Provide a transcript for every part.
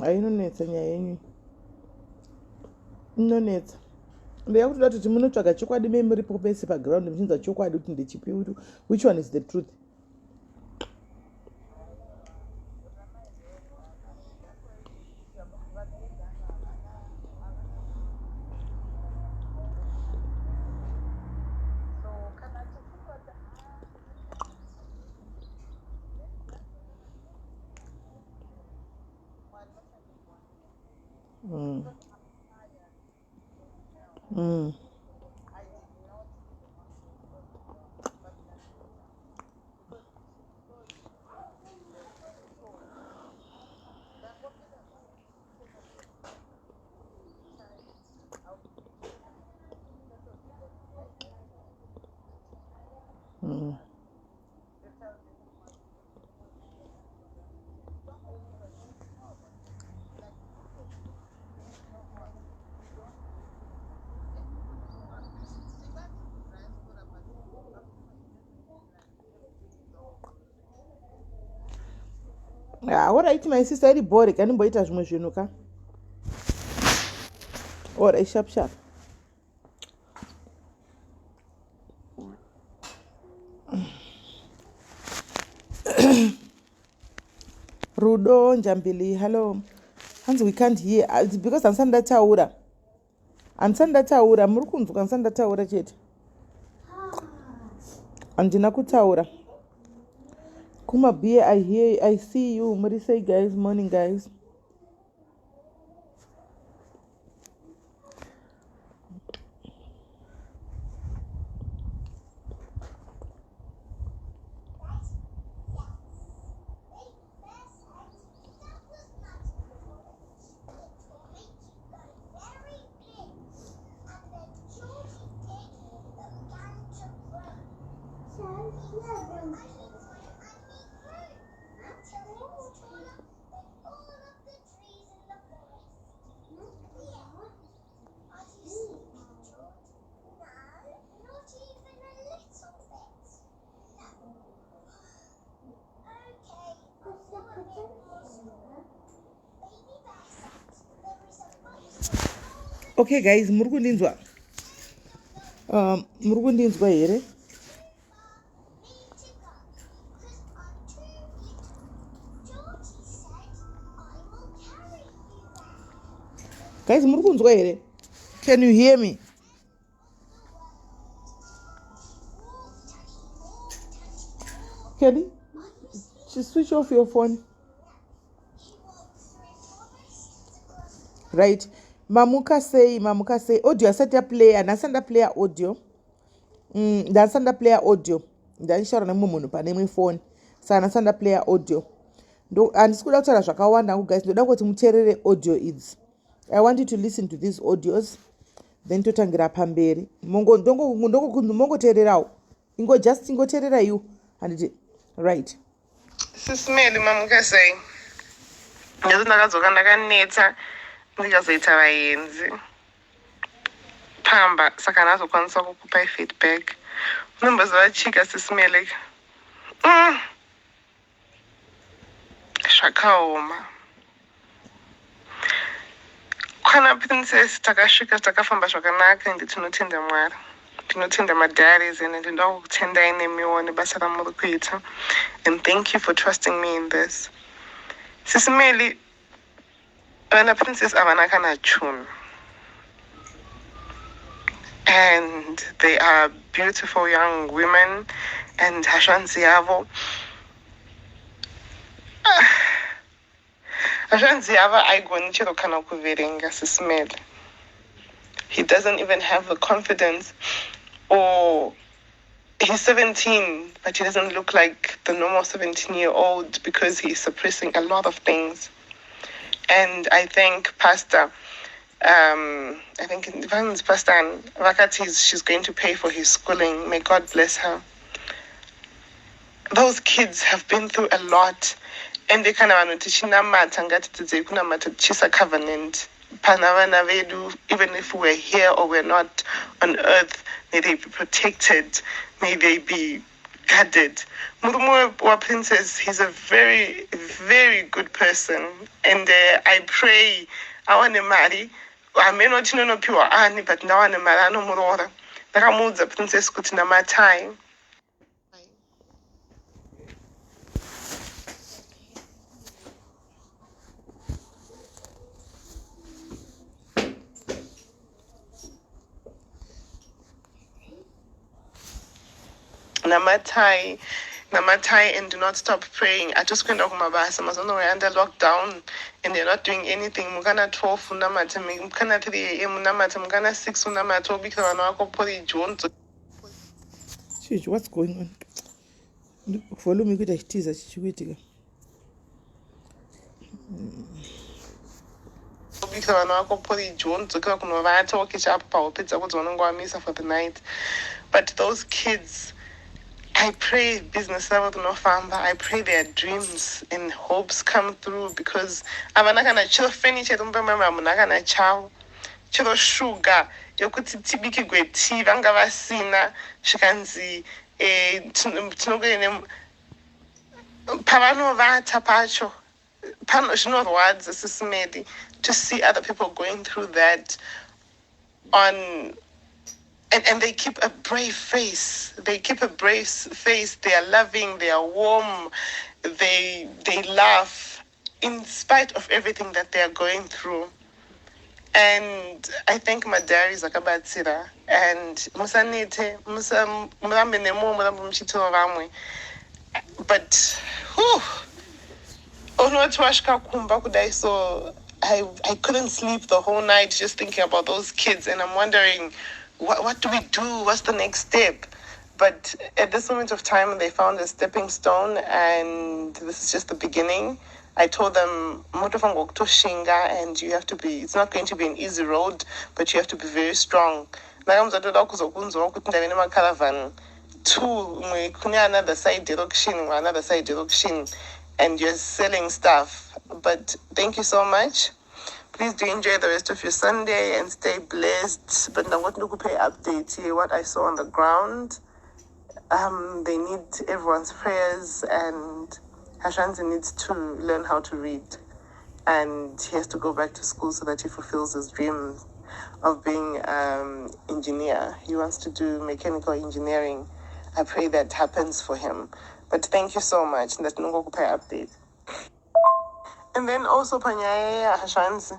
Hainonetsa nyaya yenyu, inonetsa. Ndeya kutoda kuti munotsvaga chokwadi me muripo pese paground muchinzwa chokwadi kuti ndechipi, which one is the truth. Alright, my sister, iri bore kanimboita zvimwe zvinhu ka. Alright, sharp sharp. Rudo Njambili, hello. Hanzi we can't hear. It's because handisati ndataura, handisati ndataura. Muri kunzwa? Handisati ndataura chete, handina kutaura. Kumabie, I hear, I see you. Muri sei guys? Morning guys. Okay guys, muri kundinzwa? Muri kundinzwa here guys? Muri kunzwa here? Can you hear me? Kelly, switch off your phone. Right, mamuka sei? Mamuka sei? Audio asati yaplaya. Nhasi ndaplaya audio. Ndasati ndaplaya audio, ndandishaura nemumwe munhu pane imwe foni, saka ndasati ndaplaya audio. Handisi kuda kutaura zvakawanda hangu guys, ndoda kuti muteerere audio idzi. I want you to listen to these audios, then totangira pamberi. Mongoteererawo, ingo just ingoteerera iwo, handiti? Right. Sisimeli, mamuka sei? Nhasi ndakadzoka ndakaneta, ndikazoita vaenzi pamba, saka handazokwanisa kukupai feedback. Unomboziva chika, Sisimeleka? Zvakaoma. Kwana Princess takasvika, takafamba zvakanaka, ende tinotenda Mwari, tinotenda madiaries, ende ndinoda kukutendai nemiwo nebasa ramuri kuita, and thank you for trusting me in this. Sisimeli, vana Princess havana kana chunhu, and they are beautiful young women, and hazvanzi yavo, hazvanzi yavo aigoni chero kana kuverenga. Sisimele, he doesn't even have the confidence, or he's 17, but he doesn't look like the normal 17-year-old because he's suppressing a lot of things. And I think Pastor, I think Van's Pastor vakati she's going to pay for his schooling. May God bless her. Those kids have been through a lot, and kana vanhu tichinamata, ngatidzidzei kunamata tichiisa covenant pana vana vedu. Even if we're here or we're not on earth, may they be protected, may they be guarded. Murume waPrincess, he's a very, very good person. And I pray awane mari, hameno chinonopiwa ani, but ndawane mari anomuroora. Ndakamuudza Princess kuti namatai. Namatai, namatai, and do not stop praying. I just kuenda kumabasa mazuva we're under lockdown and they're not doing anything. Mukana 12 unamate, mukana 3 a.m. unamate, mukana 6 unamate, wobikira vana vako porridge. Chichi, what's going on? Volume ikuita chitiza, chichikuitika? Wobikira vana vako porridge, wondodzokera kunovata, wokecha apo pahope dzako dzaunenge wamisa for the night. But those kids, I pray business ravo rinofamba. I pray their dreams and hopes come through, because havana kana chiro furniture mumba mavo, hamuna kana chavo, chero shuga yokuti tibikigwe tea vanga vasina. Zvikanzi tinongoene pavanovata pacho pano. Zvinorwadza, Sis Melly, to see other people going through that on and they keep a brave face. They keep a brave face. They are loving, they are warm, they laugh in spite of everything that they are going through. And I thank madiaries akabatsira, and musanete, murambe nemo, murambe muchitiro vamwe. But whew, unoti wasvika kumba kudai so I couldn't sleep the whole night just thinking about those kids, and I'm wondering, what do we do? What's the next step? But at this moment of time, they found a stepping stone, and this is just the beginning. I told them motofanirwa kutoshinga, and you have to be, it's not going to be an easy road, but you have to be very strong. Ndakamuudza toda kuzokunzwawo kuti ndave nemacaravan two, imwe kune another side direction, imwe another side direction, and you're selling stuff. But thank you so much. Please do enjoy the rest of your Sunday and stay blessed. But ndangoti ndikupe update here, what I saw on the ground. They need everyone's prayers, and Hashanzi needs to learn how to read, and he has to go back to school so that he fulfills his dream of being engineer. He wants to do mechanical engineering. I pray that happens for him. But thank you so much. Ndati ndingokupai update. And then also panyaya yehashanzi,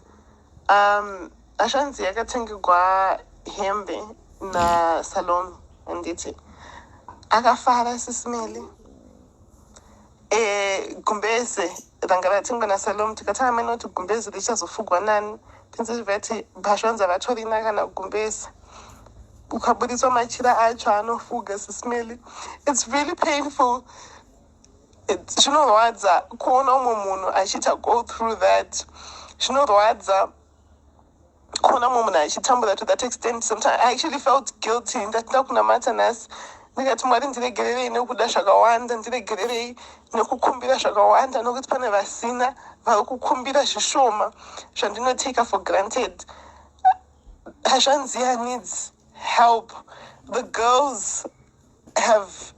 hashanzi yakatengegwa hembe naSalome, anditi akafara, Sis Melly? Gumbeze ranga ratengwa naSalome, tikati amene kuti gumbeze richazofugwa nani? Tinzivati bhashwanza vatorina kana gumbeze, ukaburitswa machira acho anofuga. Sis Melly, it's really painful. Zvinorwadza kuona umwe munhu achiita go through that. Zvinorwadza kuona mumwe munhu achitambura to that extent. Sometimes I actually felt guilty. Ndati ndakunamata nhasi, ndikati, "Mwari, ndiregererei nekuda zvakawanda, ndiregererei nekukumbira zvakawanda, nokuti pane vasina vari kukumbira zvishoma zvandinotake for granted." Hazvanzia needs help. The girls have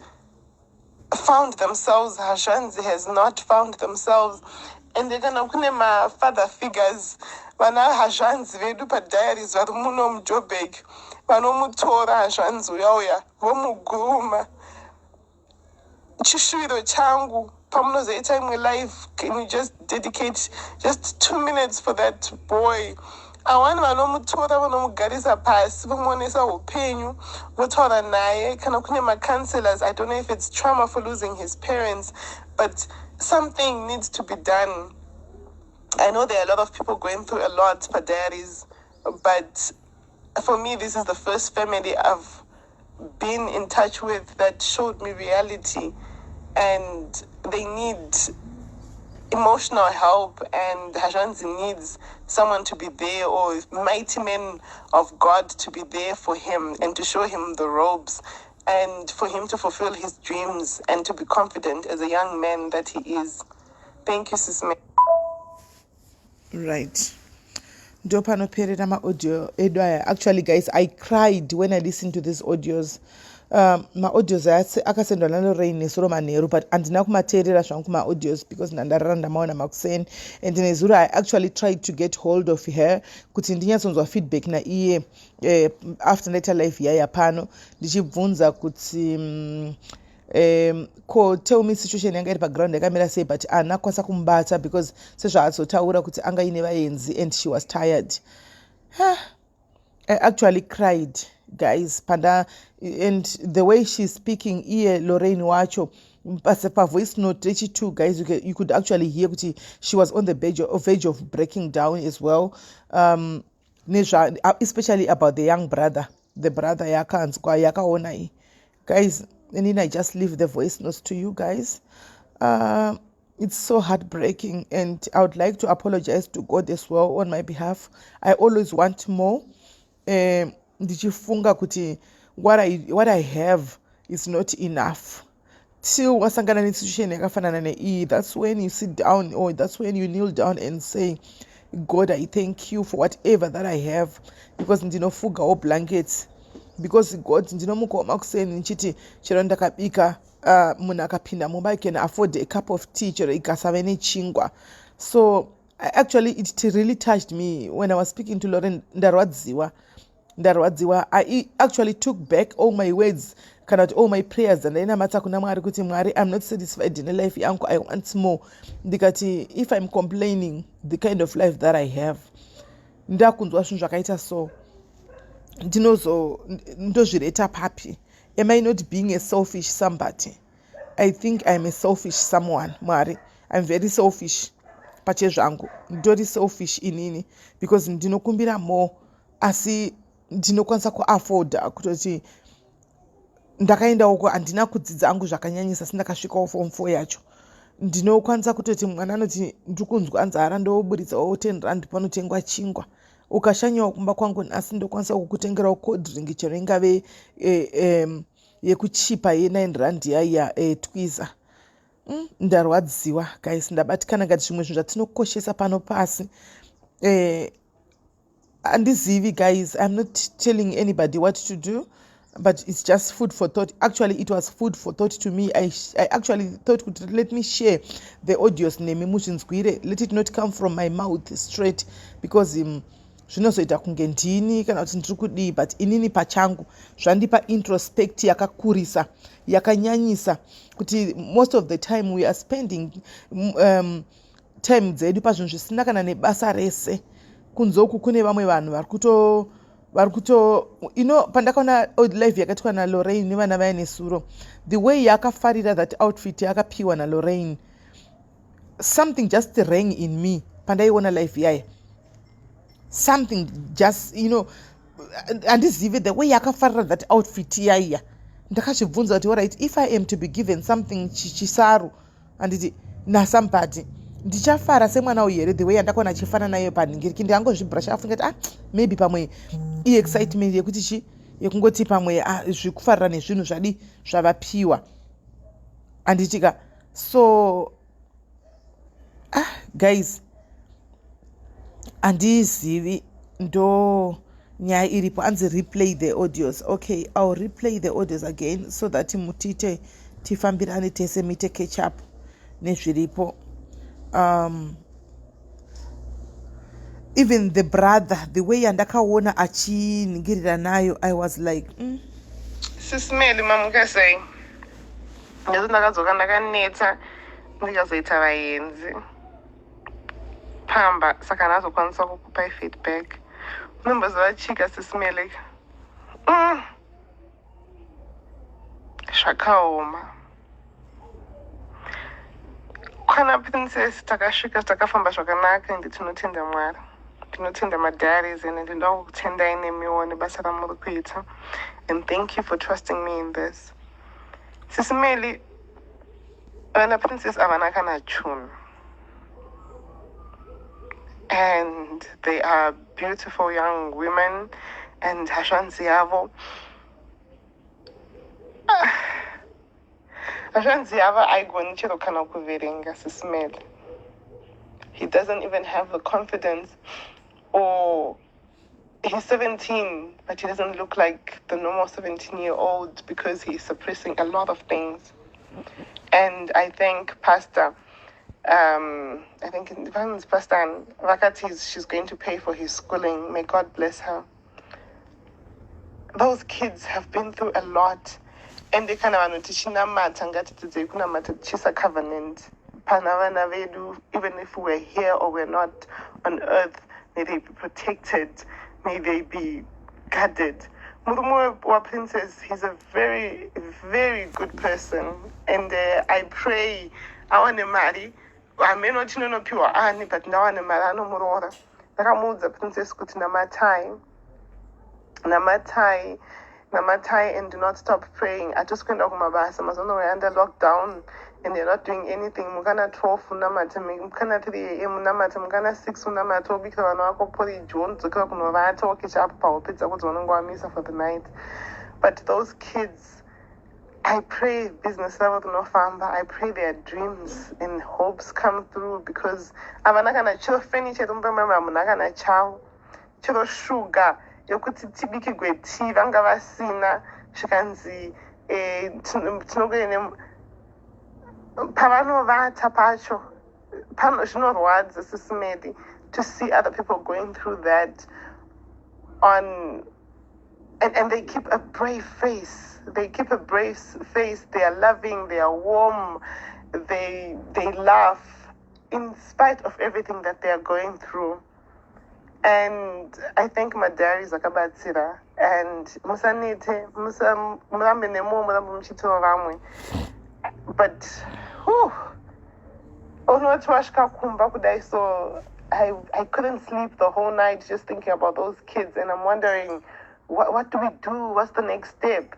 found themselves. Hazvanzi has not found themselves. Ende kana kune mafather figures, vana hazvanzi vedu padiaries vari muno muJoburg, vanomutora hazvanzi uya uya, vomuguruma, chishuviro changu, pamunozoita imwe live, can you just dedicate just 2 minutes for that boy? Awani vanomutora, vanomugarisa pasi, vomuonesa upenyu, votaura naye. Kana kune macounselors, I don't know if it's trauma for losing his parents, but something needs to be done. I know there are a lot of people going through a lot padiaries, but for me, this is the first family I've been in touch with that showed me reality, and they need emotional help, and Hashanzi needs someone to be there, or mighty men of God to be there for him and to show him the ropes and for him to fulfill his dreams and to be confident as a young man that he is. Thank you, Sis May. Right. Ndo panoperera maaudio edu aya. Actually, guys, I cried when I listened to these audios. Maaudios aya akasendwa naLorraine nezuro manheru, but handina kumateerera zvangu maaudios because ndandarara, ndamaona makuseni. And nezuro I actually tried to get hold of her kuti ndinyatsonzwa feedback naiye after ndaita live yaya pano, ndichibvunza kuti ko tell me situation yanga iri paground yakamira sei, but haana kukwanisa kumubata because sezvaazotaura kuti anga ine vaenzi and she was tired. I actually cried, guys, panda and the way she's speaking, iye Lorraine wacho, pavoice note rechi2, guys, you could actually hear kuti she was on the verge of breaking down as well, nezva especially about the young brother, the brother yakanzwa yakaona iyi. Guys, and then I just leave the voice notes to you guys. It's so heartbreaking, and I would like to apologize to God as well on my behalf. I always want more, ndichifunga kuti what I have is not enough till wasangana nesituation yakafanana neiyi. That's when you sit down or that's when you kneel down and say, "God, I thank you for whatever that I have," because ndinofugawo blankets, because God, ndinomukawo makuseni ndichiti chero ndakabika, munhu akapinda mumba, I can afford a cup of tea, chero ikasave nechingwa. So actually it really touched me when I was speaking to Lauren. Ndarwadziwa, ndarwadziwa. I actually took back all my words, kana kuti all my prayers dzandainamata kuna Mwari kuti, "Mwari, I'm not satisfied nelife yangu, I want more." Ndikati, if I'm complaining the kind of life that I have, ndakunzwa zvinhu zvakaita so, ndinozo ndozvireta papi? Am I not being a selfish somebody? I think I'm a selfish someone. Mwari, I'm very selfish pachezvangu. Ndori selfish inini because ndinokumbira more, asi ndinokwanisa kuafforda kutoti ndakaendawo, handina kudzidza angu zvakanyanyisa, asi ndakasvikawo form 4 yacho. Ndinokwanisa kutoti mwana anoti, "Ndiri kunzwa nzara," ndoburitsawo R10, panotengwa chingwa. Ukashanyawo kumba kwangu nhasi, ndokwanisa kukutengerawo cold drink, chero ingave yekuchipa ye9 rand yaiya twiza. Ndarwadziwa guys, ndabatikana ngati zvimwe zvinhu zvatinokoshesa pano pasi, handizivi. Guys, I'm not telling anybody what to do, but it's just food for thought. Actually, it was food for thought to me. I actually thought kuti let me share the audios nemi muzvinzwire. Let it not come from my mouth straight because zvinozoita kunge ndini kana kuti ndiri kudii, but inini pachangu zvandipa introspect yakakurisa, yakanyanyisa, kuti most of the time we are spending time dzedu pazvinhu zvisina kana nebasa rese. Kunze uku kune vamwe vanhu vari kuto ino. Pandakaona live yakaitwa naLorraine nevana vaya nesuro, the way yaakafarira that outfit yakapiwa naLorraine, something just rang in me pandaiona live yaya. Something just, handizivi, the way yakafarira that outfit yaiya, ndakazvibvunza kuti, alright, if I am to be given something chisaru, handiti, nasomebody, ndichafara semwana uyu here, the way yandakaona achifana nayo panhingiriki? Ndikangozvibrusha, afunga kuti, ah, maybe pamwe iexcitement yekuti chi yekungoti pamwe, ah, zvikufarira nezvinhu zvadi zvavapiwa, handitika? So, ah, guys, handizivi, ndo nyaya iripo. Anzi replay the audios. Okay, I'll replay the audios again so that mutite tifambirane tese, muite catch up nezviripo. Even the brother, the way yandakaona achiningirira nayo, I was like, Sis Melly, mamuka sei? Ndezi ndakadzoka ndakaneta, ndikazoita vaenzi pamba, saka ndazokwanisa kukupai feedback. Unomboziva chika, Sis Melly? Zvakaoma. Kwana Princess takasvika, takafamba zvakanaka, ende tinotenda Mwari, ndinotenda madiaries, ende ndinoda kukutendai nemiwo nebasa ramuri kuita, and thank you for trusting me in this. Sis Melly, vana Princess havana kana chunhu, and they are beautiful young women, and hazvanzi yavo haigoni chero kana kuverenga. Sis Melly, he doesn't even have the confidence. Or he's 17, but he doesn't look like the normal 17-year-old because he's suppressing a lot of things. And I thank Pastor, I think vanzi Pastor vakati she's going to pay for his schooling. May God bless her. Those kids have been through a lot. Ende kana vanhu tichinamata, ngatidzidzei kunamata tichiisa covenant pana vana vedu. Even if we're here or we're not on earth, may they be protected, may they be guarded. Murume waPrincess, he's a very, very good person, and I pray awane mari. Hameno chinonopiwa ani, but ndawane mari anomuroora. Ndakamuudza Princess kuti namatai, namatai, namatai and do not stop praying. Hatisi kuenda kumabasa mazuva we're under lockdown and they're not doing anything. Mukana 12 unamate, mukana 3 a.m. unamate, mukana 6 unamate, wobikira vana vako porridge, wonodzokera kunovata, wokecha apo pahope dzako dzaunenge wamisa for the night. But those kids, I pray business ravo rinofamba. I pray their dreams and hopes come through, because havana kana chiro. Furniture iri mumba hamuna kana chavo, chero shuga yokuti tibikirwe tea vanga vasina. Zvikanzi tinongoene pavanovata pacho pano. Zvinorwadza, Sis Melly, to see other people going through that on and they keep a brave face. They keep a brave face. They are loving, they are warm, they laugh in spite of everything that they are going through. And I thank madiaries akabatsira, and musanete, murambe nemo, murambe muchitiro vamwe. But whew, unoti wasvika kumba kudai so I couldn't sleep the whole night just thinking about those kids, and I'm wondering, what do we do? What's the next step?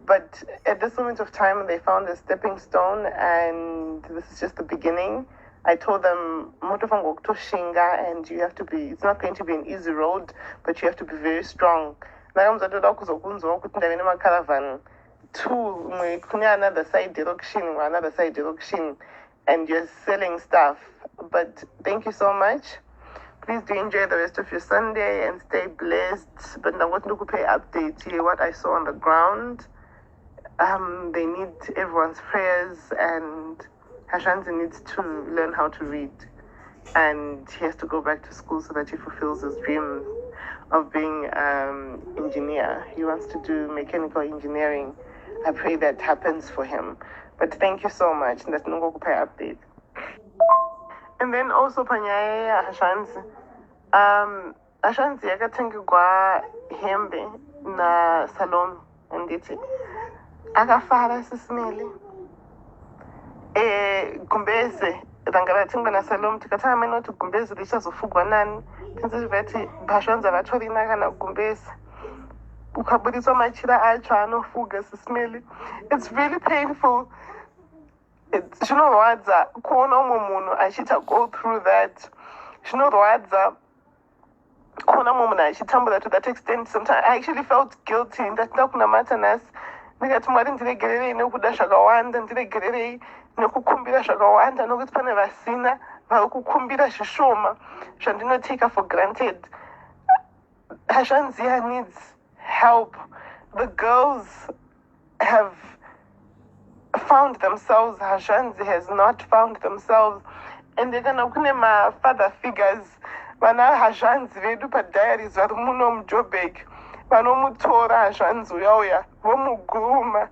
But at this moment of time, they found a stepping stone, and this is just the beginning. I told them motofango kutoshinga, and you have to be, it's not going to be an easy road, but you have to be very strong. Ndakamuza kuzokunzwawo kuti ndave nemacaravan two, imwe kune another side direction, imwe another side direction, and you're selling stuff. But thank you so much. Please do enjoy the rest of your Sunday and stay blessed. But ndangoti ndikupe update here, what I saw on the ground. They need everyone's prayers, and Hashanzi needs to learn how to read, and he has to go back to school so that he fulfills his dream of being engineer. He wants to do mechanical engineering. I pray that happens for him. But thank you so much. Ndati update. And then also panyaya yaHashanzi, Hashanzi yakatengegwa hembe naSalome, anditi akafara, Sis Melly. Gumbeze ranga ratengwa naSalome, tikati amene kuti gumbeze richazofugwa nani? Tinzivati Hashanzi havatorina kana gumbeze. Ukaburitswa machira acho anofuga, Sis Melly. It's really painful. Zvinorwadza kuona umwe munhu achiita go through that. Zvinorwadza kuona mumwe munhu achitambura to that extent. Sometimes I actually felt guilty. Ndatinda kunamata nhasi, ndikati, "Mwari, ndiregererei nekuda zvakawanda, ndiregererei nekukumbira zvakawanda, nokuti pane vasina vari kukumbira zvishoma zvandinotake for granted." Hashanzia needs help. The girls have found themselves. Hashanzi has not found themselves. And kana kune mafather figures, vana Hazvanzi vedu padiaries vari muno muJoburg, vanomutora Hazvanzi uya uya, vomuguruma.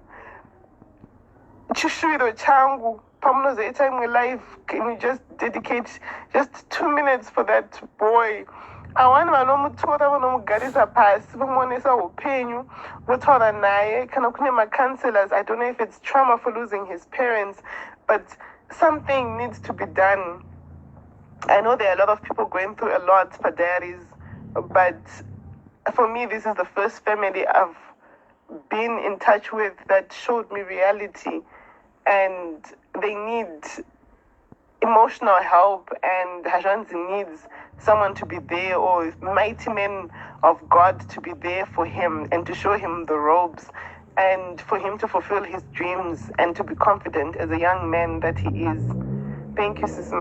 Chishuviro changu, pamunozoita imwe live, can you just dedicate just 2 minutes for that boy? Awani vanomutora, vanomugarisa pasi, vomuonesa upenyu, votaura naye. Kana kune macounselors, I don't know if it's trauma for losing his parents, but something needs to be done. I know there are a lot of people going through a lot for diaries, but for me, this is the first family I've been in touch with that showed me reality, and they need emotional help, and Hashanzi needs someone to be there, or mighty men of God to be there for him and to show him the ropes and for him to fulfill his dreams and to be confident as a young man that he is. Thank you, Sis.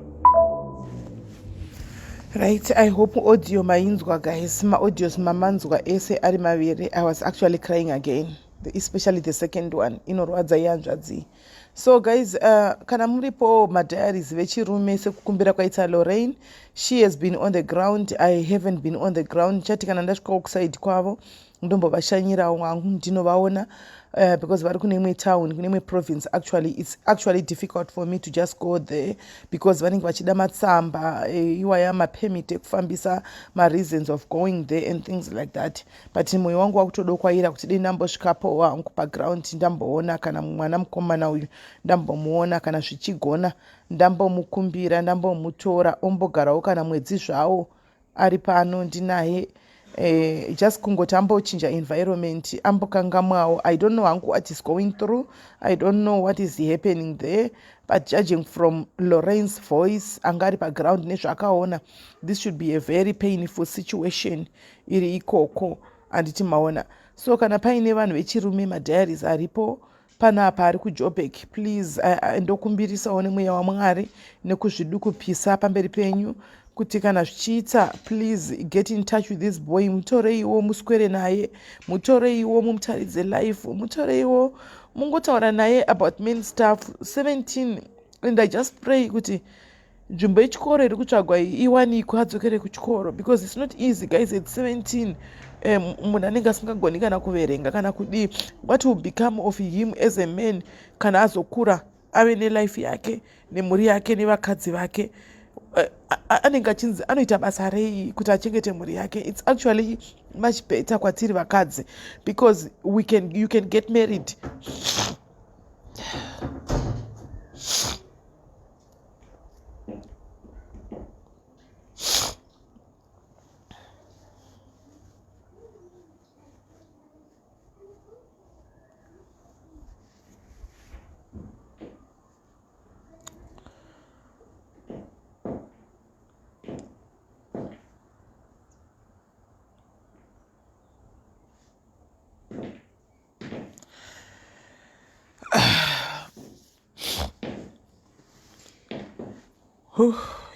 Right, I hope audio mainzwa guys. Maaudios mamanzwa ese ari maviri. I was actually crying again, especially the second one. Inorwadza ihanzvadzi. So guys, kana muripo madiaries vechirume sekukumbira kwaita Lorraine, she has been on the ground. I haven't been on the ground. Chati kana ndasvikawo kuside kwavo ndombovashanyirawo hangu ndinovaona because vari kune imwe town, kune imwe province. Actually it's actually difficult for me to just go there because vanenge vachida matsamba iwaya mapermit ekufambisa, mareasons of going there and things like that. But mwoyo wangu wakutodokwaira kuti dei ndambosvikapo hangu paground, ndamboona kana mwana mukomana uyu, ndambomuona kana zvichigona, ndambomukumbira, ndambomutora ombogarawo kana mwedzi zvawo ari pano ndinaye, just kungoti ambochinja environment, ambokangamwawo. I don't know hangu what is going through. I don't know what is happening there, but judging from Lorraine's voice anga ari paground nezvaakaona, this should be a very painful situation iri ikoko, handiti maona? So kana paine vanhu vechirume madiaries aripo panapa ari kuJobek, please, ndokumbirisawo nemweya waMwari nekuzvidukupisa pamberi penyu kuti kana zvichiita, please get in touch with this boy. Mutoreiwo muswere naye, mutoreiwo mumutaridze life, mutoreiwo mungotaura naye about main stuff. 17, and I just pray kuti nzvimbo yechikoro iri kutsvagwa iyi iwanikwe, adzokere kuchikoro, because it's not easy guys. At 17, munhu anenge asingagoni kana kuverenga kana kudii. What will become of him as a man kana azokura ave nelife yake nemhuri yake nevakadzi vake? Anenge achinzi anoita basa rei kuti achengete mhuri yake? It's actually much better kwatiri vakadzi because you can get married.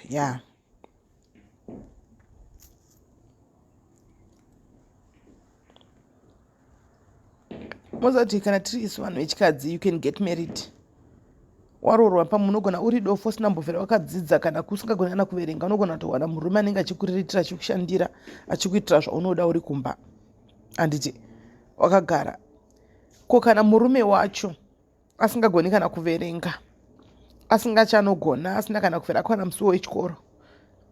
Yeah. Mozati kana tiri isu vanhu vechikadzi, you can get married, waroorwa pamwe unogona uri dofo, usina mbovhera wakadzidza kana kusingagoni kana kuverenga, unogona kutowana murume anenge achikuriritira, achikushandira, achikuitira zvaunoda uri kumba, handiti wakagara? Ko kana murume wacho asingagoni kana kuverenga, asingachanogona, asina kana kuvhera akwana musuwo wechikoro,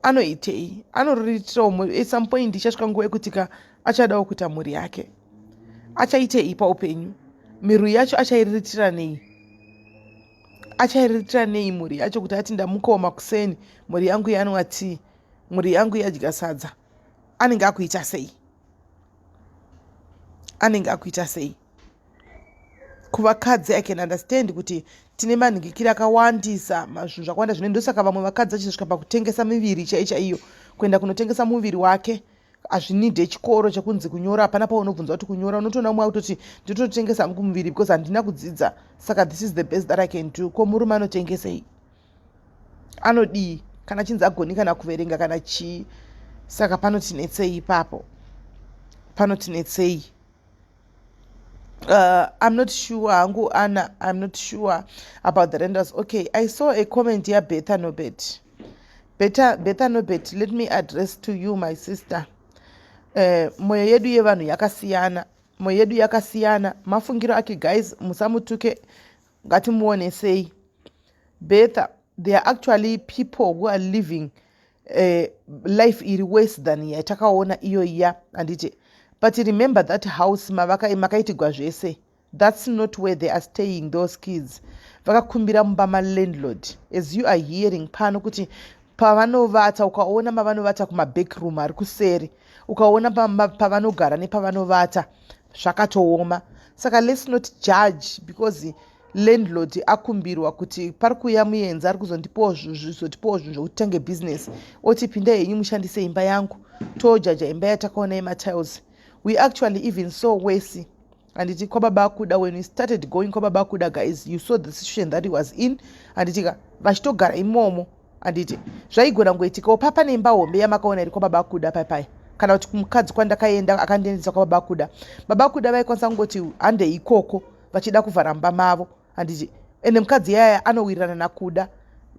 anoitei? Anoriritirawo. At some point ichasvika nguva yekuti ka achadawo kuita mhuri yake. Achaitei paupenyu? Mhuri yacho achairiritira nei? Achairiritira nei mhuri yacho kuti ati ndamukawo makuseni, mhuri yangu yanwa tii, mhuri yangu yadya sadza? Anenge akuita sei? Anenge akuita sei? Kuvakadzi I can understand kuti tine manhingikiri akawandisa, zvinhu zvakawanda zvine. Ndosaka vamwe vakadzi vachisvika pakutengesa miviri chai chaiyo, kuenda kunotengesa muviri wake. Hazvinidhe chikoro chekunzi kunyora, hapana paunobvunza kuti kunyora. Unotoona mumwe akutoti nditotengesa hangu muviri because handina kudzidza, saka this is the best that I can do. Ko murume anotengesei? Anodii kana chinzi agoni kana kuverenga kana chii? Saka panotinetsei ipapo? Panotinetsei? I'm not sure hangu Anna, I'm not sure about the renders. Okay, I saw a comment yaBetha Nobet. Betha Nobet, let me address to you, my sister. Mwoyo yedu yevanhu yakasiyana, mwoyo yedu yakasiyana mafungiro ake. Guys, musamutuke, ngatimuonesei Betha. There are actually people who are living life iri worse than yatakaona iyo iya, handiti? But remember that house makaitigwa zvese, that's not where they are staying. Those kids vakakumbira mumba malandlord, as you are hearing pano kuti pavanovata, ukaona mavanovata kumabackroom ari kuseri, ukaona pavanogara nepavanovata zvakatooma. Saka let's not judge because landlord akumbirwa kuti pari kuuya muenzi ari kuzondipawo zvizotipawo zvinhu zvokuti tange business, oti pindai henyu mushandise imba yangu. Tojaja imba yatakaona yematiles. We actually even saw worse, handiti, kwababa Akuda? When we started going kwababa Akuda, guys, you saw the situation that he was in, handiti ka? Vachitogara imomo. Handiti zvaigona kungoitikawo papa neimba hombe yamakaona iri kwababa Kuda paipaya, kana kuti kumukadzi kwandakaenda akandiendesa kwababa Kuda. Baba Kuda vaikwanisa kungoti handei ikoko vachida kuvhara mumba mavo, handiti? Ende mukadzi yaya anowirirana naKuda,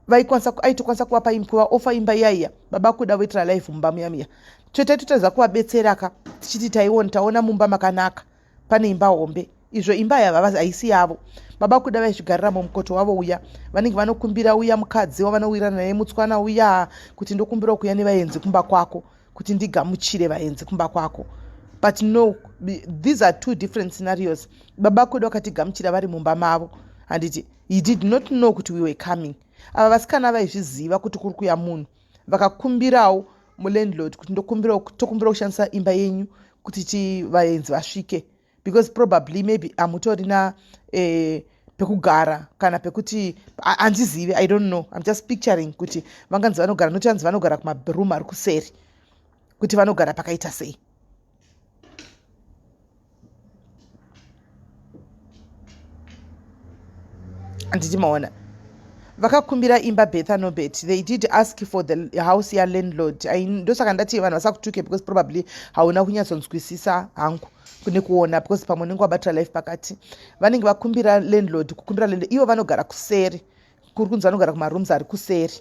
vaikwanisa, aitokwanisa kuvapa kuvaofa imba iyaiya. Baba Kuda voitira life mumba muya muya. Totaitotadza kuvabetsera ka, tichiti taiona taona mumba makanaka, pane imba hombe, izvo imba yava haisi yavo. Baba Kuda vaizvigarira mumukoto wavo uya, vanenge vanokumbira uya mukadzi wavanowirirana naye, mutswana uya, kuti ndokumbirawo kuya nevaenzi kumba kwako, kuti ndigamuchire vaenzi kumba kwako. But no, these are two different scenarios. Baba Kuda vakatigamuchira vari mumba mavo, handiti? He did not know kuti we were coming. Ava vasikana vaizviziva kuti kuri kuya munhu, vakakumbirawo mulandlord kuti tokumbira kushandisa imba yenyu kuti ti vaenzi vasvike, because probably maybe hamutorina pekugara kana pekuti, handizivi, I don't know, I'm just picturing kuti vanganzi vanogara, noti vanzi vanogara kumaroom ari kuseri, kuti vanogara pakaita sei. Handiti maona vakakumbira imba? Betha Nobet, they did ask for the house yalandlord. Ndosaka ndati vanhu vasakutuke, because probably hauna kunyatsonzwisisa hangu nekuona, because pamwe unenge wabatira life pakati. Vanenge vakumbira landlord, kukumbira landlord, ivo vanogara kuseri, kuri kunzi vanogara kumarooms ari kuseri,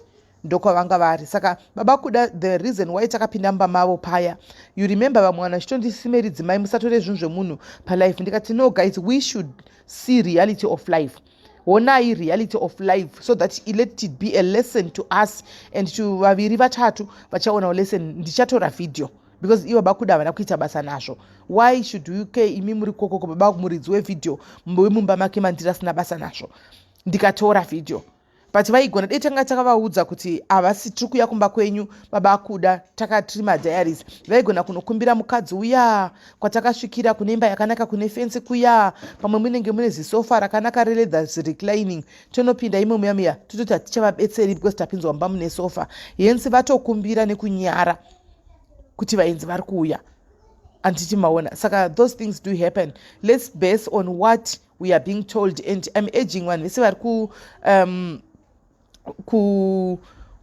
ndokwavanga vari. Saka baba Kuda, the reason why takapinda mumba mavo paya, you remember vamwe vanhu vachitondisimeridzi, "Mai, musatore zvinhu zvemunhu palife." Ndikati, "No guys, we should see reality of life. Honai reality of life, so that let it be a lesson to us and to vaviri vatatu vachaonawo lesson." Ndichatora video because ivo bakuda havana kuita basa nazvo. Why should uk imi muri kokoko, baba muridzi wevhidhio wemumba make mandiri asina basa nazvo? Ndikatora vhidhio, but vaigona dei tanga takavaudza kuti havasi tiri kuuya kumba kwenyu, baba Kuda, takatiri madiaries, vaigona kunokumbira mukadzi uya kwatakasvikira kune imba yakanaka, kune fensi kuya, pamwe munenge mune zisofa rakanaka releather reclining, tonopinda imo muya muya, tototi hatichavabetseri because tapinzwa mumba mune sofa. Hence vatokumbira nekunyara kuti vaenzi vari kuuya, handiti maona? Saka those things do happen. Let's base on what we are being told, and I'm urging vanhu vese vari ku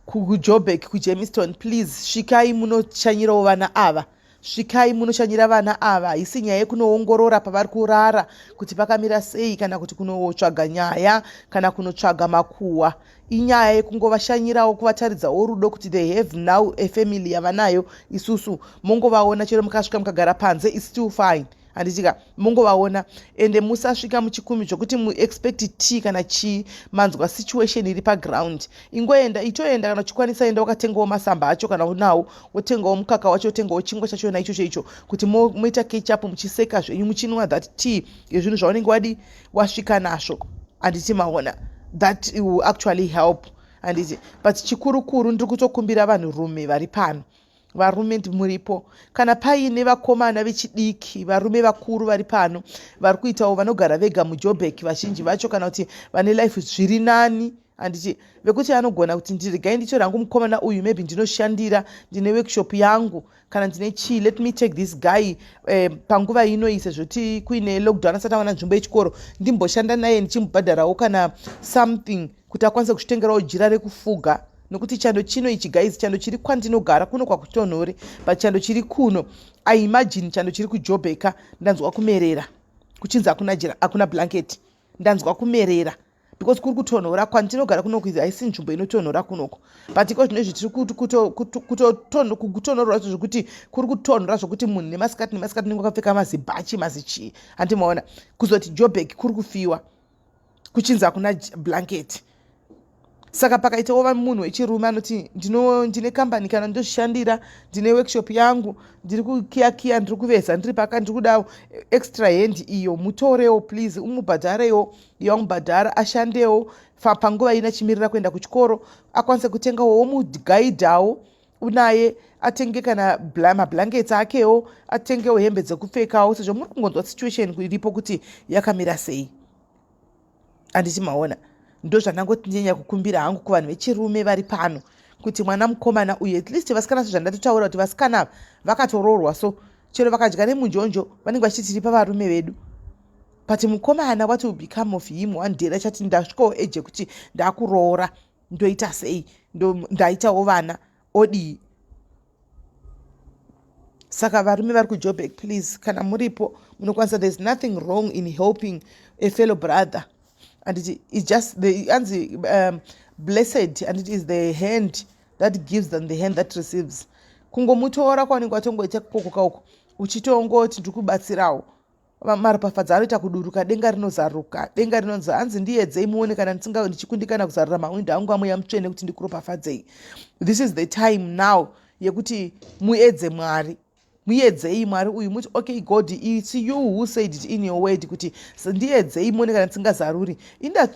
kuJobek, kuGermiston, please svikai munoshanyirawo vana ava, svikai munoshanyira vana ava. Haisi nyaya yekunoongorora pavari kurara kuti pakamira sei, kana kuti kunotsvaga nyaya, kana kunotsvaga makuhwa. Inyaya yekungovashanyirawo, kuvataridzawo rudo kuti they have now a family yavanayo. Isusu mongovaona, chero mukasvika mukagara panze is still fine, handitika? Mongovaona, ende musasvika muchikumi zvokuti muexpect tea kana chii. Manzwa situation iri paground, ingoenda, itoenda kana uchikwanisa, enda wakatengawo masamba acho kana unawo, wotengawo mukaka wacho, wotengawo chingwa chachona ichocho icho, kuti moita ketchup muchiseka zvenyu, muchinwa that tea yezvinhu zvaunenge wadi wasvika nazvo, handiti maona? That will actually help, handiti? But chikurukuru ndiri kutokumbira vanhurume vari pano, varume muripo, kana paine vakomana vechidiki, varume vakuru vari pano vari kuitawo, vanogara vega muJobek vazhinji vacho, kana kuti vane life zviri nani, handiti, vekuti anogona kuti ndiregai ndicho rangu mukomana uyu, maybe ndinoshandira, ndine workshop yangu, kana ndine chii, let me take this guy panguva ino sezvo kuine lockdown, asati awana nzvimbo yechikoro, ndimboshanda naye ndichimubhadharawo kana something kuti akwanise kuzvitengerawo jira rekufuga, nokuti chando chino ichi guys, chando chiri kwandinogara kuno kwakutonhore, but chando chiri kuno, I imagine chando chiri kuJobeka. Ndanzwa kumerera kuchinzi hakuna jira, hakuna blanket. Ndanzwa kumerera because kuri kutonhora kwandinogara kunoku, haisi nzvimbo inotonhora kunoko, but iko zvino izvi tiri kutonhorwa zvokuti kuri kutonhora zvokuti munhu nemasikati nemasikati unenge wakapfeka mazibhachi, mazichii, handimaona? Kuzoti Jobek kuri kufiwa kuchinzi hakuna blanket. Saka pakaitawo munhu wechirume anoti ndine kambani kana ndozvishandira, ndine workshop yangu, ndiri kukiyakiya, ndiri kuveza, ndiri paka, ndiri kuda extra hand iyo, mutorewo please, umubhadharewo, yawamubhadhara ashandewo panguva ino achimirira kuenda kuchikoro, akwanise kutengawo, womugaidhawo unaye, atenge kana mablankets akewo, atengewo hembe dzekupfekawo, sezvo muri kungonzwa situation iripo kuti yakamira sei, handiti maona? Ndo zvandangoti ndinyanya kukumbira hangu kuvanhu vechirume vari pano, kuti mwana mukomana uyu, at least vasikana, sezvandatotaura kuti vasikana ava vakatoroorwa, so chero vakadya nemunjonjo vanenge vachiti tiri pavarume vedu, but mukomana, what will become of him one day rachati ndasvikawo age yekuti ndakuroora? Ndoita sei? Ndaitawo vana, odii? Saka varume vari kuJoburg, please, kana muripo munokwanisa, there's nothing wrong in helping a fellow brother. And it just the anzi blessed and it is the hand that gives than the hand that receives. Kungomutora kwaunenge watongoita kukokoka uko, uchitongoti ndiri kubatsirawo, maropafadzo anoita kuduruka, denga rinozaruka, denga rinonzi, hanzi, "Ndiedzei muone kana ndisinga ndichikundikana kuzarura mawindo angu aMweya Mutsvene kuti ndikuropafadzei." This is the time now yekuti muedze Mwari. Muedzei Mwari uyu, muti, "Okay God, it's you who said it in your word kuti ndiedzei muone kana ndisingazaruri."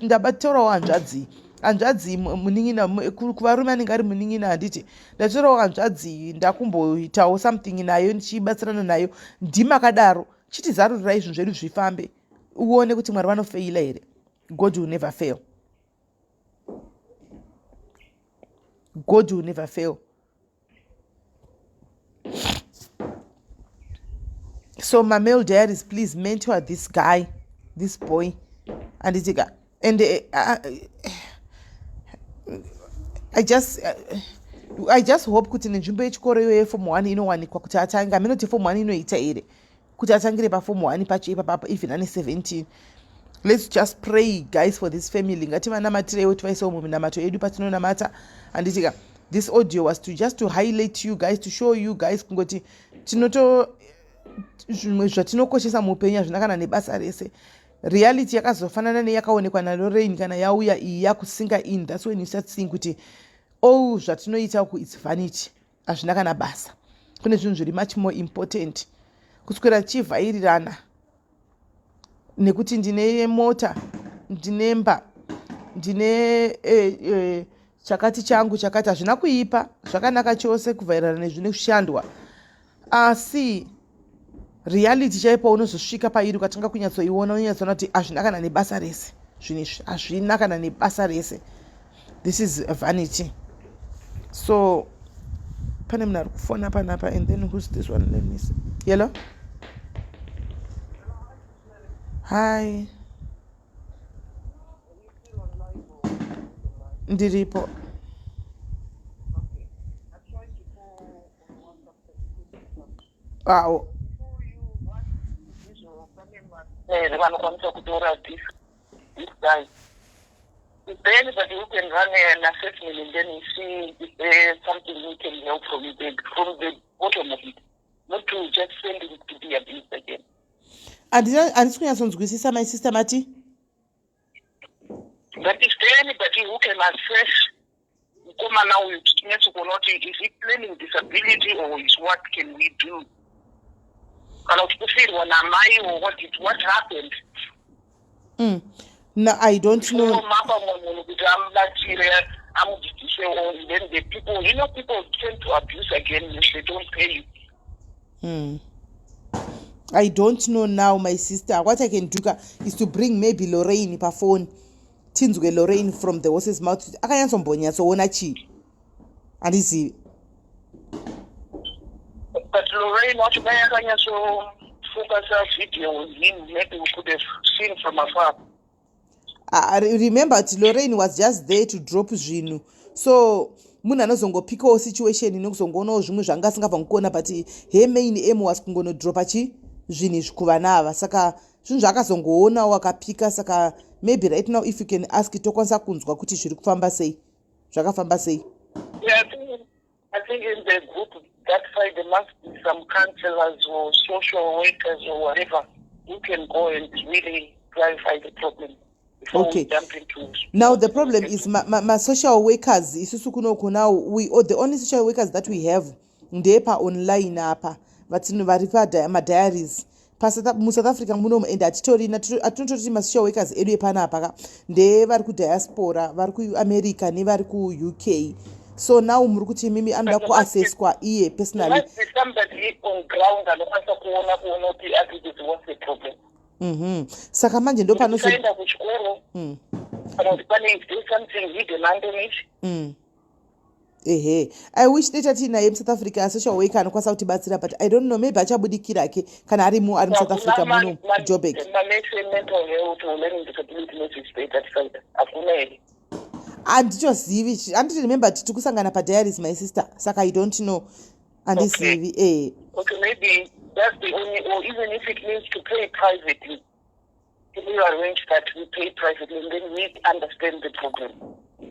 Ndabatorawo hanzvadzi munin'ina, kuvarume anenge ari munin'ina, handiti? Ndatorawo hanzvadzi, ndakumboitawo something nayo, ndichibatsirana nayo. Ndimakadaro, chitizarurai zvinhu zvedu zvifambe, uone kuti Mwari vanofeila here. God will never fail. God will never fail. So my male diaries, please mentor this guy, this boy, anditika. And I just hope kuti nenzvimbo yechikoro iyoyo yeform 1 inowanikwa kuti atange. Aminoti form 1 inoita here kuti atangire paform 1 pacho ipapapa, even ane 17? Let's just pray, guys, for this family. Ngativanamatireiwo, tivaisewo muminamato yedu patinonamata, handitika? This audio was to just to highlight you guys, to show you guys kungoti tinoto zvimwe zvatinokoshesa muupenyu hazvina kana nebasa rese. Reality yakazofanana neyakaonekwa naLorraine, kana yauya iyi yakusinka in, that's when you start seeing kuti all zvatinoita uku, it's vanity, hazvina kana basa. Kune zvinhu zviri much more important. Kuswera tichivhairirana nekuti ndine mota, ndinemba, ndine chakati changu chakati, hazvina kuipa, zvakanaka chose kuvhairana nezvinoshandwa, asi reality chaipo unozosvika pairi, ukatanga kunyatsoiona, unonyatsoona kuti hazvina kana nebasa rese zvinhu izvi, hazvina kana nebasa rese. This is vanity. So pane munhu ari kufona panapa, and then who's this one? Let me see. Hello, hi, ndiripo. Awo. Vanokwanisa kutora this guy. Is there anybody who can run an assessment and then we see if there's something we can help from the bottom of it, not to just send him to be abused again? Handisi kunyatsonzwisisa, my sister, mati? But is there anybody who can assess mukomana uyu, tichinyatso kuona kuti is he learning disability or is what can we do, kana kuti kufirwa namai, or what happened? No, I don't know. Mapa mumwe munhu kuti amubatsire, amudzidzise, or then the people you know people tend to abuse again if they don't pay you. I don't know now, my sister. What I can do is to bring maybe Lorraine pafoni, tinzwe Lorraine from the horse's mouth, akanyatsombonyatsoona chii. Handizivi. But Lorraine wacho dai akanyatsofocusa video on him, maybe we could have seen from afar. Remember kuti Lorraine was just there to drop zvinhu, so munhu anozongopikawo situation nekuzongoonawo zvimwe zvanga asingabva kuona, but her main aim was kungonodropa chi zvinhu izvi kuvana ava. Saka zvinhu zvaakazongoonawo akapika. Saka maybe right now, if you can ask, tokwanisa kunzwa kuti zviri kufamba sei, zvakafamba sei. Yeah, I think in the group that side there must be some counselors or social workers or whatever who can go and really clarify the problem before we jump into. Now the problem is ma social workers isusu kunoku now, the only social workers that we have ndepa online apa vari pamadiaries muSouth Africa munomu, and hatitorina. Hatinototi masocial workers edu epanapa ka ndevari kudiaspora, vari kuAmerica nevari kuUK. So now muri kuti mimi anoda kuasseswa iye There personally. Must be somebody on ground anokwanisa kuona kuti aggregate what's the problem. Saka manje ndo panozo Tisaenda kuchikoro kana kuti pane, is there something hidden underneath? Ehe, I wish dai tatiinaye muSouth Africa social worker anokwanisa kutibatsira, but I don't know, maybe achabudikira ke kana arimo, ari muSouth Africa muno, Joburg. Manesi mental health or learning disability nurses that side hakuna here? Handitozivi, handiti remember tiri kusangana padiaries, my sister, saka I don't know, handizivi. Okay. Okay, maybe that's the only, or even if it means to pay privately, can you arrange that we pay privately and then we understand the problem?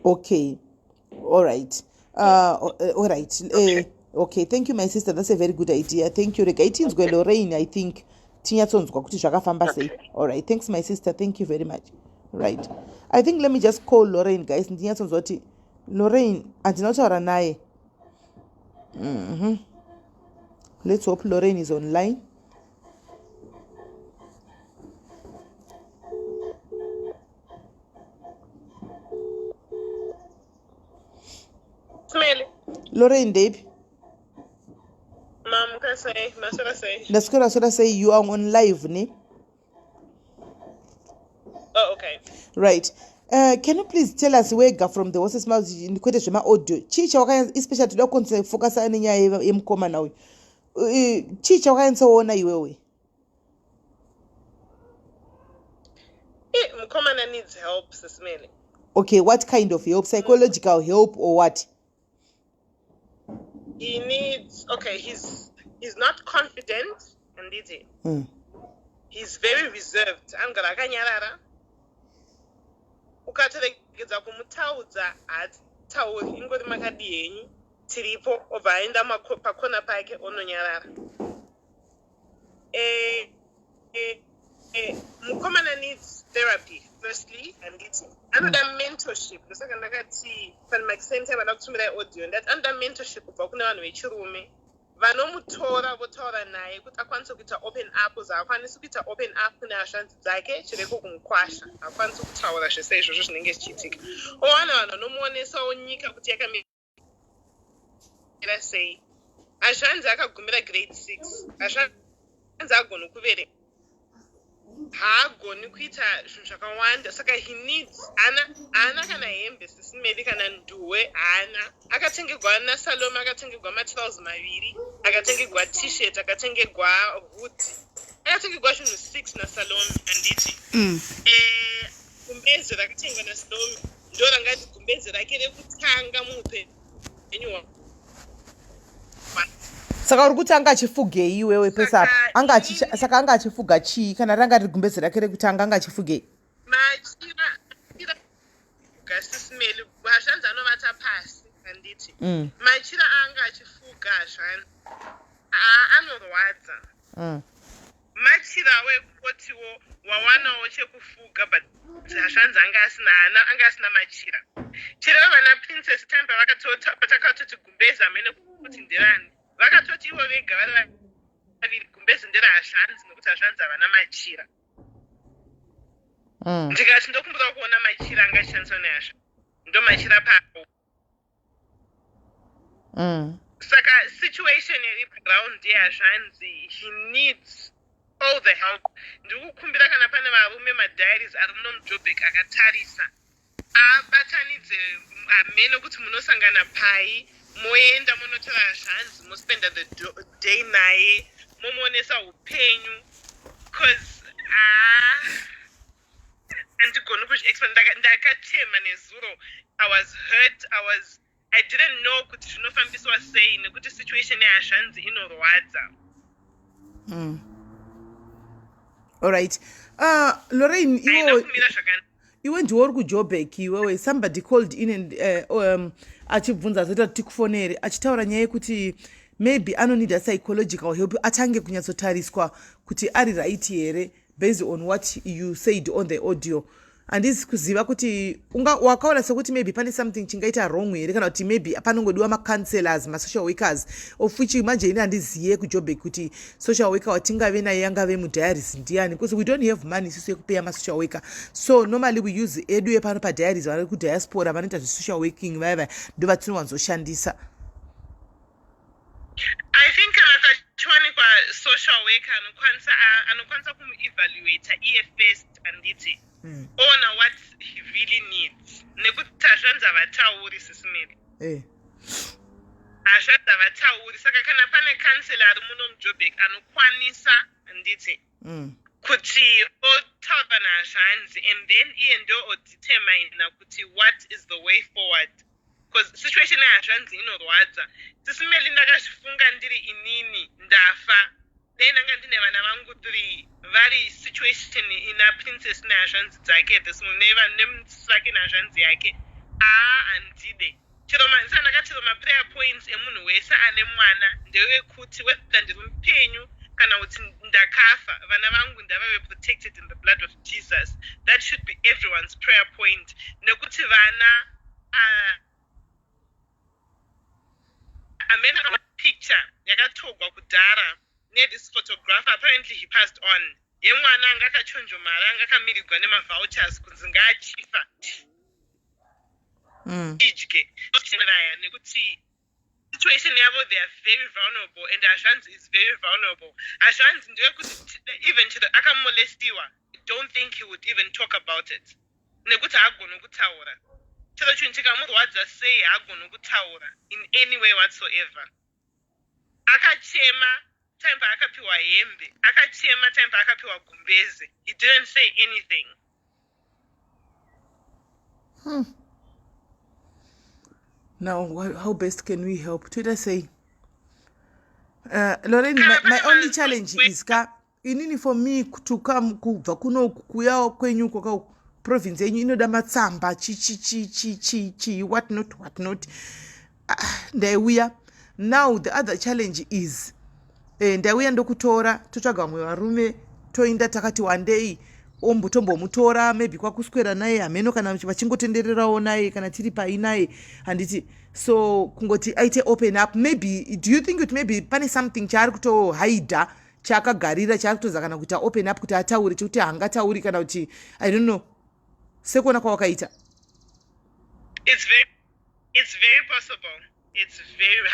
Okay, all right. All right. Okay. Okay, thank you, my sister, that's a very good idea, thank you. Regai tinzwe. Okay. Lorraine, I think tinyatsonzwa kuti zvakafamba sei. Okay. All right, thanks, my sister, thank you very much. Right, I think let me just call Lorraine, guys, ndinyatsonzwa kuti Lorraine, handina kutaura naye. Let's hope Lorraine is online. Smele. Lorraine, ndeipi? Mamuka sei? Maswera sei? Ndaswera, swera sei? You are on live, ne? Oh, okay. Right, can you please tell us wega from the horses mouth, kwete zvemaaudio, chii chawaka, especially toda kufocusa nenyaya yemukomana uyu, chii chawakanyatsoona iwewe? Mukomana needs help, Sismele. Okay, what kind of help? Psychological help or what? He needs, okay, he's not confident, anditi. He's very reserved. Anogara akanyarara. Ukatoregedza kumutaudza haatauri, ingori makadi henyu, tiripo, obva aenda pakona pake ononyarara. Mukomana needs therapy firstly, handiti. Anoda mentorship, ndosaka ndakati pane makisenti vada kutumirai audio, ndati anoda mentorship kubva kune vanhu vechirume vanomutora votaura naye kuti akwanise kuita open up. Zaakwanisi kuita open up kune hashanzi dzake, chireko kumukwasha haakwanisi kutaura zvese izvozvo zvinenge zvichiitika. Owana vanhu vanomuonesawo nyika kuti yakamira sei. Hazvanzi akagumira grade 6, hazvanzi agoni kuverenga, haagoni kuita zvinhu zvakawanda, saka he needs, haana kana hembe, sisimedi, kana nduwe haana. Akatengegwa naSalome, akatengegwa matrausi maviri, akatengegwa T-shirt, akatengegwa hood, akatengegwa zvinhu 6 naSalome, handiti? Gumbeze rakatengwa naSalome ndo rangati gumbeze rake rekutanga muupenyu hwake. Saka uri kuti anga achifugei iwewe pese apa? Saka Anga inini saka anga achifuga chii kana ranga riri gumbeze rake rekutanga? Anga achifugei? Machira gasisimeli, hazvanzi anovata pasi, handiti? Machira anga achifuga hazvanzi anorwadza. Machirawo ekukotiwo wawanawo chekufuga, but hazvanzi anga asina, hana, anga asina machira. Chireva vana Princess time patakatoti gumbezi hamene kuti nderani, vakatoti ivo vega vari vaviri gumbezi nderahazvanzi nekuti hazvanzi havana machira. Ndikati ndokumbura kuona machira anga achishandiswa nehazvanzi, ndo machira papo. Saka situation iri paground yehazvanzi, he needs all the help. Ndiri kukumbira kana pane varume madiaries ari muno muJobek akatarisa, abatanidze hamene kuti munosangana pai, moenda munotora hazvanzi, mospenda the day naye, momuonesa upenyu, cause ah, handigoni kuzviexplain. Ndakachema nezuro. I was hurt, I didn't know kuti zvinofambiswa sei nekuti situation yehazvanzi inorwadza. Alright, Lorraine, haina iwewe kumira zvakanaka. Iwe ndiwe uri kuJobek iwewe. Somebody called in and achibvunza azoita kuti tikufonere, achitaura nyaya yekuti maybe anonida psychological help, atange kunyatsotariswa kuti ari right here, based on what you said on the audio. Handisi kuziva kuti wakaona sekuti maybe pane something chingaita wrong here, kana kuti maybe panongodiwa macounselors, masocial workers, of which manje ini handiziye kuJobek kuti social worker watingave naye angave mudiaries ndiani, because we don't have money isusu yekupeya masocial worker. So normally we use edu yepano padiaries vari kudiaspora vanoita zvesocial working, vaya vaya ndo vatinowanzoshandisa. I think kana pachiwanikwa social worker anokwanisa kumuevaluata iye first, handiti? Oona what he really needs, nekuti hazvanzi havatauri, sisimiri. Hazvanzi havatauri, saka kana pane counsellor ari muno muJobek anokwanisa, handiti? Kuti otaura nazvanzi and then iye ndo odetermina kuti what is the way forward, because situation yahazvanzi inorwadza. Sisimeli, ndakazvifunga ndiri inini, ndafa dai ndanga ndine vana vangu three vari situation ina Princess nehazvanzi dzake this nemusisi vake nehazvanzi yake. Aa, handide. Chero ndakati chero maprayer points emunhu wese ane mwana ndewekuti whether ndiri mupenyu kana kuti ndakafa, vana vangu ndavave protected in the blood of Jesus. That should be everyone's prayer point, nekuti vana amena picture yakatorwa kudhara nethis photographer, apparently he passed on, yemwana anga akachonjomara, anga akamirigwa nemavouchers kunzi ngaachifa idye raya, nekuti situation yavo, they are very vulnerable, and hazvanzi is very vulnerable. Hazvanzi ndeyekuti even chero akamolestiwa, don't think he would even talk about it, nekuti haagoni kutaura. Chero chinhu chikamurwadza sei, haagoni kutaura in any way whatsoever. Akachema time paakapiwa hembe, akachema time paakapiwa gumbeze. He didn't say anything. Now how best can we help? Toita sei, Lorraine? My only challenge is ka inini, for me to come kubva kuno kuya kwenyu koka province yenyu inoda matsamba, chi chi chi chi chi chi, what not, what not. Ndaiuya. Now the other challenge is ndaiuya ndokutora, totsvaga vamwe varume, toinda takati wandei, tombomutora maybe kwakuswera naye, hameno kana vachingotendererawo naye, kana tiri pai naye, handiti? So kungoti aite open up, maybe do you think kuti maybe pane something chaari kutohaidha, chaakagarira, chaari kutoza kana kuita open up kuti ataure, chekuti haangatauri, kana kuti I don't know, sekuona kwawakaita? It's very possible. It's very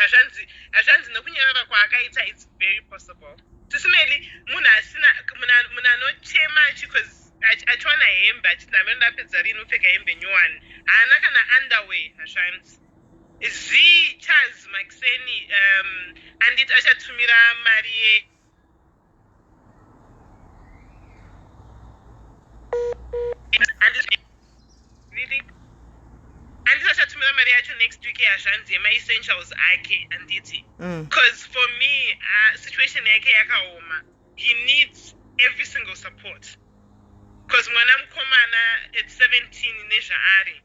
hazvanzi nekunyarara kwaakaita, it's very possible. Sisimeli, munhu asina munhu anochema because achiwana hembe, achiti ndamene ndapedza rini upfeka hembe nyowani, haana kana underwear hazvanzi. Z Charles Maxeni anditi achatumira mari ye really, handiti achatumira mari yacho next week yazvanzi yemaessentials ake, handiti? Because for me, situation yake yakaoma. He needs every single support, because mwana mukomana at 17 nezvaari,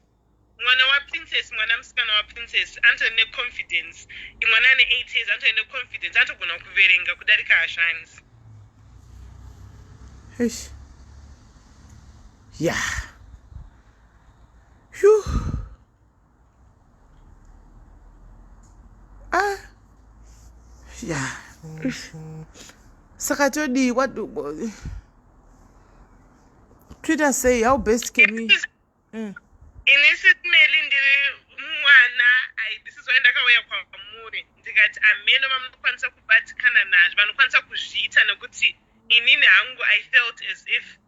mwana waPrincess, mwana musikana waPrincess anotori neconfidence. Mwana ane 8 years anotori neconfidence, anotogona kuverenga kudarika hazvanzi. Eish. Yeah. Phew. Ah. Yeah. Eish. Saka todi what Twitter say, how best can we Ini sitimeli ndiri mwana, this is why ndakauya kwamuri, ndikati ameno vamunokwanisa kubatikana nazvo, vanokwanisa kuzviita, nekuti inini hangu I felt as if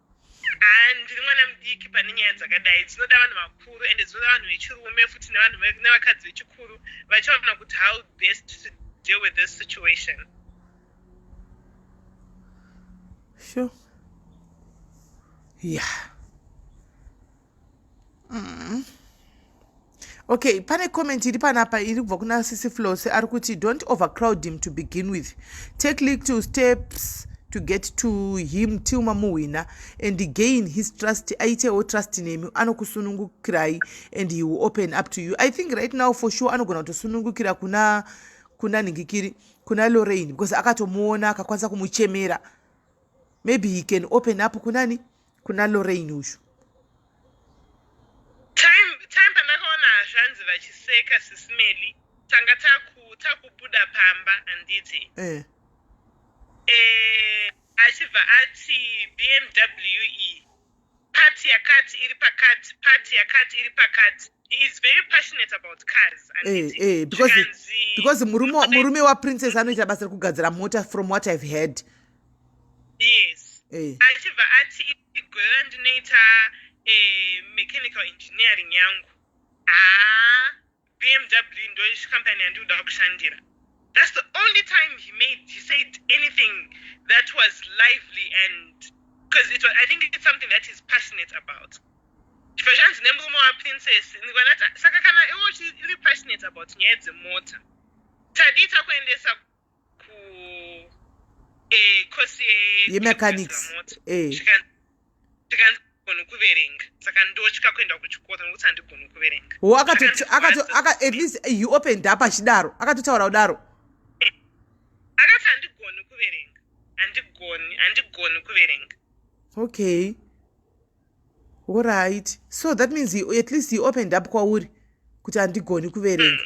ndiri mwana mudiki pane nyaya dzakadai. Dzinoda vanhu vakuru, ende dzinoda vanhu vechirume futi nevanhu nevakadzi vechikuru vachiona kuti how best to deal with this situation. Sure. Yeah. Okay, pane comment iri panapa iri kubva kuna Sisi Flos, ari kuti, "Don't overcrowd him to begin with. Take little steps to get to him till mamuhwina and gain his trust. Aitewo trust nemi, anokusunungukirai and he will open up to you." I think right now for sure anogona kutosunungukira kuna ningikiri, kuna Lorraine, because akatomuona, akakwanisa kumuchemera. Maybe he can open up kunani, kuna Lorraine uyu. Time pandakaona hazvanzi vachiseka, Sisimeli, tanga takubuda pamba, handiti? Eh. Achibva ati BMW e part yakati iri pakati, part yakati iri pakati. He is very passionate about cars, handiti? Eh, because murume waPrincess anoita basa rekugadzira mota, from what I've heard. Yes. Achibva ati gore randinoita mechanical engineering yangu, haa, BMW ndo company yandinoda kushandira. That's the only time he said anything that was lively and Because it was, I think it's something that he's passionate about. Chibva zvanzi nemurume waPrincess, ndikwanati saka kana iwe uchiri passionate about nyaya dzemota, tadii takuendesa ku course yemechanics mota. Zvikanzi handigoni kuverenga, saka ndotya kuenda kuchikoro nekuti handigoni kuverenga. Wo at least he opened up achidaro, akatotaura kudaro. Akati handigoni kuverenga, handigoni kuverenga. Okay, alright, so that means at least he opened up kwauri kuti handigoni kuverenga.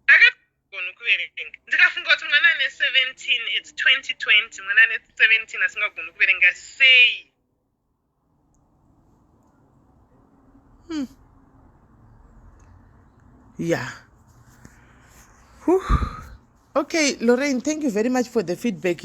Akati kuverenga. Ndikafunga kuti mwana ane 17, it's 2020, mwana ane 17 asingagoni kuverenga sei? Yeah. Whew. Okay, Lorraine, thank you very much for the feedback.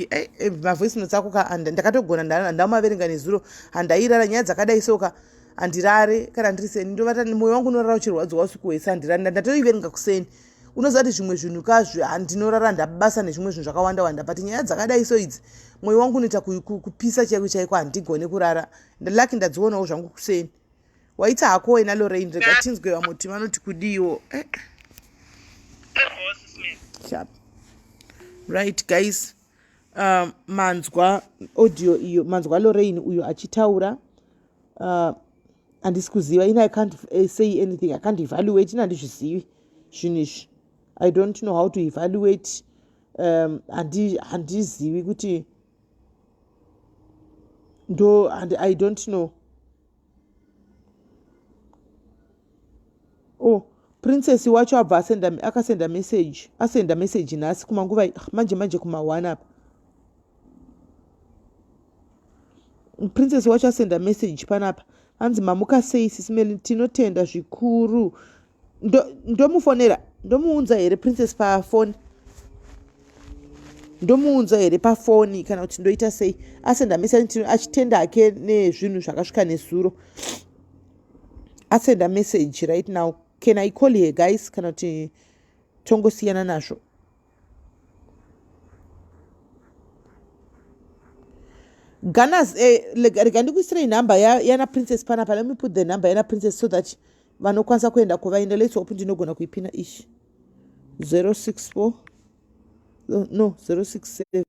Mavoice notes ako ka ndakatogona ndamaverenga nezuro. Handairara, nyaya dzakadai soka handirare kana ndiri seni, ndovata, mwoyo wangu unorara uchirwadziwa usiku hwese. Handirare, ndatoiverenga kuseni. Unoziva kuti zvimwe zvinhu kazvi handinorara, ndabasa nezvimwe zvinhu zvakawanda wanda, but nyaya dzakadai so idzi mwoyo wangu unoita kupisa chaiko chaiko, handigone kurara. Lucky ndadzionawo zvangu kuseni. Waita hako wena Lorraine. Rega tinzwe vamwe vanoti kudiwo. Sharp. Right guys, manzwa audio iyo, manzwa Lorraine uyo achitaura. Handisi kuziva ini, I can't say anything, I can't evaluate. Ini handizvizivi zvinhu izvi, I don't know how to evaluate. Handizivi kuti ndo I don't know. Oh, Princess wacho abva asenda, akasenda message, asenda message nhasi kumanguva manje manje kuma1 apa. Princess wacho asenda message panapa, hanzi mamuka sei Sis Melly, tinotenda zvikuru. Ndomufonera, ndomuunza here Princess pafoni? Ndomuunza here pafoni kana kuti ndoita sei? Asenda message achitenda hake nezvinhu zvakasvika nezuro. Asenda message right now. Can I call her guys, kana kuti tongosiyana nazvo? Ganas, rega ndikuisirei nhamba yana Princess panapa. Let me put the number yana Princess so that vanokwanisa kuenda kuvaenda. Let's hope ndinogona kuipina ishi. 064, no, 067,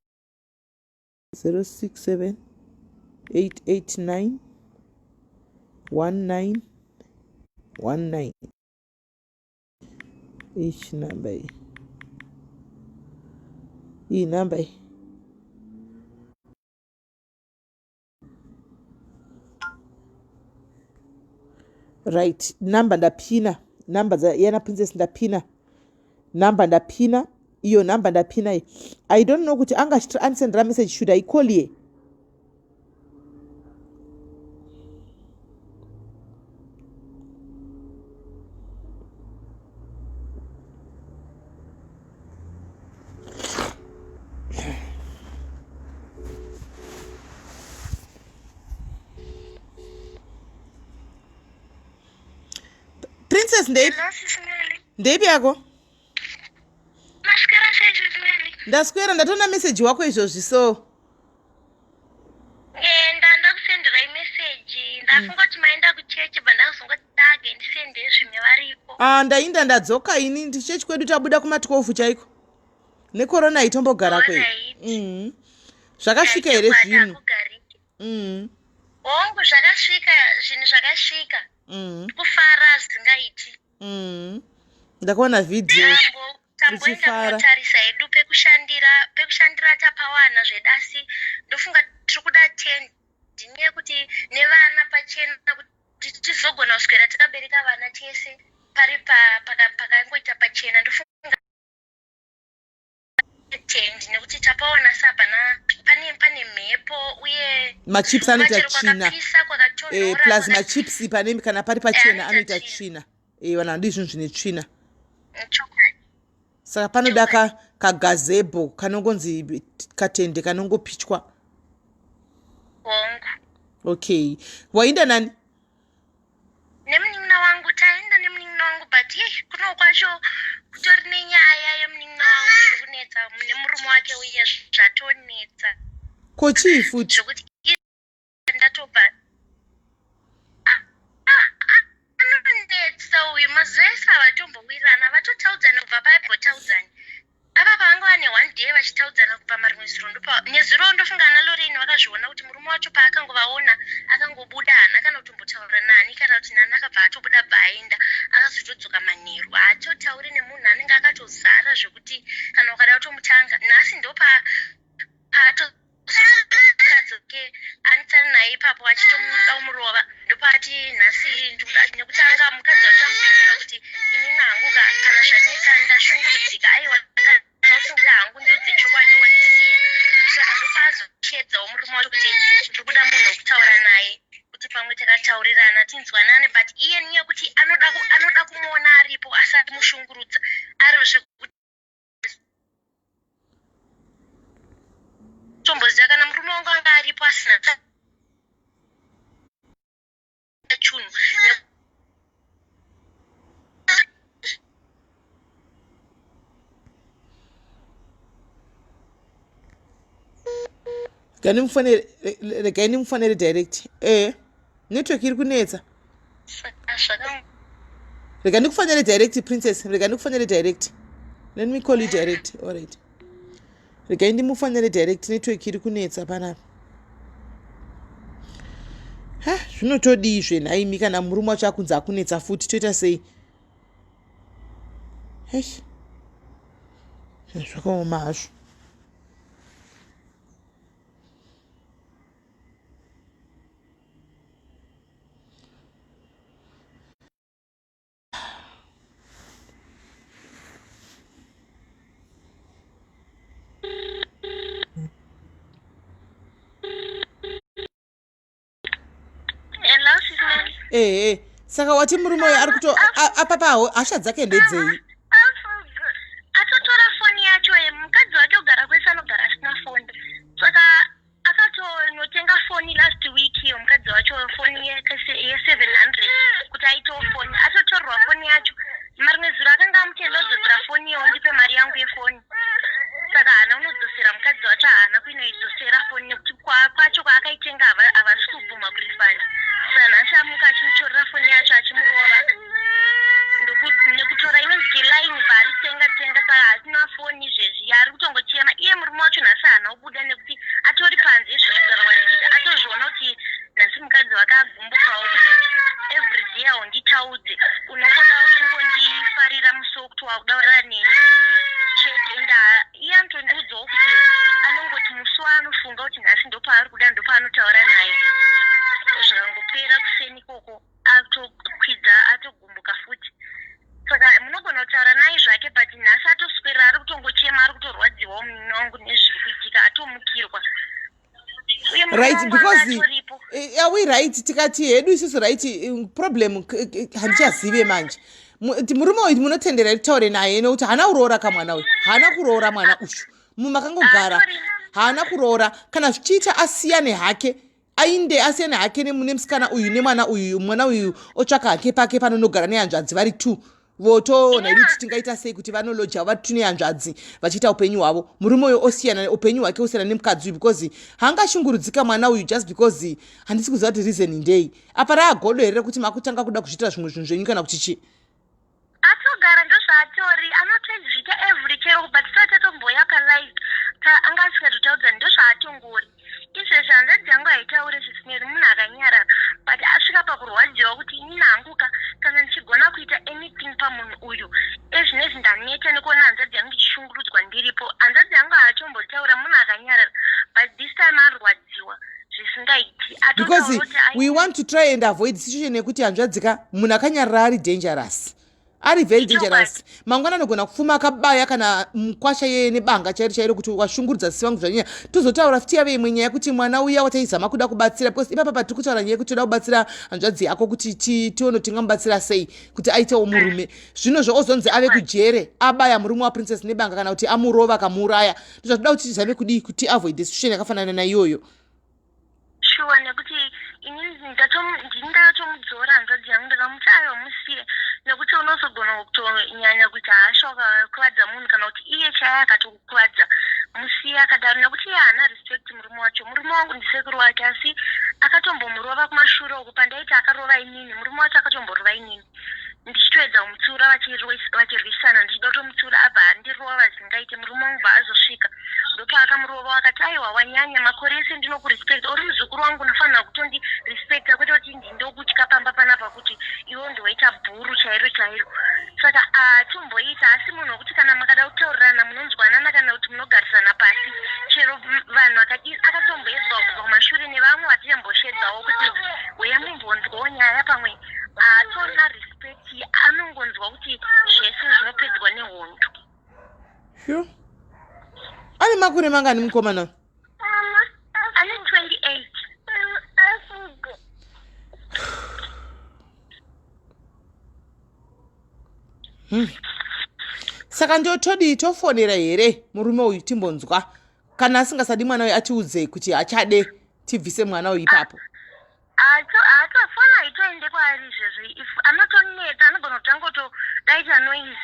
067 889 19 19. Ichi namba iyi, iyi namba iyi. Right, namba ndapina, namba yana Princess ndapina, namba ndapina iyo, namba ndapina iyi. I don't know kuti anga andisendera message. Should I call ye? Princess, ndeipi? Hello, Sis Melly. Ndeipi yako? Maswera sei, Sis Melly? Ndaswera, ndatoona message wako izvozvi so. Ndakusendera message. Ndafunga kuti maenda kuchechi, but ndakuzongoti dage ndisende zvimwe variko. Ah, ndainda, ndadzoka ini. Ndichechi kwedu tabuda kuma12 chaiko, nekorona itombogara kwei. Alright. Zvakasvika here Chokwadi, zvinhu? hakugariki. Hongu, zvakasvika, zvinhu zvakasvika. Kufara zvisingaiti. Ndakaona vhidhiyo. Tamboenda Uchifara. kunotarisa hedu pekushandira, tapawana zvedu, asi ndofunga tiri kuda tendi neyekuti nevana pachena, kuti tizogona kuswera takabereka vana tese pari pakangoita pachena. Ndofunga tendi nekuti tapaona sapana pane mhepo uye Machips anoita chero tsvina. Kwakapisa, kwakatonhora. Plus machips pane kana pari pachena anoita anoita tsvina. tsvina. Vanhu vanodi zvinhu zvine tsvina. Chokwadi. Saka panoda kagazebo kanongonzi katende kanongopichwa. Hongu. Okay, wainda nani? Nemunin'ina wangu, taenda nemunin'ina wangu, but ye kuno kwacho kutori nenyaya yemunin'ina wangu iri kunetsa nemurume wake, uye zvatonetsa. Ko chii futi? Zvokuti Kubva paibotaudzani Apa pavanga vane one day vachitaudzana kubva marimwe zuro ndopa nezuro ndofunga ana Lorraine vakazviona kuti murume wacho paakangovaona akangobuda haana kana kutombotaura nani kana kuti nani akabva atobuda bva aenda akazotodzoka manheru haatotauri nemunhu anenge akatozara zvekuti kana ukada kutomutanga nhasi ndopa paatozodzoke anitsana naye ipapo achitomuda kumurova ndopaati nhasi ndikuda nekuti anga mukadzi wacho amupindura kuti inini hangu ka kana zvanetsa ndashungurudzika aiwa kana usikuda hangu ndiudze chokwadi wondisiya saka ndopaazoshedzawo murume wacho kuti ndiri kuda munhu wekutaura naye kuti pamwe takataurirana tinzwanane but iye niye kuti anoda anoda kumuona aripo asati mushungurudza ari zvekuti tomboziva kana murume wangu anga aripo asina chunhu. Regai ndimufonere direct. Eh, network iri kunetsa. Rega ndikufonere direct princess, rega ndikufonere direct. Let me call you direct. All right. Regai ndimufonere direct, network iri kunetsa panapa. Ha, zvinotodii zvenhaimi kana murume wacho akunzi akunetsa futi toita sei? Eish. Zvakaoma hazvo. Ehe, saka wati murume uyo ari kuto apapa hasha dzake ndedzei? Atotora foni yacho, mukadzi wake ogara kwese anogara asina foni, saka akatonotenga foni last week iyo mukadzi wacho foni ye700 kuti aitewo foni, atotorerwa foni yacho. Marimwe zuro akanga amutenda kudzosera foni iyo, ndipe mari yangu yefoni, saka haana unodzosera. Mukadzi wacho haana kuinoidzosera foni nekuti kwacho kwaakaitenga havasi kubvuma kurifanda. Saka nhasi amuka achimutorera foni yacho achimurova nekutora inonzi kelaini paari tenga tenga, saka hasina foni izvezvi yaari kutongochema iye. Murume wacho nhasi haana kubuda nekuti atori panze izvozvo ndichiti atozviona kuti nhasi mukadzi wake agumbukawo kuti everyday haunditaudze, unongoda kungondifarira musi wekuti wakudaurira neni chete. Ende iye anotondiudzawo kuti anongoti musi waanofunga kuti nhasi ndopaari kuda ndopaanotaura naye. Zvikangopera kuseni ikoko atokwidza atogumbuka futi, saka munogona kutaura naye zvake, but nhasi atoswera ari kutongochema, ari kutorwadziwawo munini wangu nezviri kuitika, atomukirwa. Right, because are we right tikati hedu isusu right problem handichazive manje. Murume uyu munotendera titaure naye nekuti haana kuroora kamwana uyu, haana kuroora mwana uyu, mumakangogara haana kuroora. Kana zvichiita asiyane hake, ainde asiyane hake nemusikana uyu nemwana uyu. Mwana uyu otsvaka hake pake panonogara nehanzvadzi vari two, votoona idu kuti tingaita sei kuti vanoloja vari two nehanzvadzi vachiita upenyu hwavo. Murume uyu osiyana upenyu hwake, osiyana nemukadzi uyu, because haangashungurudzika mwana uyu just because handisi kuziva kuti reason ndei. Apa raagodo here rekuti makutanga kuda kuzviitira zvimwe zvinhu zvenyu kana kuti chii? Atogara ndozvaatori, anotozviita every chero but tisati tatomboya palive anga asikatotaudza, ndozvaatongori izvezvi. Hanzvadzi yangu haitaure zvisineri, munhu akanyarara, but asvika pakurwadziwa kuti inini hanguka kana ndichigona kuita anything pamunhu uyu ezvinezvi ndaneta nekuona hanzvadzi yangu ichishungurudzwa ndiripo. Hanzvadzi yangu haatombotaura, munhu akanyarara, but this time arwadziwa zvisingaiti. Because we want to try and avoid situation yekuti hanzvadzika munhu akanyarara ari dangerous, ari very dangerous. Mangwana anogona kupfuma akabaya kana mukwasha yeye nebanga chairo chairo kuti washungurudza sisi vangu zvanyanya. Tozotaura futi yave imwe nyaya kuti mwana uya wataizama kuda kubatsira, because ipapa patiri kutaura nyaya yekuti toda kubatsira hanzvadzi yako kuti tione kuti tingamubatsira sei kuti aitewo murume, zvino zvoozonzi ave kujere abaya murume waPrincess nebanga kana kuti amurova akamuuraya. Ndozvatoda kuti tizame kudii kuti avoid the situation yakafanana naiyoyo. Shuwa, nekuti inini ndini ndakatomudzora hanzvadzi yangu, ndakamuti aiwa musiye, nekuti unozogona kutonyanya kuita hasha ukakuvadza munhu kana kuti iye chaiye akatokukuvadza. Musiye akadaro nekuti iye haana respect murume wacho. Murume wangu ndisekuru wake, asi akatombomurova kumashure uku pandaiti akarova inini. Murume wacho akatomborova inini ndichitoedza kumutsiura, vachirwisana ndichida kutomutsiura. zvaangaite murume wangu bva azosvika ndopaakamurova akati aiwa wanyanya makore ese ndinokurespecta uri muzukuru wangu unofanira kutondirespecta kwete kuti ndindokutya pamba panapa kuti iwe ndoita bhuru chairo chairo saka atomboita asi munhu wekuti kana makada kutaurirana munonzwanana kana kuti munogarisana pasi chero vanhu akadii akatomboedzwa kubva kumashure nevamwe vatichambosvedzawo kuti uya mumbonzwawo nyaya pamwe haatorina respect anongonzwa kuti zvese zvinopedzwa nehondo. Sure. Ane makore mangani mukomana? Ane 28. Saka ndotodii tofonera here murume uyu timbonzwa kana asingasadi mwana uyu atiudze kuti hachade tibvise mwana uyu ipapo. Haatofona haitoende kwaari izvezvi if anotonetsa anogona kutanga kutodaita noise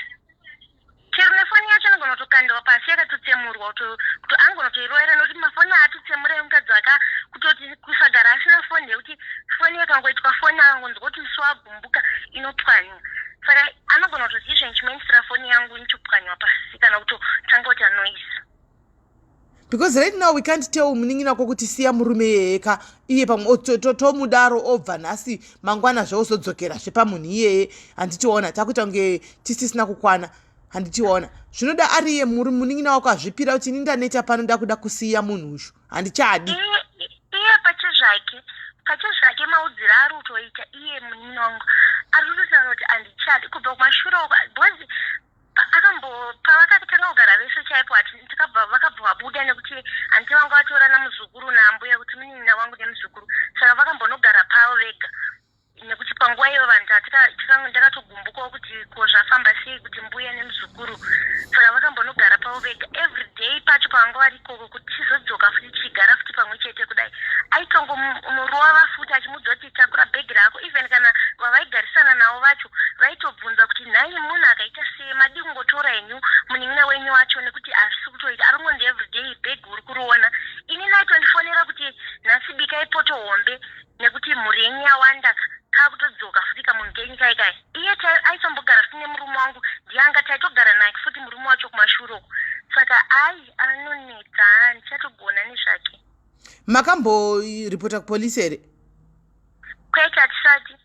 chero nefoni yacho anogona kutokandirwa pasi yakatotsemurwa kuto anogona kutoirovera nekuti mafoni aatotsemura emukadzi wake kutoti kusagara asina foni nekuti foni yakangoitwa foni akangonzwa kuti musi wagumbuka inopwanywa saka anogona kutoti izvo ndichimaindisira foni yangu inotopwanywa pasi kana kutotanga kuita noise. Because right now we can't tell munin'ina wako kuti siya murume iyeye ka iye pamwe tomudaro obva nhasi mangwana zvaozodzokerazve pamunhu iyeye handitiona takuita kunge tisisina kukwana handitiona zvinoda ari iye munin'ina wako azvipira kuti ini ndaneta pano ndakuda kusiya munhu uyu handichadi. Iye pachezvake pachezvake maudziro ari kutoita iye munin'ina wangu ari kutotaura kuti handichadi kubva kumashure uko because akambo pavakatanga kugara vese chaipo tikabva vakabva vabuda nekuti hanti vanga vatorana muzukuru naambuya kuti munin'ina wangu nemuzukuru saka vakambonogara pavo vega nekuti panguva iyo vanhu ndakatogumbukawo kuti ko zvafamba sei kuti mbuya nemuzukuru saka vakambonogara pavo vega everyday pacho pavanga vari ikoko kuti tizodzoka futi tichigara futi pamwe chete kudai aitongomurowa futi achimuudza kuti takura bhegi rako even kana vavaigarisana navo vacho vaitobvunza kuti nhai munhu akaita sei madii kungotora henyu munin'ina wenyu wacho nekuti hazvisi kutoita ari kungonzi everyday bhegi uri kuriona ini naitondifonera kuti nhasi bikai poto hombe nekuti mhuri yenyu yawanda kakutodzoka futi kamunhu kenyu kai kai iye aitombogara futi nemurume wangu ndiye taitogara naye futi murume wacho kumashure uko saka ai anonetsa ndichatogona nezvake. Makamboripota kupolisi here? Kwete hatisati.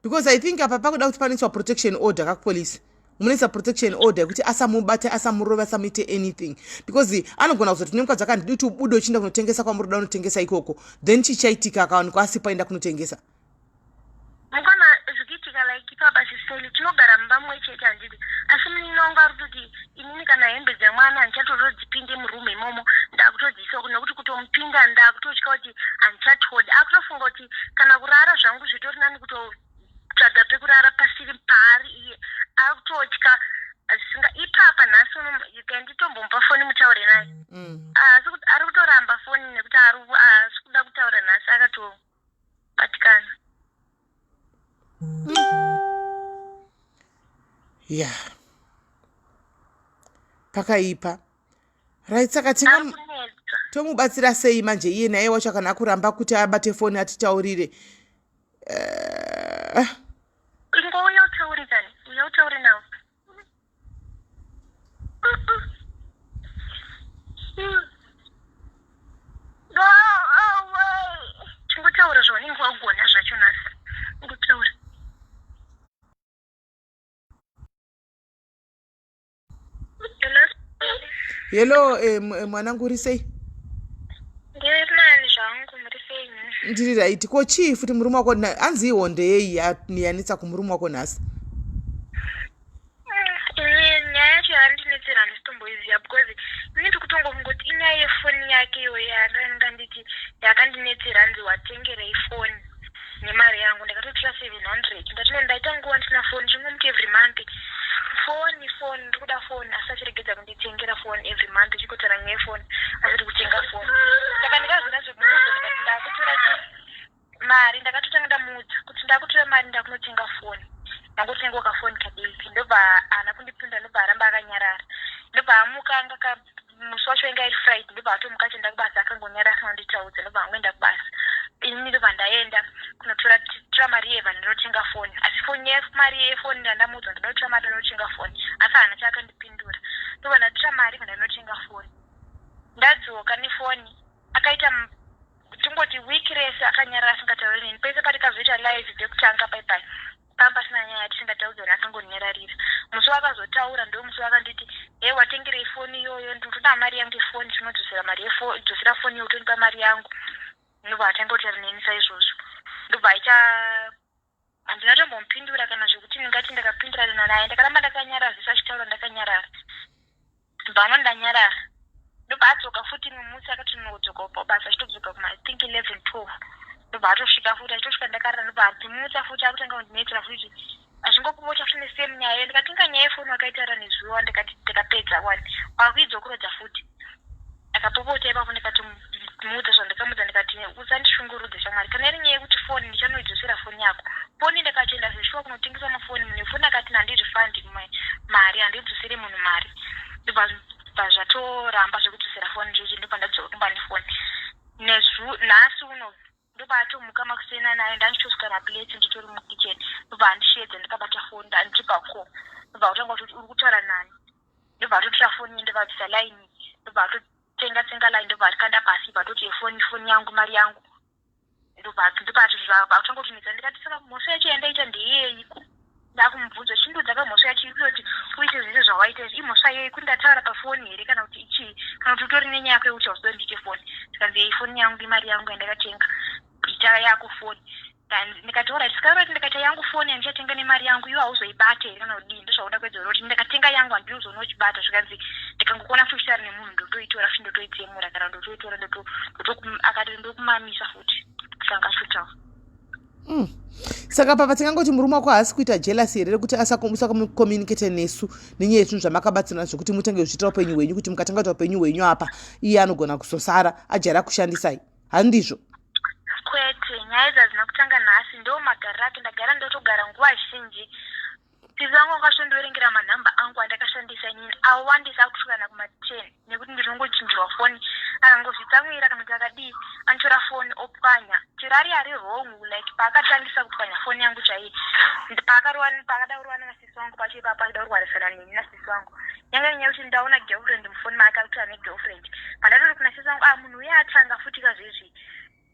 Because I think apa pakuda kuti panoiswa protection order kakupolisi munoisa protection order yekuti asamubate asamurove asamuite anything because anogona kuzoti nemukadzi akandidi kuti ubude uchienda kunotengesa kwamuri kuda kunotengesa ikoko then chichaitika akawanikwa asipo aenda kunotengesa. Mukoma zvikuitika like ipapa siseli tinogara mumba mumwe chete handidi asi munin'ina wangu ari kutoti inini kana hembe dzemwana handichatotodzipinde murumu imomo ndakutodziisa nekuti kutomupinda ndakutotya kuti handichatodi akutofunga kuti kana kurara zvangu zvitori nani kutotsvaga pekurara pasiri paari iye akutotya zvisinga ipapa nhasi kanditombomupa foni mutaure naye ari kutoramba foni nekuti haasi kuda kutaura nhasi akatobatikana. Ya pakaipa right saka tomubatsira sei manje iye naye wacho kana akuramba kuti abate foni atitaurire? Ingouya utaure kani uya utaure navo. Chingotaura zvaunenge wagona zvacho nhasi ingotaura. Hello mwanangu uri sei? Ndiri nani zvangu muri sei? Ndiri right. Ko chii futi murume wako anzi ihonde yei yanetsa kumurume wako nhasi? Ini nyaya yacho yandinetsera handisitomboiziva because ini ndiri kutongofungoti inyaya yefoni yake iyoyo yanga nditi yakandinetsera hanzi watengerei foni nemari yangu ndakatotora 700 ndati no ndaita nguva ndisina foni chingomuti every month foni foni ndiri kuda foni asi achiregedza kunditengera foni every month chikotaura nyaya yefoni asiri kutenga foni saka ndikazoda zvekumuudza ndikati ndakutora mari ndakatotanga ndamuudza kuti ndakutora mari ndakunotenga foni ndangotengawo kafoni kadiki ndobva haana kundipinda ndobva aramba akanyarara ndobva amuka anga musi wacho inga iri Friday ndobva atomuka achienda kubasa akangonyara asina kunditaudza ndobva angoenda kubasa ini ndobva ndaenda kunotora tora mari yeva ndinotenga foni asi foni mari yefoni ndandamuudza ndoda kutora mari ndinotenga foni asi haana chaakandipindura. Ndobva ndatora mari bva ndanotenga foni. Ndadzoka nefoni akaita tingoti week rese akanyarara asingatauri neni. Pese patikazoita live pekutanga pai pai panga pasina nyaya tisingataudzani, akangonyararira. Musi wakazotaura ndo musi wakanditi, "He, watengerei foni iyoyo? Ndinotoda mari yangu yefoni. Tinodzosera mari yedodzosera foni iyo, utondipa mari yangu." Ndobva atanga kutaura neni saizvozvo. Ndobva aita, handina tombomupindura kana zvekuti ndingati ndakapindurana naye. Ndakaramba ndakanyarara zvese achitaura, ndakanyarara. Bva anondanyarara, ndobva adzoka futi imwe musi. Akati nodzoka pabasa, achitodzoka kuma, I think, 11, 12. Ndobva atosvika futi, achitosvika ndakarara. Ndobva adzimutsa futi, akutanga kundinetsera futi, achingopopota futi nesame nyaya. Ndikati, "Inga nyaya yefoni wakaitaura nezuva." Ndikati, "Ndakapedza wani, wakuidzokorodza futi." Akapopota ipapo. Ndikatomuudza zvandakamudza, ndikati, "Usandishungurudze shamwari. Kana iri nyaya yekuti foni, ndichanoidzosera foni yako." Foni ndakatoenda zveshuwa kunotengesa mafoni. Munhu wefoni akati, "Handirifandi mari, handidzosere munhu mari." Ndobva zvatoramba zvekudzosera foni zvezvi. Ndobva ndadzoka kumba nefoni. Nhasi uno ndobva atomuka makusena nayo. Ndandichitosuka maplates, nditori mukitchen. Ndobva andishedza ndikabata foni, ndandiri pacall. Ndobva kutanga kutoti, "Uri kutaura nani?" Ndobva atotora foni, ndobva abvisa line, ndobva atotenga tsenga line, ndobva atikanda pasi, bva atoti, "Yefoni, foni yangu, mari yangu." Ndobva akutanga kutinetsa. Ndikati, "Saka mhosva yacho yandaita ndeyeiko?" Ndakumubvunza, "Chindudza ka, mhosva yacho iri kutoti uite zvese zvawaita izvi, imhosva yei? Kuti ndataura pafoni here, kana kuti ichii, kana kuti utori nenyaya yako yekuti hausi ndiite foni?" Tikanzi, "Yei foni yangu, imari yangu yandakatenga, ita yako foni." Ndikati, "Alright, saka kuti ndikaita yangu foni yandichatenga nemari yangu, iwe hauzoibate here kana kudii? Ndozvauda kwedzera kuti ndakatenga yangu, handiuzoona uchibata?" Zvikanzi, "Ndikangokuona futi uchitaura nemunhu, ndotoitora futi, ndotoitsemura, kana ndotoitora." Akati, "Ndokumamisa futi." Sanga achitaura. Saka papa tingangoti murume wako haasi kuita jealous here, rekuti asakommunicate nesu nenyaya yezvinhu zvamakabatsirana, zvekuti mutange kuzviitira upenyu hwenyu, kuti mukatanga kuita upenyu hwenyu apa, iye anogona kuzosara ajaira kushandisai, handizvo? Kwete, nyaya idzi hadzina kutanga nhasi. Ndo magariro ake. Ndagara, ndotogara nguva zhinji. Sisi vangu vangasondiverengera manhamba angu andakashandisa inini, awandisa, akusvika na kuma10, nekuti ndinongochinjirwa foni. Akangozvitsamwira kana kuti akadii, anotora foni opwanya. Chero ari ari wrong, like paakatangisa kupwanya foni yangu chaiye, paakada kurovana nasisi wangu pacho ipapo, achida kurwarisana neni nasisi wangu, yanga nyaya yekuti ndaona girlfriend mufoni make, akuti ane girlfriend. Pandatori kuna sisi wangu, "Ah, munhu uye atanga futi kazvezvi."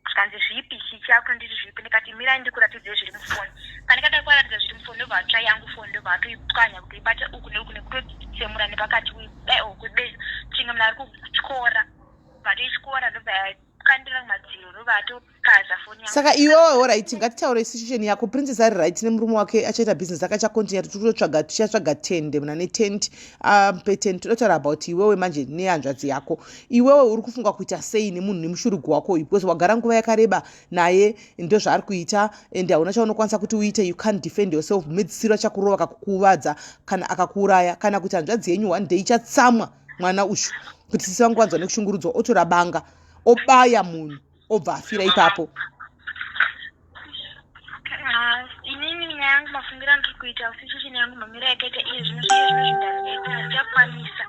Zvikanzi, "Zvipi?" Chichi akunditi, "Zvipi?" Ndikati, "Mirai ndikuratidze zviri mufoni." Pandikada kuvaratidza zviri mufoni, ndobva atora yangu foni, ndobva atoipwanya, kutoibata uku neuku, nekutotsemura nepakati, kudai kube chinge munhu ari kutyora. Bva atoityora, ndobva yakandira kumadziro, ndobva atokaza foni yangu. Saka iwewe, alright, ngatitaure situation yako. Princess ari right nemurume wake, achaita business ake, achacontinue. Tikutotsvaga, tichatsvaga tende, muna netent petent. Toda kutaura about iwewe manje nehanzvadzi yako. Iwewe uri kufunga kuita sei nemunhu, nemushurugu wako uyu? Because wagara nguva yakareba naye, ndo zvaari kuita, and hauna chaunokwanisa kuti uite. You can't defend yourself. Medzisiro achakurova, akakukuvadza, kana akakuuraya, kana kuti hanzvadzi yenyu one day ichatsamwa mwana uyu kuti sisi vangu vanzwa nekushungurudzwa, otora banga, obaya munhu, obva afira ipapo. Ah, inini nyaya yangu, mafungiro andiri kuita, situation yangu, mamiro yakaita iye zvino, iye zvino zvindaneta, handichakwanisa,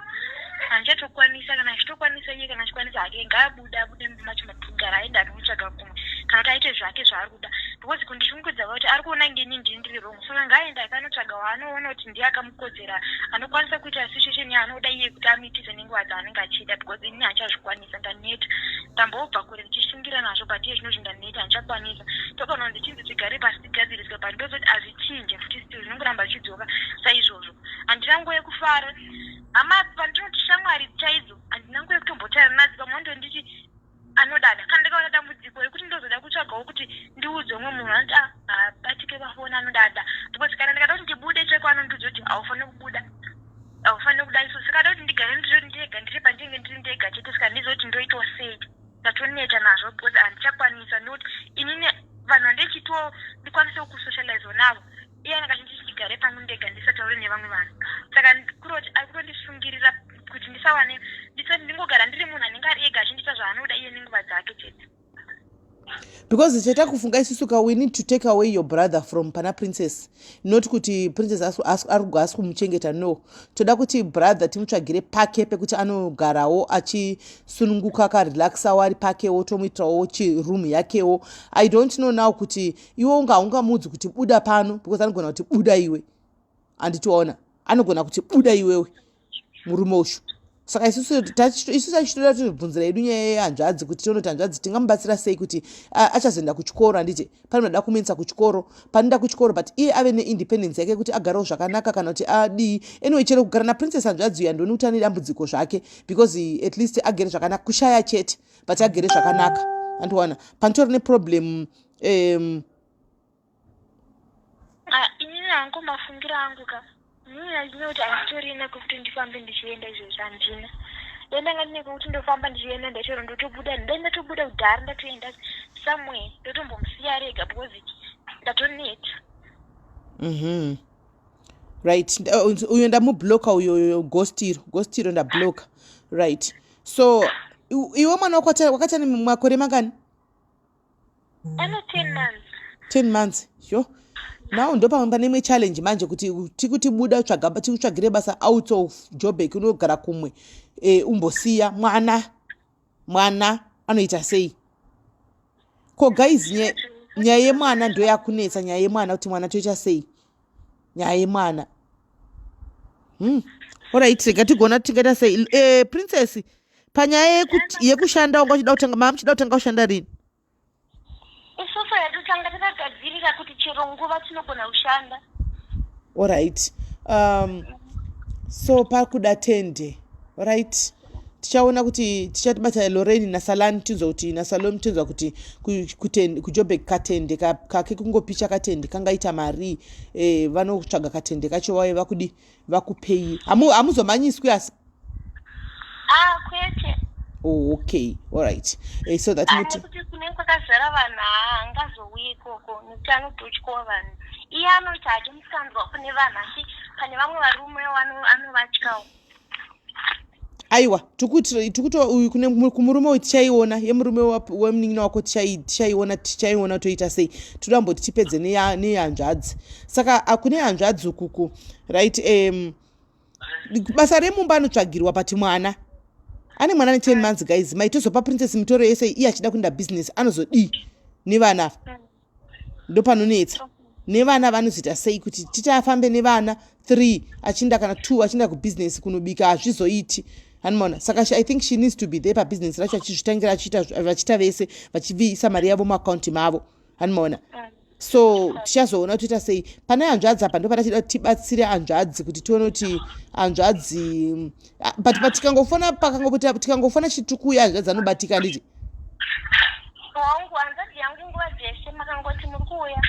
handichatokwanisa. Kana achitokwanisa iye, kana achikwanisa hake, ngaabude, abude mumba macho matigara, aende anotsvaga kumwe, kana kuti aite zvake zvaari kuda, because kundishungurudza kuti ari kuona ngeni ndini ndiri wrong. Saka ngaaende akanotsvaga waanoona kuti ndiye akamukodzera, anokwanisa kuita situation yaanoda iye kuti amuitise nenguva dzaanenge achida, because inini handichazvikwanisa. Ndaneta, ndambobva kure ndichishingira nazvo, but iye zvino zvindaneta, handichakwanisa. Togona ndichinzi tigare pasi tigadziriswe, but ndozoti hazvichinje futi, still zvinongoramba zvichidzoka saizvozvo. Handina nguva yekufara. Hama, pandinoti shamwari chaidzo, handina nguva yekutombotaura nadzo. Pamwe ndonditi anodada, kana ndikaona dambudziko rekuti ndozoda kutsvagawo kuti ndiudze umwe munhu, anoti, "Ah, haabatike pafoni, anodada." Because kana ndikada kuti ndibude chaiko, anondiudza kuti, "Haufaniri kubuda, haufaniri kuda iso." Saka da kuti ndigare ndiri ndega, ndiri pandinenge ndiri ndega chete. Saka ndizoti ndoitawo sei? Ndatoneta nazvo because handichakwanisa, nekuti inini vanhu vandichito ndikwanisewo kusocializewo navo, iye anenge achinditi ndigare pangu ndega, ndisataure nevamwe vanhu. Saka kuroti ari kutondisungirira kuti ndisawane, ndingogara ndiri munhu anenge ari ega, achindiita zvaanoda iye nenguva dzake chete. Because chaita kufunga isusu ka, we need to take away your brother from pana Princess. Not kuti Princess ari asi kumuchengeta, no. Toda kuti brother timutsvagire pake pekuti anogarawo achisununguka, akarelaxawo, ari pakewo, tomuitirawo chiroom yakewo. I don't know now kuti iwe unga haungamudzi kuti buda pano, because anogona kuti, "Buda iwe." Handitiona, anogona kuti, "Buda iwewe." Murume uyu, saka isusu tachitoda tobvunzira yedu nyaya yehanzvadzi kuti tione kuti hanzvadzi tingamubatsira sei kuti achazoenda kuchikoro, handiti? Pane vanoda kumuendesa kuchikoro, panoenda kuchikoro, but iye ave neindependence yake kuti agarewo zvakanaka kana kuti adii. Anyway, chero kugara naPrincess, hanzvadzi uyu, handioni kuti ane dambudziko zvake, because at least agere zvakanaka. Kushaya chete, but agere zvakanaka, andiwana panotori neproblem. Ah, inini hangu, mafungiro angu ka, inini handina kuti handitorina kwekuti ndifambe ndichienda. Izvozvo handina. Dai ndanga ndine kwekuti ndofamba ndichienda, ndachero ndotobuda, dai ndatobuda kudhara, ndatoenda somewhere, ndotombomusiya rega, because ndatoneta. Right, uyo ndamubloka uyo, ghost iro, ghost iro ndabloka. Right, so iwe mwana wako wakati ane makore mangani? Ano 10 months. 10 months, yo. Now ndo pamwe pane imwe challenge manje, kuti tikuti buda, tsvaga, tikutsvagire basa out of Joburg, unogara kumwe, umbosiya mwana. Mwana anoita sei ko, guys? Nyaya yemwana ndo yakunetsa, nyaya yemwana, kuti mwana toita sei, nyaya yemwana. Alright, rega tigona tingaita sei. Princess, panyaya yekushanda, wanga uchida kutanga, maa muchida kutanga kushanda rini? Isusu yatotanga takagadzirira kuti chero nguva tinogona kushanda. Alright, so pakuda tende. Right, tichaona kuti tichatibata Lorraine naSalani, tinzwa kuti naSalomi, tinzwa kuti kuJobek katende kake kungopicha katende kangaita mari. Vanotsvaga katende kacho, vauye vakudi vakupei. Hamuzomanyiswi asi? Ah, kwete. Oh, okay, alright, so that muti Nekuti kunenge kwakazara vanhu, haangazouyi ikoko nekuti anototyawo vanhu. Iye anoti hake musikanzwa kune vanhu, asi pane vamwe varume anovatyawo. Aiwa, tikuto uyu kune kumurume uyu, tichaiona yemurume wemunin'ina wako, tichaiona, tichaiona toita sei. Toda kumboti tipedze nehanzvadzi. Saka kune hanzvadzi ukuku, right? Basa remumba anotsvagirwa, but mwana, ane mwana ne10 months, guys. Mai tozopa Princess mitoro yese, iye achida kuenda business, anozodii nevana ava? Ndo panonetsa. Nevana vanozoita sei kuti titi afambe nevana 3 achienda, kana 2 achienda kubusiness kunobika? Hazvizoiti, anomaona. Saka I think she needs to be there pabusiness racho, achizvitangira, achiita, vachiita vese, vachiisa mari yavo muakaunti mavo, anomaona. So tichazoona kuti toita sei pane hanzvadzi apa. Ndo patachida kuti tibatsire hanzvadzi, kuti tione kuti hanzvadzi, but patikangofona, pakangopota tikangofona chitukuya, hanzvadzi anobatika, handiti? Wangu, hanzvadzi yangu, nguva dzese makangoti muri kuuya,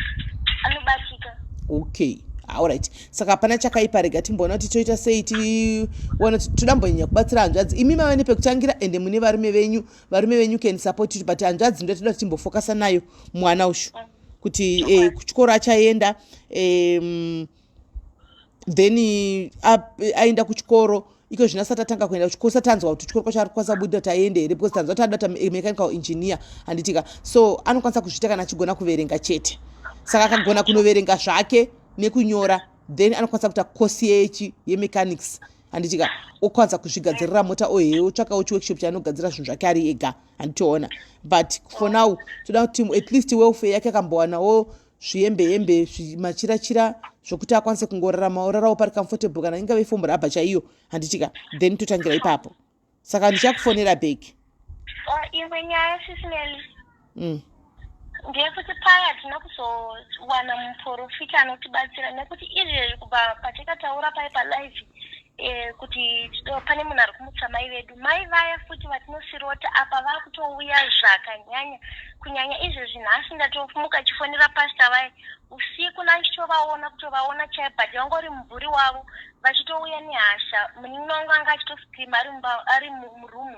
anobatika. Okay, alright, saka hapana chakaipa. Rega timboona kuti toita sei, tione kuti toda mbonyanya kubatsira hanzvadzi. Imi mava nepekutangira, ende mune varume venyu, varume venyu can support you, but hanzvadzi ndo toda kuti timbofokasa nayo, mwana ushu, kuti kuchikoro achaenda, then aenda kuchikoro iko zvino, asati atanga kuenda kuchikoro, sati anzwa kuti chikoro kwacho ari kukwanisa kubudirira kuti aende here, because tanzwa kuti anoda kuita mechanical engineer, handitika? So anokwanisa kuzviita kana achigona kuverenga chete. Saka akagona kunoverenga zvake nekunyora, then anokwanisa kuita kosi yechi yemechanics, handitika? Okwanisa kuzvigadzirira mota, ohe, otsvakawo chiworkshop chaanogadzira zvinhu zvake ari ega, handitoona. But for now toda kuti at least welfare yake akambowanawo zvihembe hembe, machirachira, zvokuti akwanise kungorarama, orarawo pari comfortable, kana ingave foam rubber chaiyo, handitika? Then totangira ipapo. Saka ndichakufonera back. Imwe nyaya, Sis Melly, ndeyekuti paya hatina kuzowana muprofita anotibatsira, nekuti izvezvi kubva patakataura pai palive kuti pane munhu ari kumutsa mai vedu, mai vaya futi vatinosirota apa vakutouya zvakanyanya kunyanya izvezvi. Nhasi ndatomuka chifonera pasta vaya usiku, nandichitovaona, kutovaona chaipo, but vangori mumvuri wavo, vachitouya nehasha. Munin'ina wangu anga achitoscreama ari murumu.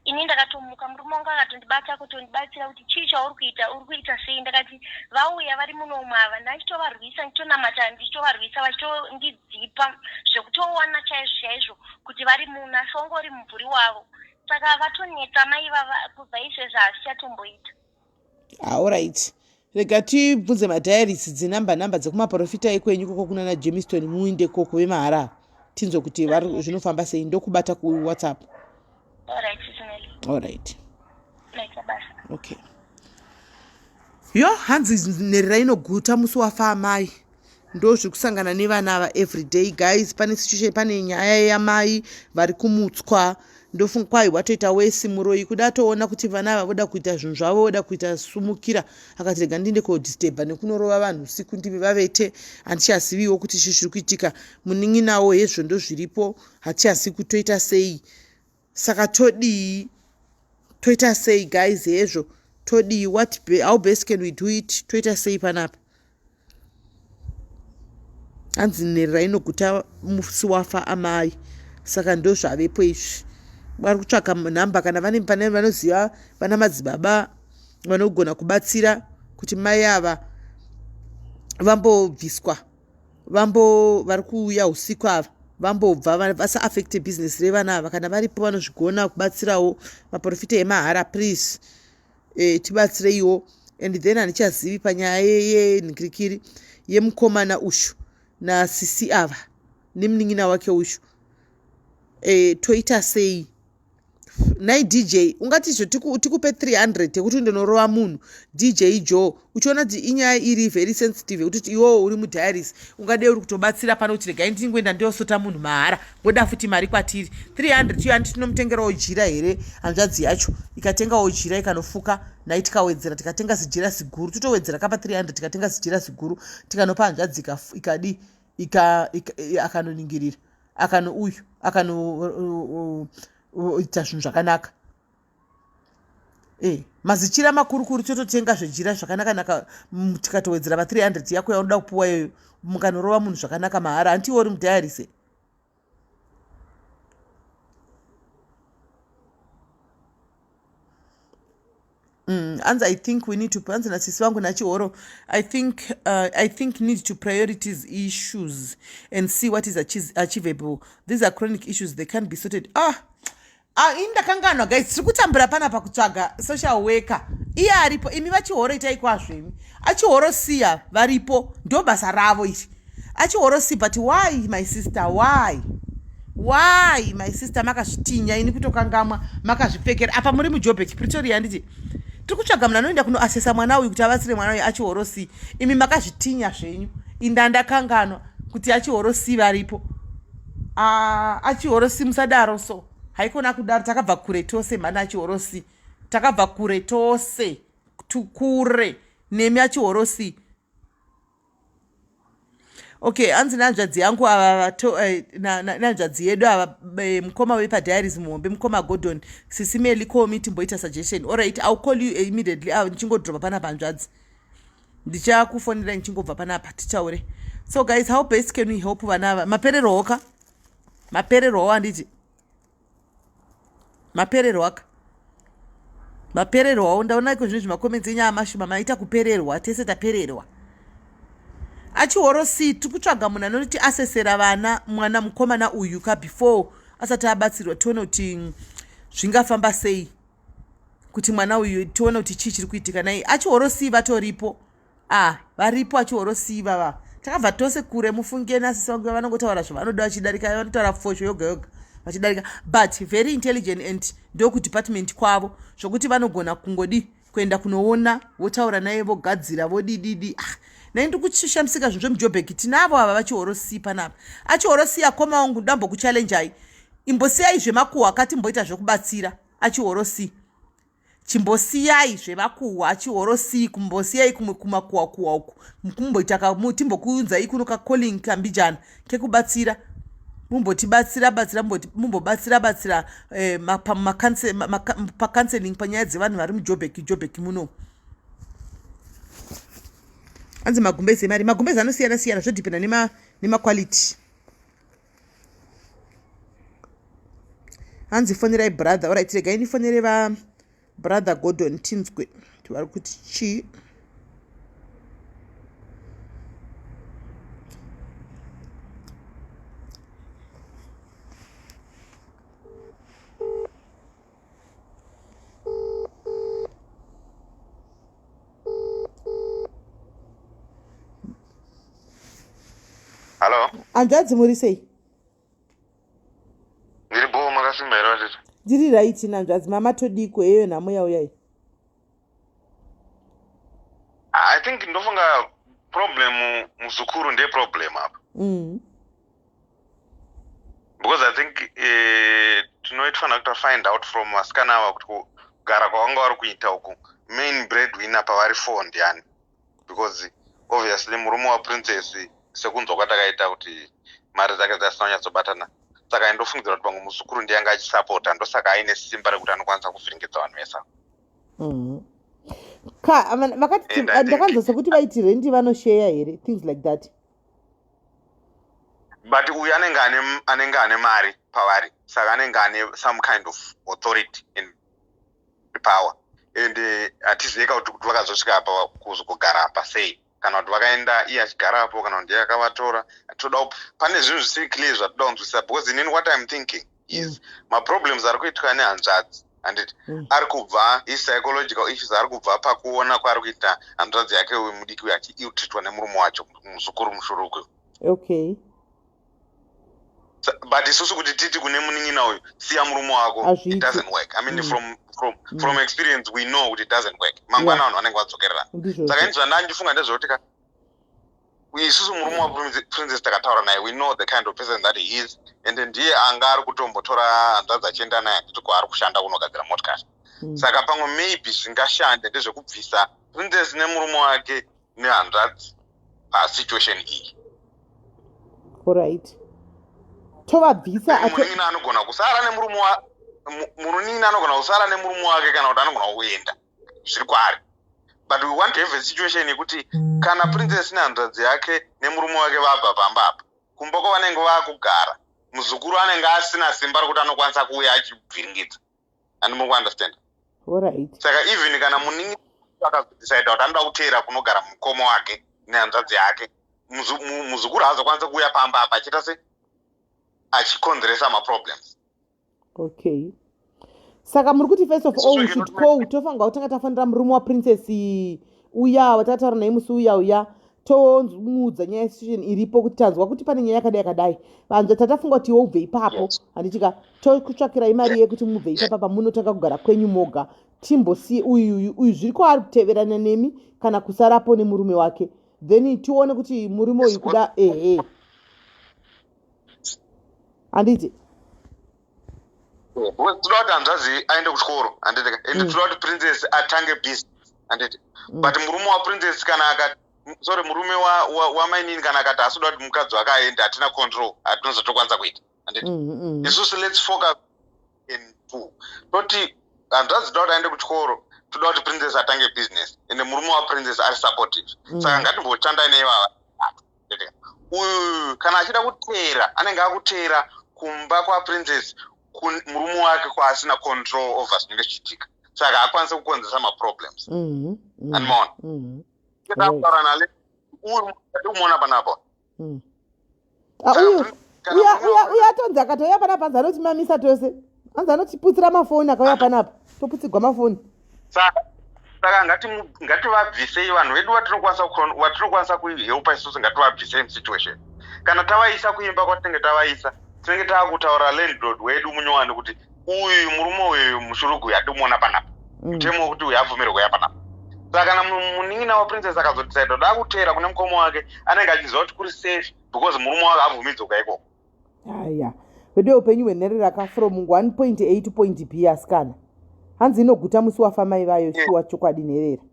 Ini ndakatomuka, murume wangu akatondibata kutondibatsira kuti, "Chii chauri kuita? Uri kuita sei?" Ndakati, "Vauya vari munomu ava." Ndachitovarwisa, ndichitonamata, ndichitovarwisa, vachitondidzipa zvekutoona chaizvo chaizvo kuti vari muno, asi wangori mumvuri wavo. Saka vatonetsa mai vava kubva izvezvi, hazvichatomboita. Alright, rega tibvunze madiaries, dzinamba namba dzekumaprofita ekwenyu koko kunana Jamestown, muinde koko vemahara, tinzwe kuti zvinofamba sei. Ndokubata kuWhatsApp. Alright, Sis Melly. Alright. Maita basa. Okay. Yo, hanzi nherera inoguta musi wafa amai. Ndo zviri kusangana nevana ava everyday guys. Pane situation, pane nyaya yamai vari kumutswa. Ndofunga kwai watoita wesi muroyi kuda toona kuti vana ava voda kuita zvinhu zvavo, voda kuita sumukira. Akati rega ndiende kodisturba nekunorova vanhu usiku ndive vavete. Handichaziviwo kuti chii zviri kuitika. Munin'inawo hezvo ndozviripo, hatichazivi kuti toita sei. Saka todii? Toita sei guys? Hezvo todii? What, how best can we do it? Toita sei panapa? Hanzi nherera inoguta musi wafa amai. Saka ndozvavepo izvi. Vari kutsvaka nhamba kana vane pane vanoziva vana madzibaba vanogona kubatsira kuti mai ava vambobviswa, vambo vari kuuya usiku ava vambobva vasaaffecte business revana ava. Kana varipo vanozvigona kubatsirawo, maprofita emahara, please tibatsireiwo. And then handichazivi panyaya yenhikirikiri yemukomana ushu nasisi ava nemunin'ina wake ushu, toita sei nai DJ? Ungati zvo tikupe 300 yekuti undonorova munhu, DJ Joe, uchiona kuti inyaya iri very sensitive yekuti iwowo uri mudiaries, ungadei uri kutobatsira pano kuti regai ndingoenda ndiyosota munhu mahara, voda futi mari kwatiri. 300 iyo handi tinomutengerawo jira here? Hanzvadzi yacho ikatengawo jira ikanofuka nai, tikawedzera tikatenga zijira ziguru, totowedzera kapa 300, tikatenga zijira ziguru tikanopa hanzvadzi ikadi akanoningirira akano uyu akanoita zvinhu zvakanaka. Mazichira makurukuru tototenga zvejira zvakanaka-naka, tikatowedzera pa300 yako yaunoda kupuwa iyoyo, mukanorova munhu zvakanaka mahara. Hantiwo uri mudiarise? Anzi I think we need to, anzi nasisi vangu nachihoro, I think need to priorities issues and see what is achievable. These are chronic issues, they can't be sorted. Ah, ini ndakanganwa guys, tiri kutambura panapa kutsvaga social worker. Iye aripo, imi vachihoro, itai kwazvo imi. Achihoro siya varipo, ndo basa ravo iri. Achihoro si, but why my sister, why my sister makazvitinya? Ini kutokangamwa makazvipfekera apa muri muJobek, Pretoria. Handiti tiri kutsvaga munhu anoenda kunoasesa mwana uyu kuti abatsire mwana uyu? Achihoro si, imi makazvitinya zvenyu. Inda ndakanganwa kuti achihoro si varipo. Ah, achihoro si, musadaro so, haikona kudaro. Takabva kure tose mhani, achihoro si, takabva kure tose, kure nemi achihoro si. Okay, hanzi nehanzvadzi yangu ava, nehanzvadzi yedu ava, mukoma wepadiaries muhombe, mukoma Gordon, sisi Meli, call me timboita suggestion. Allright, I'll call you immediately. Ah, ndichingodropa panapa hanzvadzi, ndichakufonera ndichingobva panapa titaure. So guys, how best can we help vana ava? Mapererwawo ka, mapererwawo, handiti mapererwa ka, mapererwawo. Ndaona iko zvino zvimacomments enyaya mashoma, maita kupererwa, tese tapererwa. Achihoro c, tiri kutsvaga munhu anoti asesera vana, mwana mukomana uyu ka, before asati abatsirwa, tione kuti zvingafamba sei kuti mwana uyu, tione kuti chii chiri kuitika nai. Achihoro c vatoripo. Ah, varipo achihoro c vava. Takabva tose kure, mufunge. Nasisi vangu vanongotaura zvavanoda vachidarika, vanotaura fosho yoga yoga vachidarika, but very intelligent and ndokudepartment kwavo zvokuti vanogona kungodi kuenda kunoona, votaura naye, vogadzira, vodididi. Ah, nai ndiri kushamisika zvinhu zvemujobheki. Tinavo ava vachihoro c panapa. Achihoro c, akoma wangu, ndambokuchallenjai, imbosiyai zvemakuhwa akati mboita zvekubatsira. Achihoro c, chimbosiyai zvevakuhwa. Achihoro c, kumbosiyai kumwe kumakuhwa kuhwa uku, kumboita timbokuunzai kuno kacalling kambijana kekubatsira, mumbotibatsira batsira, mumbobatsira batsira pacounseling panyaya dzevanhu vari muJobek, Jobek muno. Anzi magumbezi emari, magumbezi anosiyana siyana, zvodhipenda nemaquality. Hanzi fonerai brother. Alright, regai ndifonere va brother Gordon, tinzwe kuti vari kuti chii. Hallo. Hanzvadzi, muri sei? Ndiri bho, makasimba here vatete? Ndiri right nanzvadzi. Mama, todiko heyo nhamo yauyai? I think ndofunga problem. Muzukuru ndiye problem apa. Because I think tinofanira kuta find out from vasikana ava kuti kugara kwavanga vari kuita uku, main bread winner pavari four ndiani? Because obviously murume waPrincess, sekunzwa kwatakaita kuti mari dzake dzasina kunyatsobatana, saka indofungidzira kuti pamwe muzukuru ndiye anga achisapota, ndosaka aine simba rekuti anokwanisa kuvhiringidza vanhu vese. Ka vakati And I think- ndakanzwa sekuti vaiti rendi vanosheya here, things like that. But uyu anenge ane mari pavari, saka anenge ane some kind of authority and power, and hatizivi kuti vakazosvika apa kuzogara apa sei, kana kuti vakaenda iye achigarapo, kana kuti ndiye akavatora. Toda pane zvinhu zvisiri clear zvatoda kunzwisisa, because inini what I'm thinking is maproblems ari kuitwa nehanzvadzi, handiti, ari kubva ipsychological issues, ari kubva pakuona kwaari kuita hanzvadzi yake uyu mudiki uyu achiill-treatwa nemurume wacho, muzukuru mushurukwe. But isusu kuti titi kune munin'ina uyu, "Siya murume wako," it Hazviiti. doesn't work. I mean, from experience we know kuti it doesn't work. Mangwana vanhu vanenge vadzokererana. Ndizvozvo. Saka ini zvandandifunga ndezvekuti ka isusu murume waPrincess takataura naye, we know the kind of person that he is, and ndiye anga ari kutombotora hanzvadzi achienda naye, handiti, kwaari kushanda kunogadzira motikari. Saka pamwe maybe zvingashande ndezvekubvisa Princess nemurume wake nehanzvadzi pasituation iyi. Alright, tovabvisa. Munin'ina anogona kusara nemurume wa munin'ina anogona kusara nemurume wake, kana kuti anogona kuenda, zviri kwaari. But we want to have a situation yekuti kana Princess nehanzvadzi yake nemurume wake vabva pamba apa, kumba kwavanenge vaakugara, muzukuru anenge asina simba rekuti anokwanisa kuuya achibviringidza. And muri kuunderstand? Alright. Saka even kana munin'ina akazodecida kuti anoda kuteera kunogara mukoma wake nehanzvadzi yake, muzukuru haazokwanisa kuuya pamba apa achiita se achikonzeresa maproblems. Okay, saka muri kuti first of all we Isusu should call, tofanira kutanga tafonera murume waPrincess uya watakataura naye musi uya, tomuudza nyaya yesituation iripo, kuti tanzwa kuti pane nyaya yakadai yakadai, vanzwa, tatafunga kuti iwe ubve ipapo. Handitika tokutsvakirai mari yekuti mubve ipapa pamunotanga kugara kwenyu moga, timbosiye uyu uyu uyu zviri kwaari kuteverana nemi kana kusarapo nemurume wake, then tione kuti murume uyu kuda, ehe, handiti? Because toda kuti hanzvadzi aende kuchikoro, handiti? And toda kuti Princess atange business, handiti? But murume waPrincess kana akati, sorry, murume wamainini kana akati asikuda kuti mukadzi wake aende, hatina control, hatinozotokwanisa kuita, handiti? Isusu let's focus in two. Toti hanzvadzi toda kuti aende kuchikoro, toda kuti Princess atange business, ende murume waPrincess ari supportive. Saka ngatimboshandai neivava. Uyu kana achida kuteera, anenge akuteera kumba kwaPrincess, murume wake kwaasina control over zvinenge zvichiitika, saka haakwanisi kukonzesa maproblems. Animaona? Kutaura nale uyu atikumuona panapa. Ah, Saka uyu kana uya murume uya uya atonzi akatouya panapa, anzi anotimamisa tose, anzi anotiputsira mafoni. Akauya panapa toputsigwa mafoni. Saka ngativabvisei vanhu vedu vatinokwanisa kuhelpa isusu, ngativabvisei musituation. Kana tavaisa kuimba kwatinenge tavaisa, tinenge taakutaura landlord wedu munyowani kuti uyu murume uyu mushurugu uyu hatikuona panapa. Mutemo wekuti uyu abvumirwe kuuya panapa. Saka kana munin'ina waPrincess akazodecida kuti akuteera kune mukoma wake, anenge achiziva kuti kuri safe because murume wake abvumidzwe kuya ikoko. Aya vedu, upenyu hwenherera ka, from 1.8 to point B. Asikana, hanzi inoguta musi wafa mai vayo. Shuwa, chokwadi, nherera.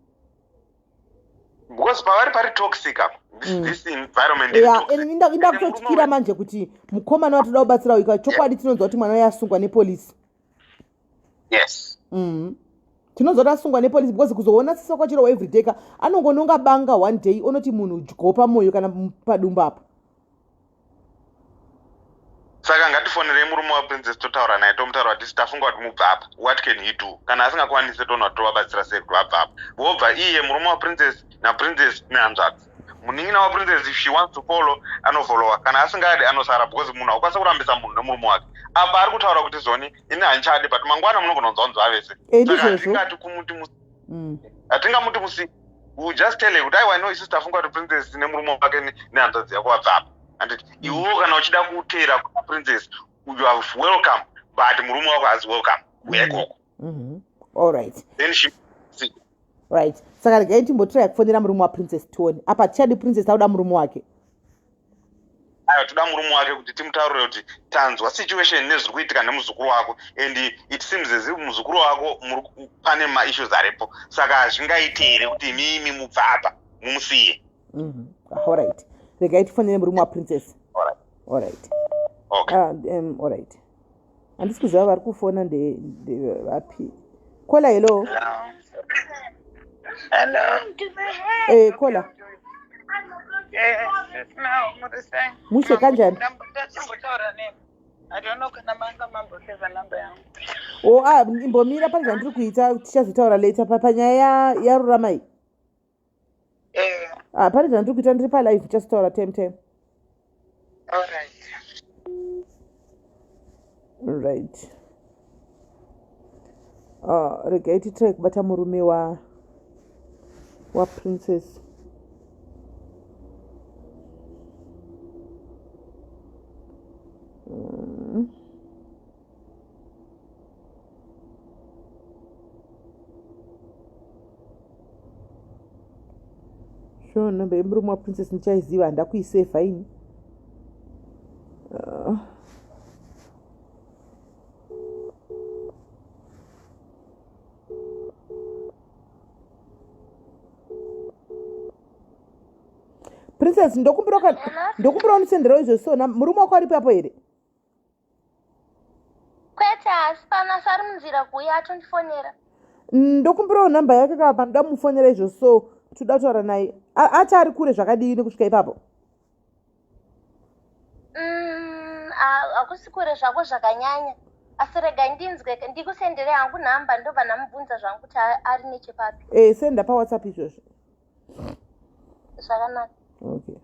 Because pavari pari toxic apa. This, this environment iri Ya. toxic. Inda Ende kutotyira murume manje kuti mukomana watoda kubatsira uyu, chokwadi tinonzwa kuti mwana uyo asungwa nepolisi. Tinonzwa kuti asungwa nepolisi, because kuzoona sisa kwachirohwa everyday ka, anongononga banga one day, onoti munhu dyo pamwoyo kana padumbu apa. Saka ngatifonerei murume waPrincess, totaura naye, tomutaura kuti tafunga kuti mubva apa. What can he do? Kana asingakwanisi, toona kuti tovabatsira sei kuti vabva apa. Vobva iye murume waPrincess naPrincess nehanzvadzi. Munin'ina waPrincess, if she wants to follow, anofollowa, kana asingadi anosara, because munhu haukwanisa kurambisa munhu nemurume wake. Apa ari kutaura kuti zoni ini handichadi, but mangwana munogona kunzwa kunzwa vese. Eh, Saka ndizvozvo. hatingati kumuti hatingamuti musi, we just tell her kuti aiwa, no, isusu tafunga kuti Princess nemurume wake nehanzvadzi yako vabva apa, handiti? Iwewo kana uchida kuteera kuna Princess, you are welcome, but murume wako haasi welcome kuuya ikoko. All right. Then she see. Right, saka regai timbotry kufonera murume waPrincess, tione. Apa tichadi Princess, auda murume wake. Aiwa, toda murume wake kuti timutaurire kuti tanzwa situation nezviri kuitika nemuzukuru wako, and it seems as if muzukuru wako pane maissues aripo, saka hazvingaiti here kuti imimi mubva apa mumusiye? Alright, regai tifonere murume waPrincess. Alright. Okay. Ah, alright, handisi kuziva vari kufona ndevapi. Caller, hello. Hello. Caller. Yes, it's now. Muri sei? Mushe, kanjani? Ndachimbotaura nemi. I don't know kana manga mamboseva namba yangu. O, ah, imbomira pane zvandiri kuita, tichazotaura later panyaya yaRuramai. Eh, Ah, pane zvandiri kuita, ndiri palive, tichazotaura time time. All right. Right, regai titry kubata murume waPrincess. Sure, namba yemurume waPrincess ndichaiziva, handakuisevha ini. Princess, ndokumbira undisenderawo izvo. So murume wako aripo apo here? Kwete, asi pano, asi ari munzira kuuya, atondifonera. Ndokumbirawo nhamba yake ka, panoda mufonera izvo, so toda kutaura naye. Ati ari kure zvakadii nekusvika ipapo? Hakusi kure zvako zvakanyanya, asi regai ndinzwe, ndikusendere hangu nhamba, ndobva ndamubvunza zvangu kuti ari nechepapi. E, senda paWhatsApp izvozvo. Zvakanaka. Okay.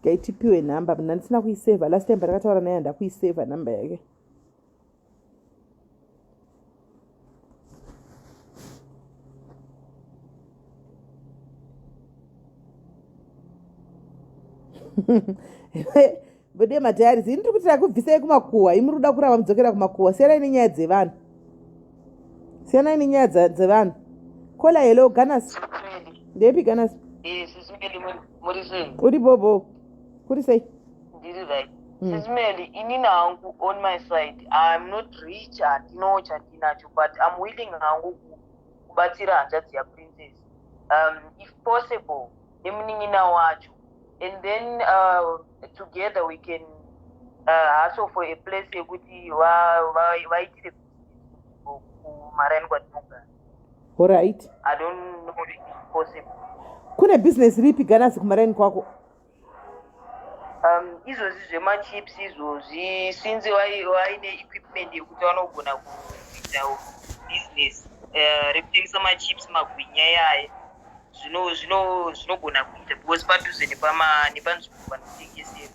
Gaitipiwe nhamba, ndandisina kuisevha last time pandakataura naye, handakuisevha nhamba yake. Bode madiaries, ini ndiri kuti rakubvisai kumakuhwa, imi muri kuda kuramba mudzokera kumakuhwa. Siyanai nenyaya dzevanhu, siyanai nenyaya dzevanhu. Caller, hello. Ganas, ndepi Ganas? Muri sei? Uri bobo, kuri sei? Ndiri right. Sis Melly, inini hangu on my side, I'm not rich, handinawo chandinacho, but I'm willing hangu kubatsira hanzvadzi yaPrincess, if possible nemunin'ina wacho, and then together we can hustle for a place yekuti vaitire kumaraini kwatinogara. Alright. I don't know if it's possible. Kune bhizinesi ripi, Ganasi, kumaraini kwako? Izvozvi zvemachips izvozvi, since vaine equipment yekuti vanogona kuita business rekutengesa machips, magwinya yaya, zvinogona kuita because padhuze nepanzvimbo panotengesera.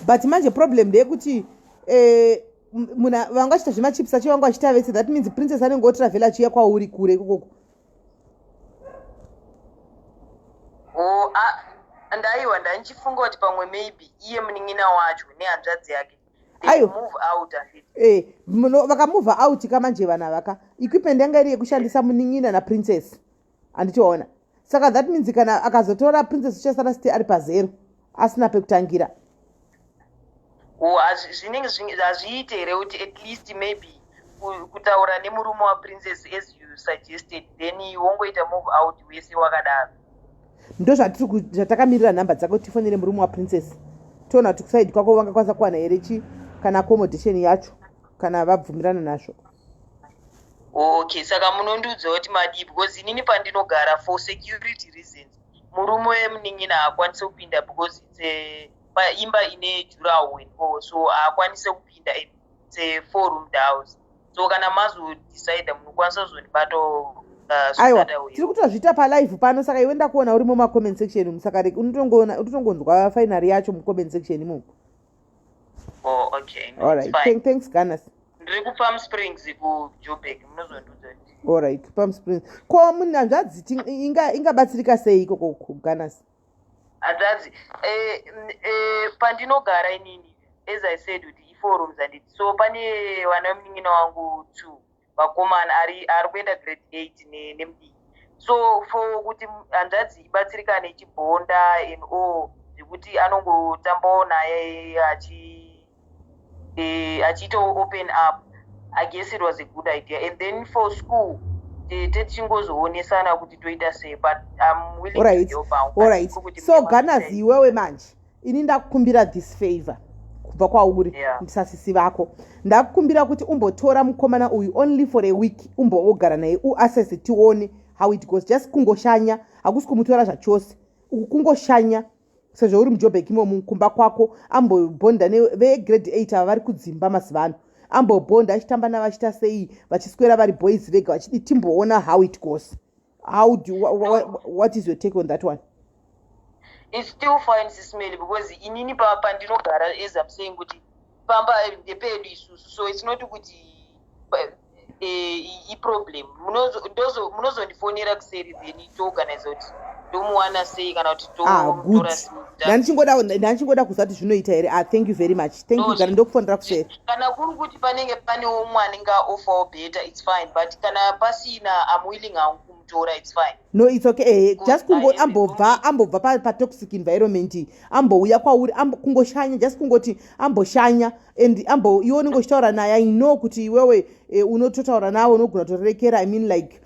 But manje problem ndeyekuti munhu vanga vachiita zvemachips acho, vanga vachiita vese. That means Princess anenge otravhela achiuya kwauri kure ikokoko. Oh, ah, ndaiwa ndandichifunga kuti pamwe maybe iye munin'ina wacho nehanzvadzi yake, they Aiwa. move out ahead. Vakamuvha out kamanje vana vaka equipment yanga iri yekushandisa munin'ina naPrincess, handitiwaona? Saka that means kana akazotora Princess, uchasara still ari pazero, asina pekutangira. Oh, zvinenge hazviite here kuti at least maybe kutaura nemurume waPrincess as you suggested, then wongoita move out wese wakadaro? Ndo zvatakamirira nhamba dzako, tifonere murume waPrincess, toona kuti kuside kwako vangakwanisa kuwana here chi kana accommodation yacho, kana vabvumirana nazvo. Okay, saka munondiudza kuti madii, because inini pandinogara, for security reasons, murume wemunin'ina haakwanisi kupinda because it's a imba ine durawall and all, so haakwanisi kupinda. It's a four roomed house, so kana mazodecida munokwanisa kuzondibatawo. Aiwa, tiri kutozviita palive pano, saka iwe ndakuona uri mumacomment section umu, saka unotongonzwa finally yacho mucomment section imomo. Oh, okay. No, Alright. it's fine. Thanks, Ganas. Ndiri kuPalm Springs kuJoburg, munozondiudza kuti. Alright, Palm Springs. Ko munhu hanzvadzi ingabatsirika sei ikoko kuGanas? Hanzvadzi, pandinogara inini, as I said kuti ifour rooms, handiti? So pane vana vemunin'ina wangu two. Vakomana ari ari kuenda grade 8 nemudiki, so for kuti hanzvadzi ibatsirikane ichibhonda and all, zvekuti anongotambawo naye achiitawo open up, I guess it was a good idea. And then for school tichingozo-onesana kuti toita sei, but I'm willing to help out. Alright, so Ganas, iwewe manje, ini ndakukumbira this favor kubva kwauri. Ndisasisi vako, ndakukumbira kuti umbotora mukomana uyu only for a week, umboogara naye, uassess, tione how it goes. Just kungoshanya, hakusi kumutora zvachose uku, kungoshanya sezvo uri muJoburg imomu kumba kwako. Ambobhonda vegrade 8 ava vari kudzimba mazuva ano, ambobhonda achitamba navachita sei, vachiswera vari boys vega vachidi, timboona how it goes. How do, what is your take on that one? It's still fine, Sis Melly, because inini pandinogara, as I'm saying kuti pamba ndepedu isusu, so it's not kuti iproblem. Munozondifonera kuseri, then toorganize kuti tomuwana sei kana kuti Ah, good. tomutora sei. Ndandichingoda kuziva kuti zvinoita here. Ah, thank you very much, thank you. No, Gara ndokufonera kuseri. Kana kuri kuti panenge panewo umwe anenge aofferwo better, it's fine, but kana pasina, I'm willing hangu kumutora, it's fine. No, it's okay. Good. Just kungo I have ambobva patoxic environment iyi, ambouya kwauri, kungoshanya, just kungoti amboshanya and ambo iwe unenge uchitaura naye. I know kuti iwewe unototaura nawe, unogona kutorerekera. I mean, like,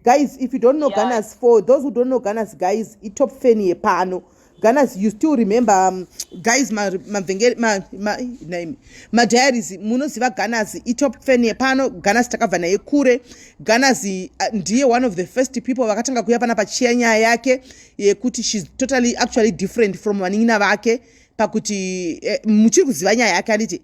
guys, if you don't know Ganas, for those who don't know Ganas, guys, itop fan yepano. Ganas, you still remember, guys, mavhengeri, name madiaries, munoziva Ganas itop fan yepano. Ganas takabva naye kure. Ganas ndiye one of the first people vakatanga kuuya pana pachiya nyaya yake yekuti she's totally actually different from vanin'ina vake, pakuti muchiri kuziva nyaya yake, handiti?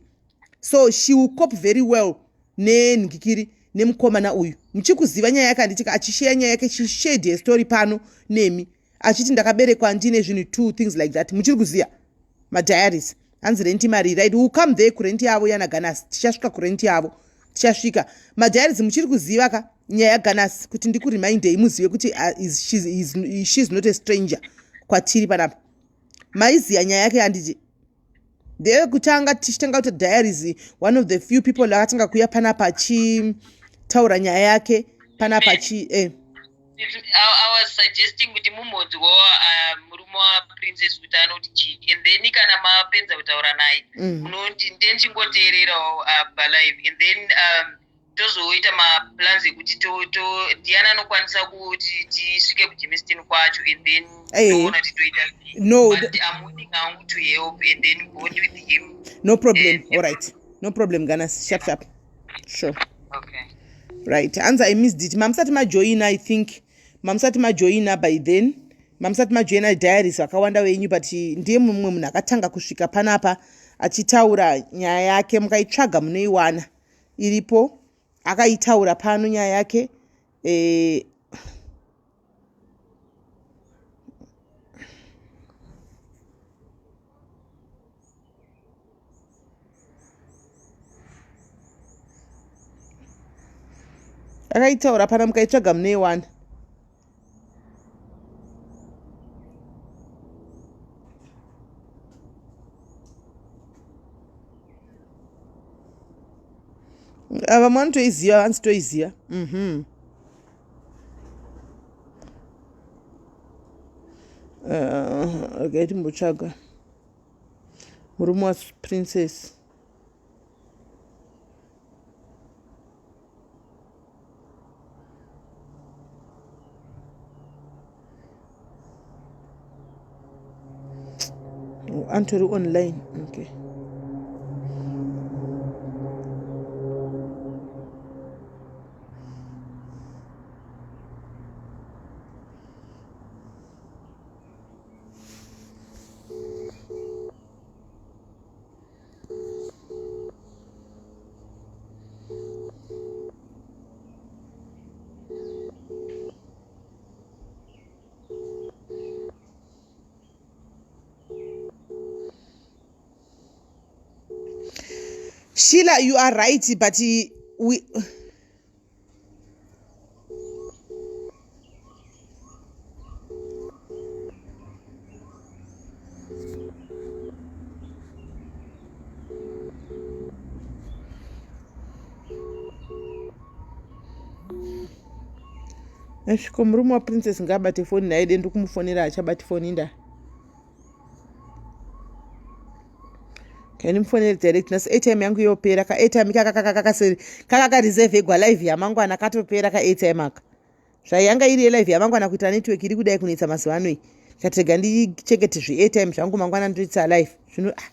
So she will cope very well nenhikikiri nemukomana uyu. Muchiri kuziva nyaya yake, handiti? Achisheya nyaya yake, she shared her story pano nemi achiti ndakaberekwa ndine zvinhu two, things like that. Muchiri kuziva madiaries? Hanzi renti mari, right? Will come there kurenti yavo yana Ganas, tichasvika kurenti yavo, tichasvika. Madiaries, muchiri kuziva ka nyaya yaGanas? Kuti ndikuremindei muzive kuti she's not a stranger kwatiri panapa. Maiziya nyaya yake, handiti? Ndeyekutanga tichitanga kuti diaries, one of the few people akatanga kuuya panapa achitaura nyaya yake panapa achi. I was suggesting kuti mumhodzi murume waPrincess kuti anoti chii, and then kana mapedza kutaura naye, munoti ndendichingoteererawo palive, and then tozoita maplans ekuti ndiani anokwanisa kuti tisvike kuGermiston kwacho, and then toona kuti toita sei. No, But I'm willing hangu to help and then bond with him. No problem. All right, no problem, Ganas. Sharp sharp, sure. Okay. Right, hanzi I missed it. Mamusati majoina, I think mamusati majoina by then, mamusati majoina diaries vakawanda venyu, but ndiye mumwe munhu akatanga kusvika panapa achitaura nyaya yake. Mukaitsvaga munoiwana, iripo. Akaitaura pano nyaya yake. Akaitaura pana, mukaitsvaga munoiwana. Vamwe vanotoiziva, vanzi toiziva. Regai timbotsvaga murume waPrincess. Oh, antori online. Okay. Sheila, you are right, but we Asviko murume waprincess ngaabate foni naye de ndikumufonera achabati foni nda kaini mufonere direct nhasi airtime yangu yopera ka airtime kakakakakaseri kakakareservegwa live yamangwana katopera ka airtime aka zvayanga iri yelive yamangwana kuitira network iri kudai kunetsa mazuva ano iyi ndikati rega ndichengete zviairtime zvangu mangwana ndoitisa live zvino ah,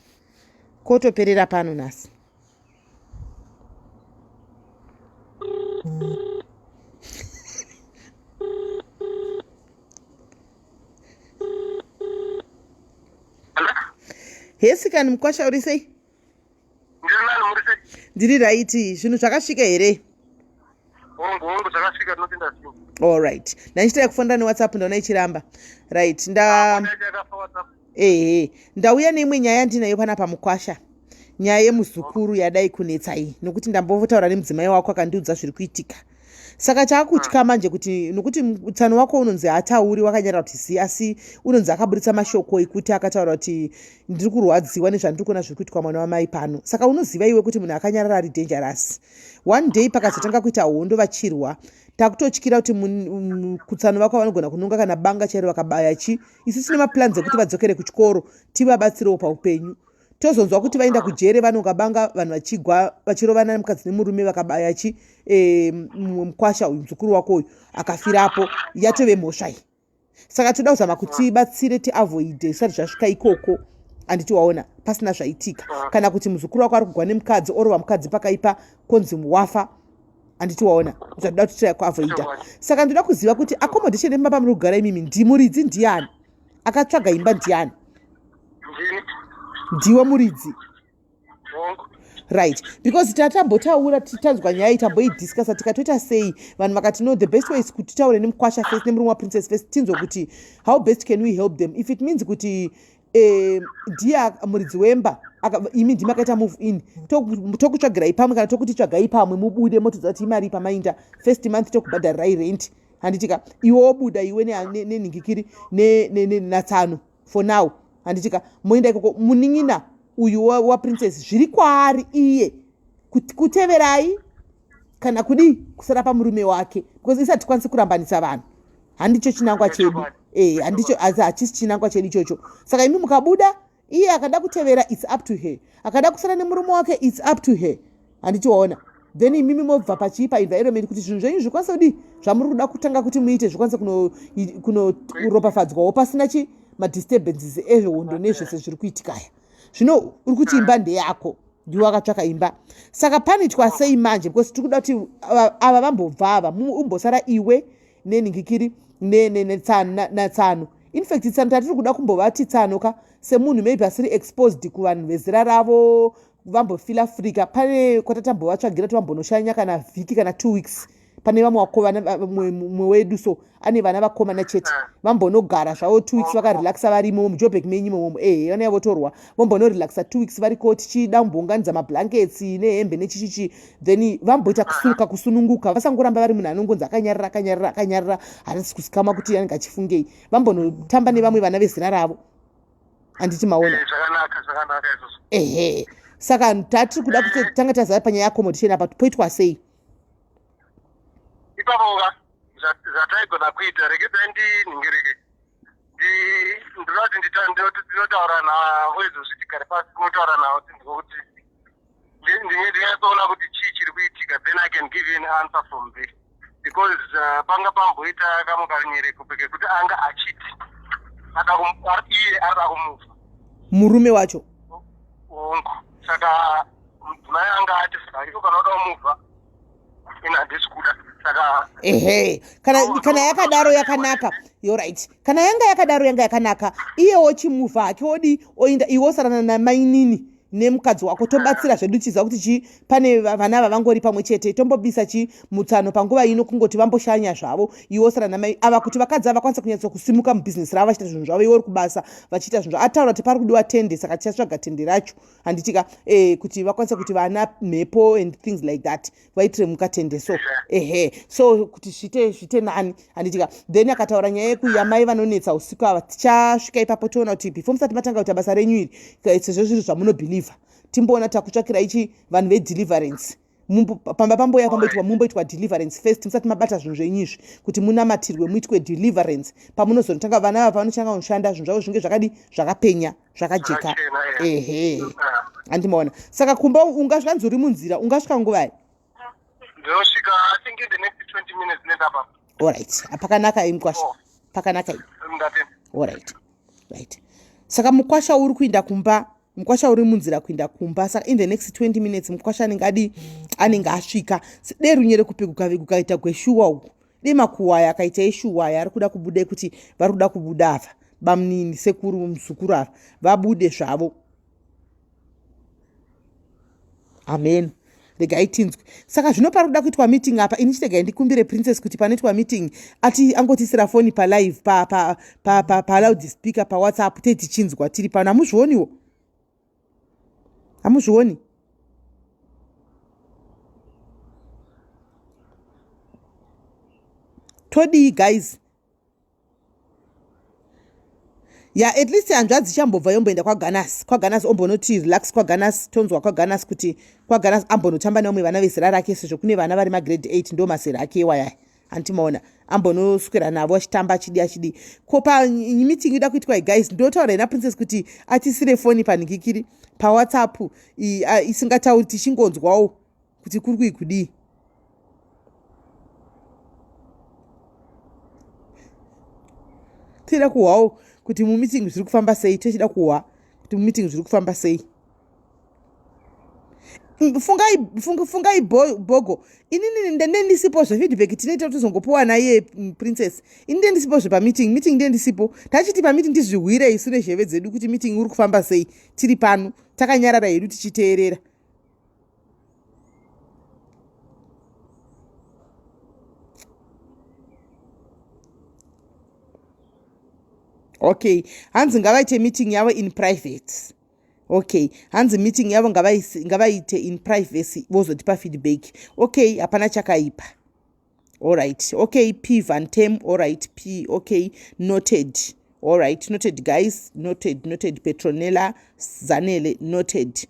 kotoperera pano nhasi Hesi kani mukwasha uri sei? Ndiri raiti zvinhu zvakasvika here? Hongu hongu zvakasvika tinotenda zvinhu. All right. Ndandichitaya kufonera neWhatsApp ndaona ichiramba. Right nda ah, Ehe ndauya neimwe nyaya yandinayo panapa mukwasha. Nyaya yemuzukuru yadai kunetsa iyi nokuti ndambotaura nemudzimai wako akandiudza zviri kuitika. Saka chaakutya ah. manje kuti nokuti mutsano wako unonzi haatauri wakanyarara kuti zii asi unonzi akaburitsa mashoko ekuti akataura kuti ndiri kurwadziwa nezvandiri kuona zviri kuitwa mwana wamai pano. Saka unoziva iwe kuti munhu akanyarara ari dangerous. One day pakazotanga kuita hondo vachirwa takutotyira kuti kutsano vako vanogona kunonga kana banga chairo vakabaya chi isu tine maplans ekuti vadzokere kuchikoro tivabatsirewo paupenyu tozonzwa kuti vaenda kujere vanonga banga vanhu vachigwa vachirovana mukadzi nemurume vakabaya chi e, mukwasha uyu muzukuru wako uyu akafirapo yatove mhosva iyi saka toda kuzama kuti batsire tiavoide zvisati zvasvika ikoko anditi waona pasina zvaitika kana kuti muzukuru wako ari kugwa nemukadzi orova mukadzi pakaipa konzi wafa handiti waona zvatoda kuti tira kuavoida saka ndoda kuziva kuti accommodation yemba pamuri kugara imimi ndimuridzi ndiyani akatsvaga imba ndiyani ndiwe muridzi right because tatambotaura tanzwa nyaya iyi tamboidiscussa tikatoita sei vanhu vakati no the best way is kuti titaure nemukwasha first nemurume waprincess first tinzwe kuti how best can we help them if it means kuti eh, ndiye muridzi wemba imi ndimi akaita move in tokutsvagirai pamwe kana tokuti tsvagai pamwe mubude motodza kuti imari pamainda first month tokubhadharirai rent handitika iwe wobuda iwe nenhingikiri natsano for now handitika moenda ikoko munin'ina uyu waprincess zviri kwaari iye kuteverai kana kudii kusara pamurume wake because isi hatikwanisi kurambanisa vanhu handicho chinangwa chedu e handicho asi hachisi chinangwa chedu ichocho saka imi mukabuda iye akada kutevera its up to her akada kusara nemurume wake its up to her handiti waona then imimi mobva pachii paenvironment kuti zvinhu zvenyu zvikwanise kudii zvamuri kuda kutanga kuti muite zvikwanise kunoropafadzwawo pasina chi madisturbances ehondo nezvese zviri kuitikaya zvino uri kuti imba ndeyako ndiwe wakatsvaka imba saka panoitwa sei manje because tiri kuda kuti ava vambobva ava umbosara iwe nenhingikiri natsano infact tsano tatiri kuda kumbovati tsano ka semunhu maybe asiri exposed kuvanhu vezera ravo vambofila africa pane kwatatambovatsvagira kuti vambonoshanya kana vhiki kana two weeks pane vamwe vakovana mumwe wedu so ane vana vakomana chete ah. vambonogara zvavo two weeks vakarelaxa varimo mujobek menyu imomo ehe vana yavotorwa vombonorelaxa two weeks variko tichida kumbounganidza mablankets nehembe nechichichi then vamboita kusuka kusununguka vasangoramba vari munhu anongonzi akanyarara akanyarara akanyarara harisi kusikama kuti anenge achifungei vambonotamba nevamwe vana vezera ravo handiti maona eh, zvakanaka zvakanaka izvozvo ehe saka tatiri kuda kuti eh. tanga tazara panyaya yeaccommodation apa poitwa sei ipapo ka zvataigona kuita regedzai ndinhingirike ndinoda kuti ndinotaura navo izvozvi tigare pasi tinotaura navo tinzwe kuti ndinyatsooona kuti chii chiri kuitika then i can give you an answer from there because uh, panga pamboita kamwe kanyereko pekekuti anga achiti iye arida kumufa murume wacho hongu saka mudzimai anga ati saka iko kana uda kumubva ini handisi kuda saka ehe kana kana yakadaro yakanaka yorit kana yanga yakadaro yanga yakanaka iye wochimuvha hake wodi oinda iwe osarana namainini nemukadzi wako tobatsira zvedu tichiziva kuti chii pane vana ava vangori pamwe chete tombobisa chi mutsano panguva ino kungoti vamboshanya zvavo iwe osara namai ava kuti vakadzi ava vakwanisa kunyatso kusimuka mubhizinesi ravo vachiita zvinhu zvavo iwe uri kubasa vachiita zvinhu zvavo ataura kuti pari kudiwa tende saka tichatsvaga tende racho handitika eh, kuti vakwanise kuti vana mhepo and things like that vaitire mukatende so ehe so kuti zvite zvite nani handitika then akataura nyaya yekuya mai vanonetsa usiku ava tichasvika ipapo toona kuti before musati matanga kuita basa renyu iri sezvo zviri zvamunobhilivha timboona takutsvakirai chi vanhu vedeliverance Pamba pamboya pamboitwa mumboitwa deliverance first musati mabata zvinhu zvenyu izvi kuti munamatirwe muitwe deliverance pamunozonotanga vana ava pavanotanga kunoshanda zvinhu zvavo zvinge zvakadi zvakapenya zvakajeka ehe handimaona saka kumba ungasvika uri munzira ungasvika nguvai ndinosvika i think in the next 20 minutes nendapa allright pakanaka i mukwasha oh. pakanaka i allright right saka mukwasha uri kuinda kumba mukwasha uri munzira kuinda kumba saka in the next 20 minutes mukwasha anenge adi anenge asvika de runyere kupi kukaita gweshuwa uku de makuwa aya akaita eshuwa aya ari kuda kubuda ekuti vari kuda kubuda ava bamunini sekuru muzukuru ava vabude zvavo amen regai tinzwe saka zvino pari kuda kuitwa meeting apa ini chitegai ndikumbire princess kuti panoitwa meeting ati angotisira foni palive paloud pa, pa, pa, pa speaker pawhatsapp te tichinzwa tiri pano hamuzvioniwo hamuzvioni todii guys ya at least hanzvadzi ichambobva yomboenda kwaganas kwaganas ombonoti relax kwaganas tonzwa kwaganas kuti kwaganas ambonotamba nevamwe vana vezera rake sezvo kune vana vari magrade 8 ndo mazera ake iwayaya hanti maona ambonoswera navo achitamba achidi achidi ko pameeting ida kuitwa guys ndotaura ina princess kuti atisire foni panhikikiri pawhatsapp isingatauri tichingonzwawo kuti kuri kui kudii toida kuhwawo kuti mumeeting zviri kufamba sei tochida kuhwa kuti mumeeting zviri kufamba sei mm, fungai fungai bogo inini ndende ndisipo zvefeedback tinoita tozongopuwa naiye mm, princess ini nde ndisipo zvepameeting meeting nde ndisipo tachiti pameeting tizvihwire isu nezheve dzedu kuti meeting uri kufamba sei tiri pano takanyarara hedu tichiteerera okay hanzi ngavaite meeting yavo in private okay hanzi meeting yavo ngavaite in privacy vozotipa feedback okay hapana chakaipa Alright, okay, P Van Tem, alright, P, okay, noted. Alright, noted guys, noted, noted, Petronella, Zanele, noted.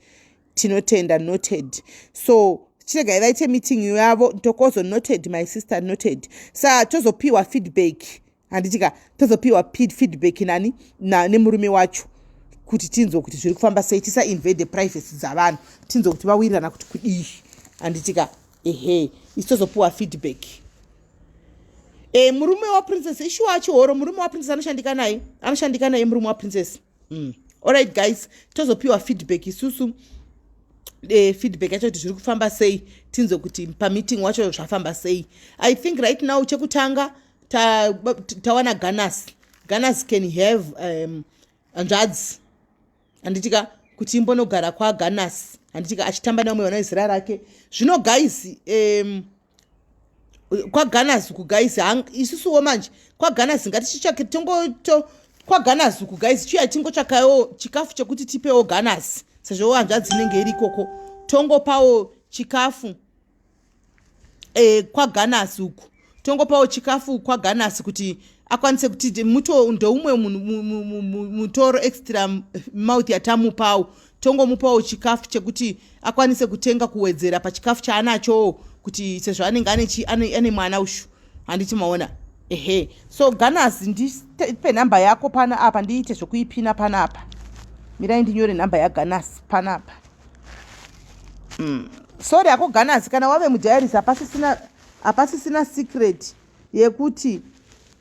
Tinotenda, noted. So, chiregai vaite meeting yavo, Ntokozo, noted, my sister, noted. Sa, tozopiwa feedback. Handiti ka, tozopiwa feedback nani, na, nemurume wacho kuti tinzwe kuti zviri kufamba sei tisa invade privacy dzavanhu tinzwe kuti vawirirana kuti kudii handiti ka ehe isu tozopiwa feedback e, murume waprincess ishuwa achihoro murume waprincess anoshandika naye anoshandika naye murume waprincess mm. Alright guys tozopiwa feedback isusu e, feedback yacho kuti zviri kufamba sei tinzwe kuti pameeting wacho zvafamba sei i think right now chekutanga tawana ta ganas ganas can have um, hanzvadzi handitika kuti imbonogara kwaganas handitika achitamba nevamwe vana vezera rake zvino guys um, kwaganas uku guys isusuwo manje kwaganas ngatichitsvake tongoto kwaganas uku guys chiya tingotsvakawo chikafu chekuti tipewo ganas sezvo hanzvadzi inenge iri ikoko tongopawo chikafu e, kwaganasi uku tongopawo chikafu kwaganasi kuti akwanise kuti muto ndeumwe mutoro extra mouth yatamupawo tongomupawo chikafu chekuti akwanise kutenga kuwedzera pachikafu chaanachowo kuti sezvo anenge ane, ane mwana ushu handiti maona ehe so ganas ndipe nhamba yako pana apa ndiite zvekuipina pana apa mirai ndinyore nhamba yaganas pana apa mm. sorry hako ganas kana wave mudiaries hapasisina hapasisina secret yekuti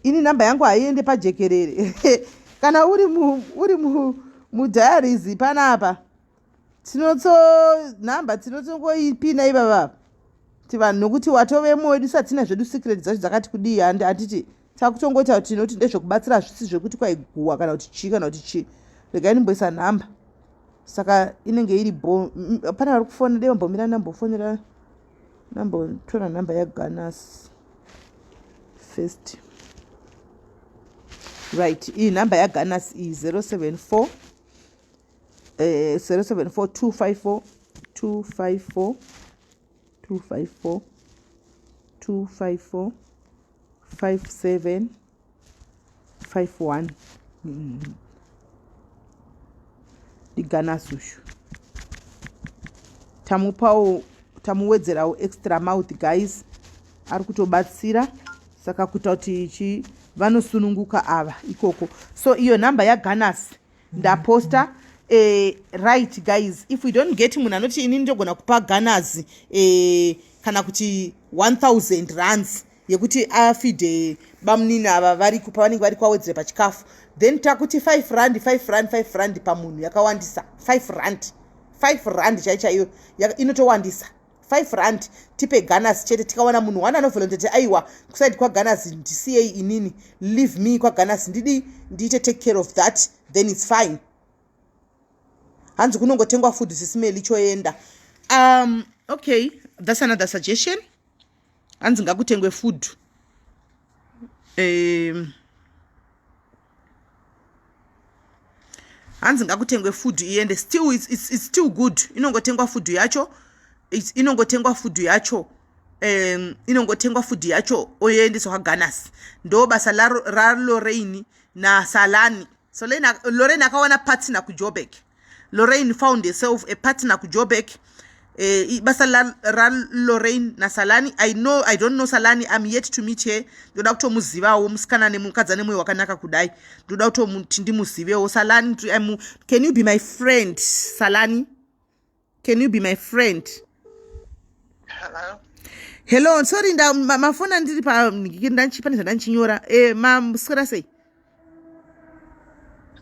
ini nhamba yangu haiende pajekerere kana uri mu, uri mu, mudiaries panapa tinotso nhamba tinotongoipina ivava ti vanhu nokuti watovemo wedu satina zvedu secret dzacho dzakati kudii handiti takutongoita kuti tinoti ndezvekubatsira hazvisi zvekuti kwaiguwa kana kuti chii kana kuti chii regai ndimboisa nhamba saka inenge iri bo pane vari kufona dei vambomira ndambofonera ndambotora nhamba yaganas first right iyi nhamba yaganas iyi 074 eh, 074 254 254 254 254 57 51 ndiganasi uyu tamupawo Tamuwedzerawo extra mouth guys, ari kutobatsira saka kuita kuti chi vanosununguka ava ikoko. So iyo nhamba yaGanas ndaposta. Right guys, if we don't get munhu anoti ini ndogona kupa Ganas kana kuti 1000 rands yekuti afide bamunini ava vari pavanenge vari kwawedzere pachikafu, then takuti 5 rand, 5 rand, 5 rand pamunhu yakawandisa. 5 rand, 5 rand chai chaiyo inotowandisa. 5 rand tipe Ganas chete. Tikawana munhu one anovolunteer ti aiwa, kuside kwaGanas ndisiyei inini, leave me kwaGanas, ndidi ndiite take care of that, then it's fine. Hanzi kunongotengwa food, Sis Melly, choenda. Okay, that's another suggestion. Hanzi ngakutengwe food. Hanzi ngakutengwe food iende. Still it's still good. Inongotengwa food yacho, inongotengwa food yacho, inongotengwa food yacho oendeswa kwaGanas. Ndo basa raLorraine naSalani. So Lorraine akawana partner kuJobek. Lorraine found herself a partner kuJobek. Basa raLorraine naSalani. I know, I don't know Salani, I'm yet to meet her. Ndoda kutomuzivawo musikana nemukadzi ane mwoyo wakanaka kudai. Ndoda kutomuti ndimuzivewo Salani. Can you be my friend, Salani? Can you be my friend? Hello. Hello, sorry, nda mafoni andiri pa pane zvandanchinyora. Maswera sei?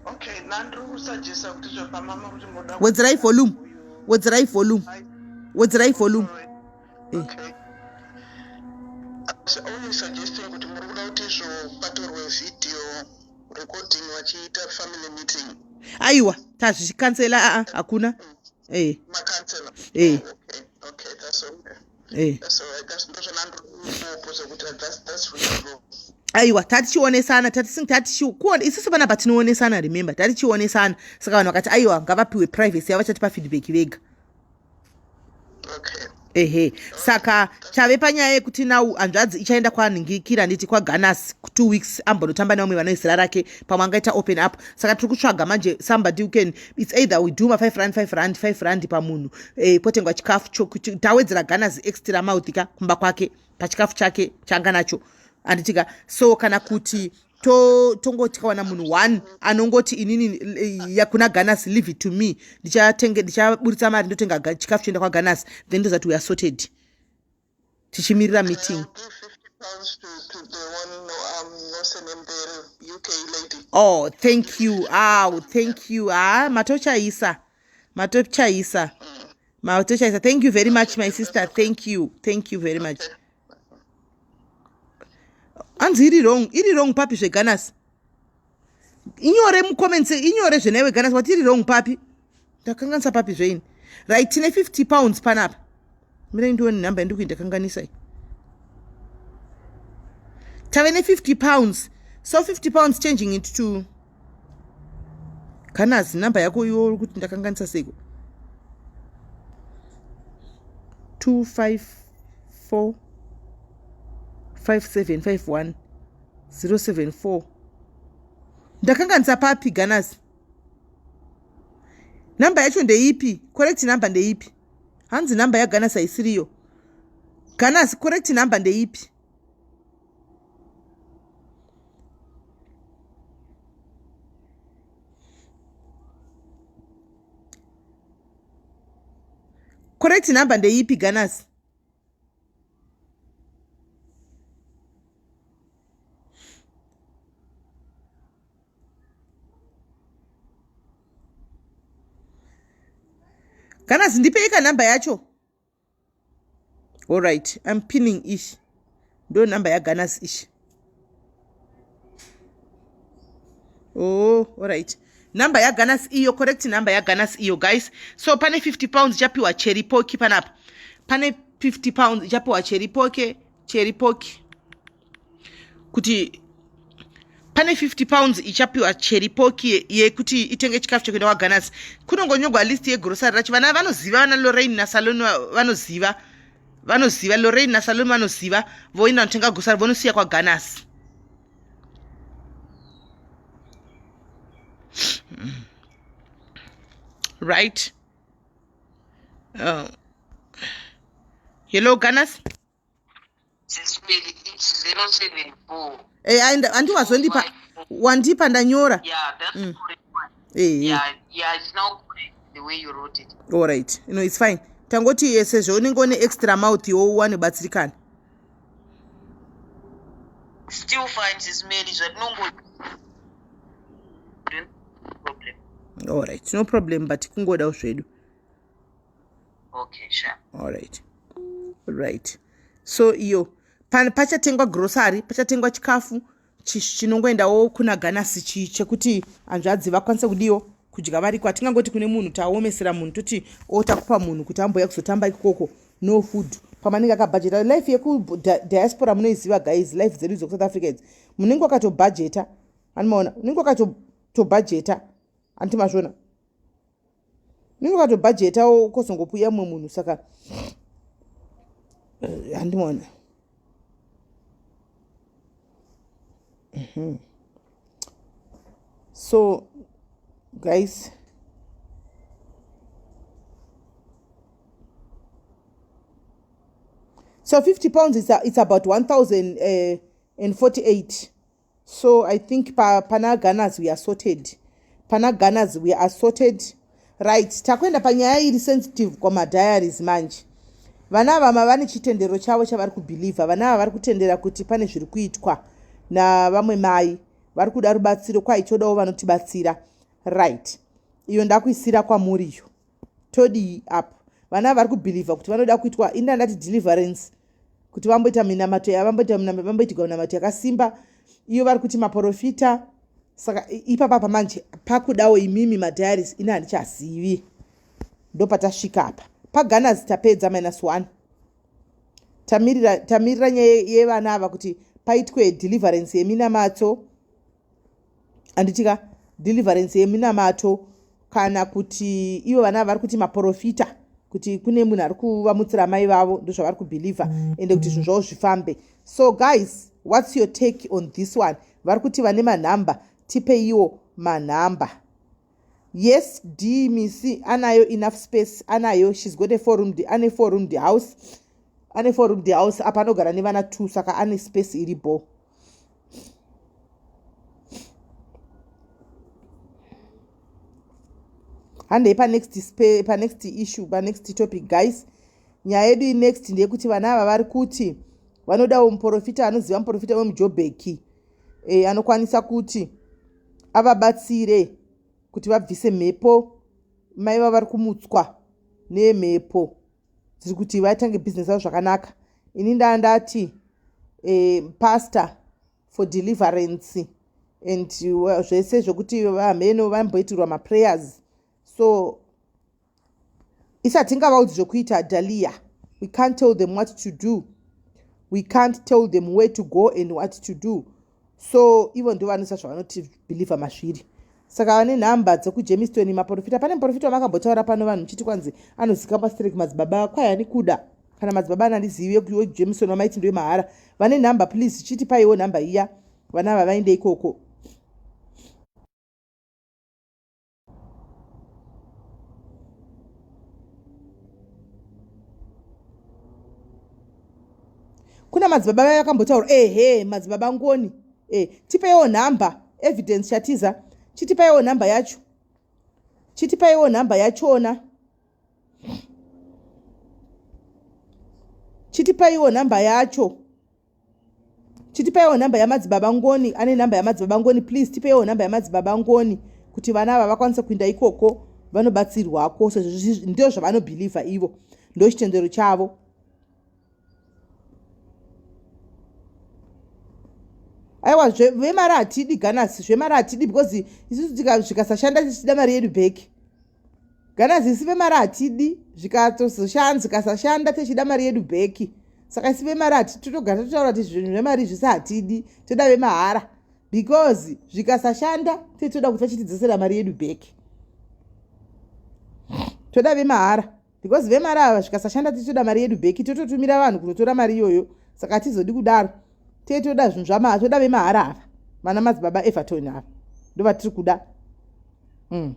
Okay, nandiri kusuggesta kuti zvapamama kuti moda Wedzerai volume, wedzerai volume, wedzerai volume. Okay. I was only suggesting kuti muri kuda kuti izvo patorwe video recording vachiita family meeting. Aiwa, tazvichikansela. Aa, hakuna. Makansela? Eh. Okay, that's okay. That's all right. That's ndozvanandiri kuposa kuti that's really wrong. Aiwa, tatichionesana, tati isusu panapa tinoonesana. Remember, tatichionesana. Saka vanhu vakati aiwa, ngavapiwe privacy yavo, vachatipa feedback vega. Okay. Ehe, saka tave panyaya yekuti now hanzvadzi ichaenda kwanhingikira, nditi kwaGanas, 2 weeks, ambonotamba nevamwe vanoizera rake, pamwe angaita open up. Saka tiri kutsvaga manje somebody who can, it's either we do ma5 rand, 5 rand, 5 rand pamunhu, potengwa chikafu, tawedzera Ganas extra mouth ka kumba kwake pachikafu chake changa nacho, handitika? So kana kuti tongoti tikawana munhu one anongoti inini kuna Ganas, leave it to me, ndichatenge, ndichaburitsa mari, ndotenga chikafu choenda kwaGanas, then ndozati we are sorted tichimirira meeting. I'll give £50 to the one, what's her name, the UK lady. Oh, thank you. Aw, thank you. Ah, matochaisa, matochaisa, matochaisa. Thank you very much, my sister. Thank you, thank you very much. Hanzi iri wrong, iri wrong papi zveGanas? Inyore mucomments, inyore zvenaiwe Ganas, wati iri wrong papi? Ndakanganisa papi zveini? Right, tine £50 panapa. Mirai ndione nhamba yandiri kuindakanganisai. Tave ne£50. So £50 changing it to Ganas, nhamba yako iwo uri kuti ndakanganisa seiko? 254 5751 074. Ndakanganisa papi, Ganas? Nhamba yacho ndeipi? Correct nhamba ndeipi? Hanzi nhamba yaGanas haisiriyo. Ganas, correct nhamba ndeipi? Correct number ndeipi, Ganas? Ganas, ndipei namba yacho. Alright, I'm pinning ish. Ndo namba yaGanas ish. Oh, alright, namba yaGanas iyo, correct namba yaGanas iyo, guys. So pane £50 ichapiwa Cherry Poki panapa. Pane £50 ichapiwa Cherry Poke, Cherry Poki, kuti pane £50 ichapiwa Cherry Poki yekuti itenge chikafu chekuenda kwaGanas. Kunongonyogwa list yegrocery racho. Vana vanoziva, vana Lorraine naSalon vanoziva, vanoziva. Lorraine naSalon vanoziva, voenda notenga grocery, vonosiya kwaGanas. Right. Hello Ganas. Sisibili it's 074. Eh andi wazondipa wandipa ndanyora. Yeah, that's correct one. Eh. Yeah, yeah, it's now correct the way you wrote it. All right. You know, it's fine. Tangoti eh, sezvo unenge une extra mouth iwo uwane batsirikana. Still fine Sismeli zvatinongo problem. All right. No problem but kungodawo zvedu. Okay, sure. All right. Right. So iyo pachatengwa grocery, pachatengwa chikafu chinongoendawo kuna Ganasi chi chekuti hanzvadzi vakwanise kudiwo kudya variko. Hatingangoti kune munhu taomesera munhu toti o takupa munhu kuti ambouya kuzotamba ikoko no food pamanenge akabhajeta life yekudiaspora munoiziva guys life dzedu dzekusouth africa idzi munenge wakatobhajeta animaona unenge wakatobhajeta anti mazvona unenge wakatobhajeta kozongopuya mumwe munhu saka eh, handimaona mhm. So guys so 50 pounds is it's about 1048 eh, So I think pa, pana Gunners we are sorted. Pana Gunners we are sorted. Right, takuenda panyaya iri sensitive kwamadiaries manje. Vana ava vane chitendero chavo chavari kubhilivha. Vana ava vari kutendera kuti pane zviri kuitwa navamwe mai vari kuda rubatsiro kwai todawo vanotibatsira. Right, iyo ndakuisira kwamuri iyo. Todii apo? Vana vari kubhilivha kuti vanoda kuitwa ini ndati deliverance kuti vamboita minamato yavamboita vamboitirwa minamato yakasimba iyo vari kuti maporofita saka ipapa pamanje pakudawo imimi madiaries ini handichazivi ndopatasvika apa paganas tapedza minus one tamirira tamirira nyaya yevana ava kuti paitwe deliverance yeminamato handitika deliverance yeminamato kana kuti ivo vana vari kuti maporofita kuti kune munhu ari kuvamutsira mai vavo ndozvavari kubhilivha ende kuti zvinhu zvavo zvifambe so guys what's your take on this one vari kuti vane manhamba tipeiwo manhamba yes d misi anayo enough space anayo shes got a four roomed ane four roomed house ane four roomed house apa anogara nevana two saka ane space iri bho handei panext panext issue panext topic guys nyaya yedu inext ndeyekuti vana ava vari kuti vanodawo muprofita anoziva muprofita wemujobheki e, anokwanisa kuti avabatsire kuti vabvise mhepo mai vava vari kumutswa nemhepo dziri kuti vatange bhizinesi ravo zvakanaka ini ndaa ndati e, pastor for deliverance and zvese zvekuti vamheno vamboitirwa maprayers so isu hatingavaudzi zvekuita dalia we can't tell them what to do we can't tell them where to go and what to do so ivo ndo vanoisa zvavanotibhilivha mazviri saka vane nhamba dzekujemiston maprofita pane muprofita wamakambotaura pano vanhu muchiti kwanzi anozikamwa sterek madzibaba kwai ani kuda kana madzibaba anandizivi wekujemiston wamaiti ndoye mahara vane nhamba please chitipaiwo nhamba iya vana ava vaende ikoko kuna madzibaba vaya vakambotaura ehe madzibaba ngoni e tipeiwo nhamba evidence chatiza chitipaiwo nhamba yacho chitipaiwo nhamba yachona chitipaiwo nhamba yacho chitipaiwo nhamba yamadzibaba ngoni ane nhamba yamadzibaba ngoni please tipeiwo nhamba yamadzibaba ngoni kuti vana ava vakwanise kuinda ikoko vanobatsirwako sezvo ndio zvavanobhilivha ivo ndo chitendero chavo aiwa vemari hatidi ganasi zvemari hatidi because isusu zvikasashanda tichida mari yedu bheki Ganazi isu vemari hatidi zvikasashanda techida mari yedu bheki saka isu vemari hati totogara totaura kuti zvinhu zvemari izvi sahatidi toda vemahara because zvikasashanda tetoda kuti vachitidzosera mari yedu bheki toda vemahara because vemari ava zvikasashanda titoda mari yedu bheki tototumira vanhu kunotora mari iyoyo saka hatizodi kudaro tetoda zvinhu zvama toda vemahara ava vana madzibaba everton ava ndovatiri kuda mm.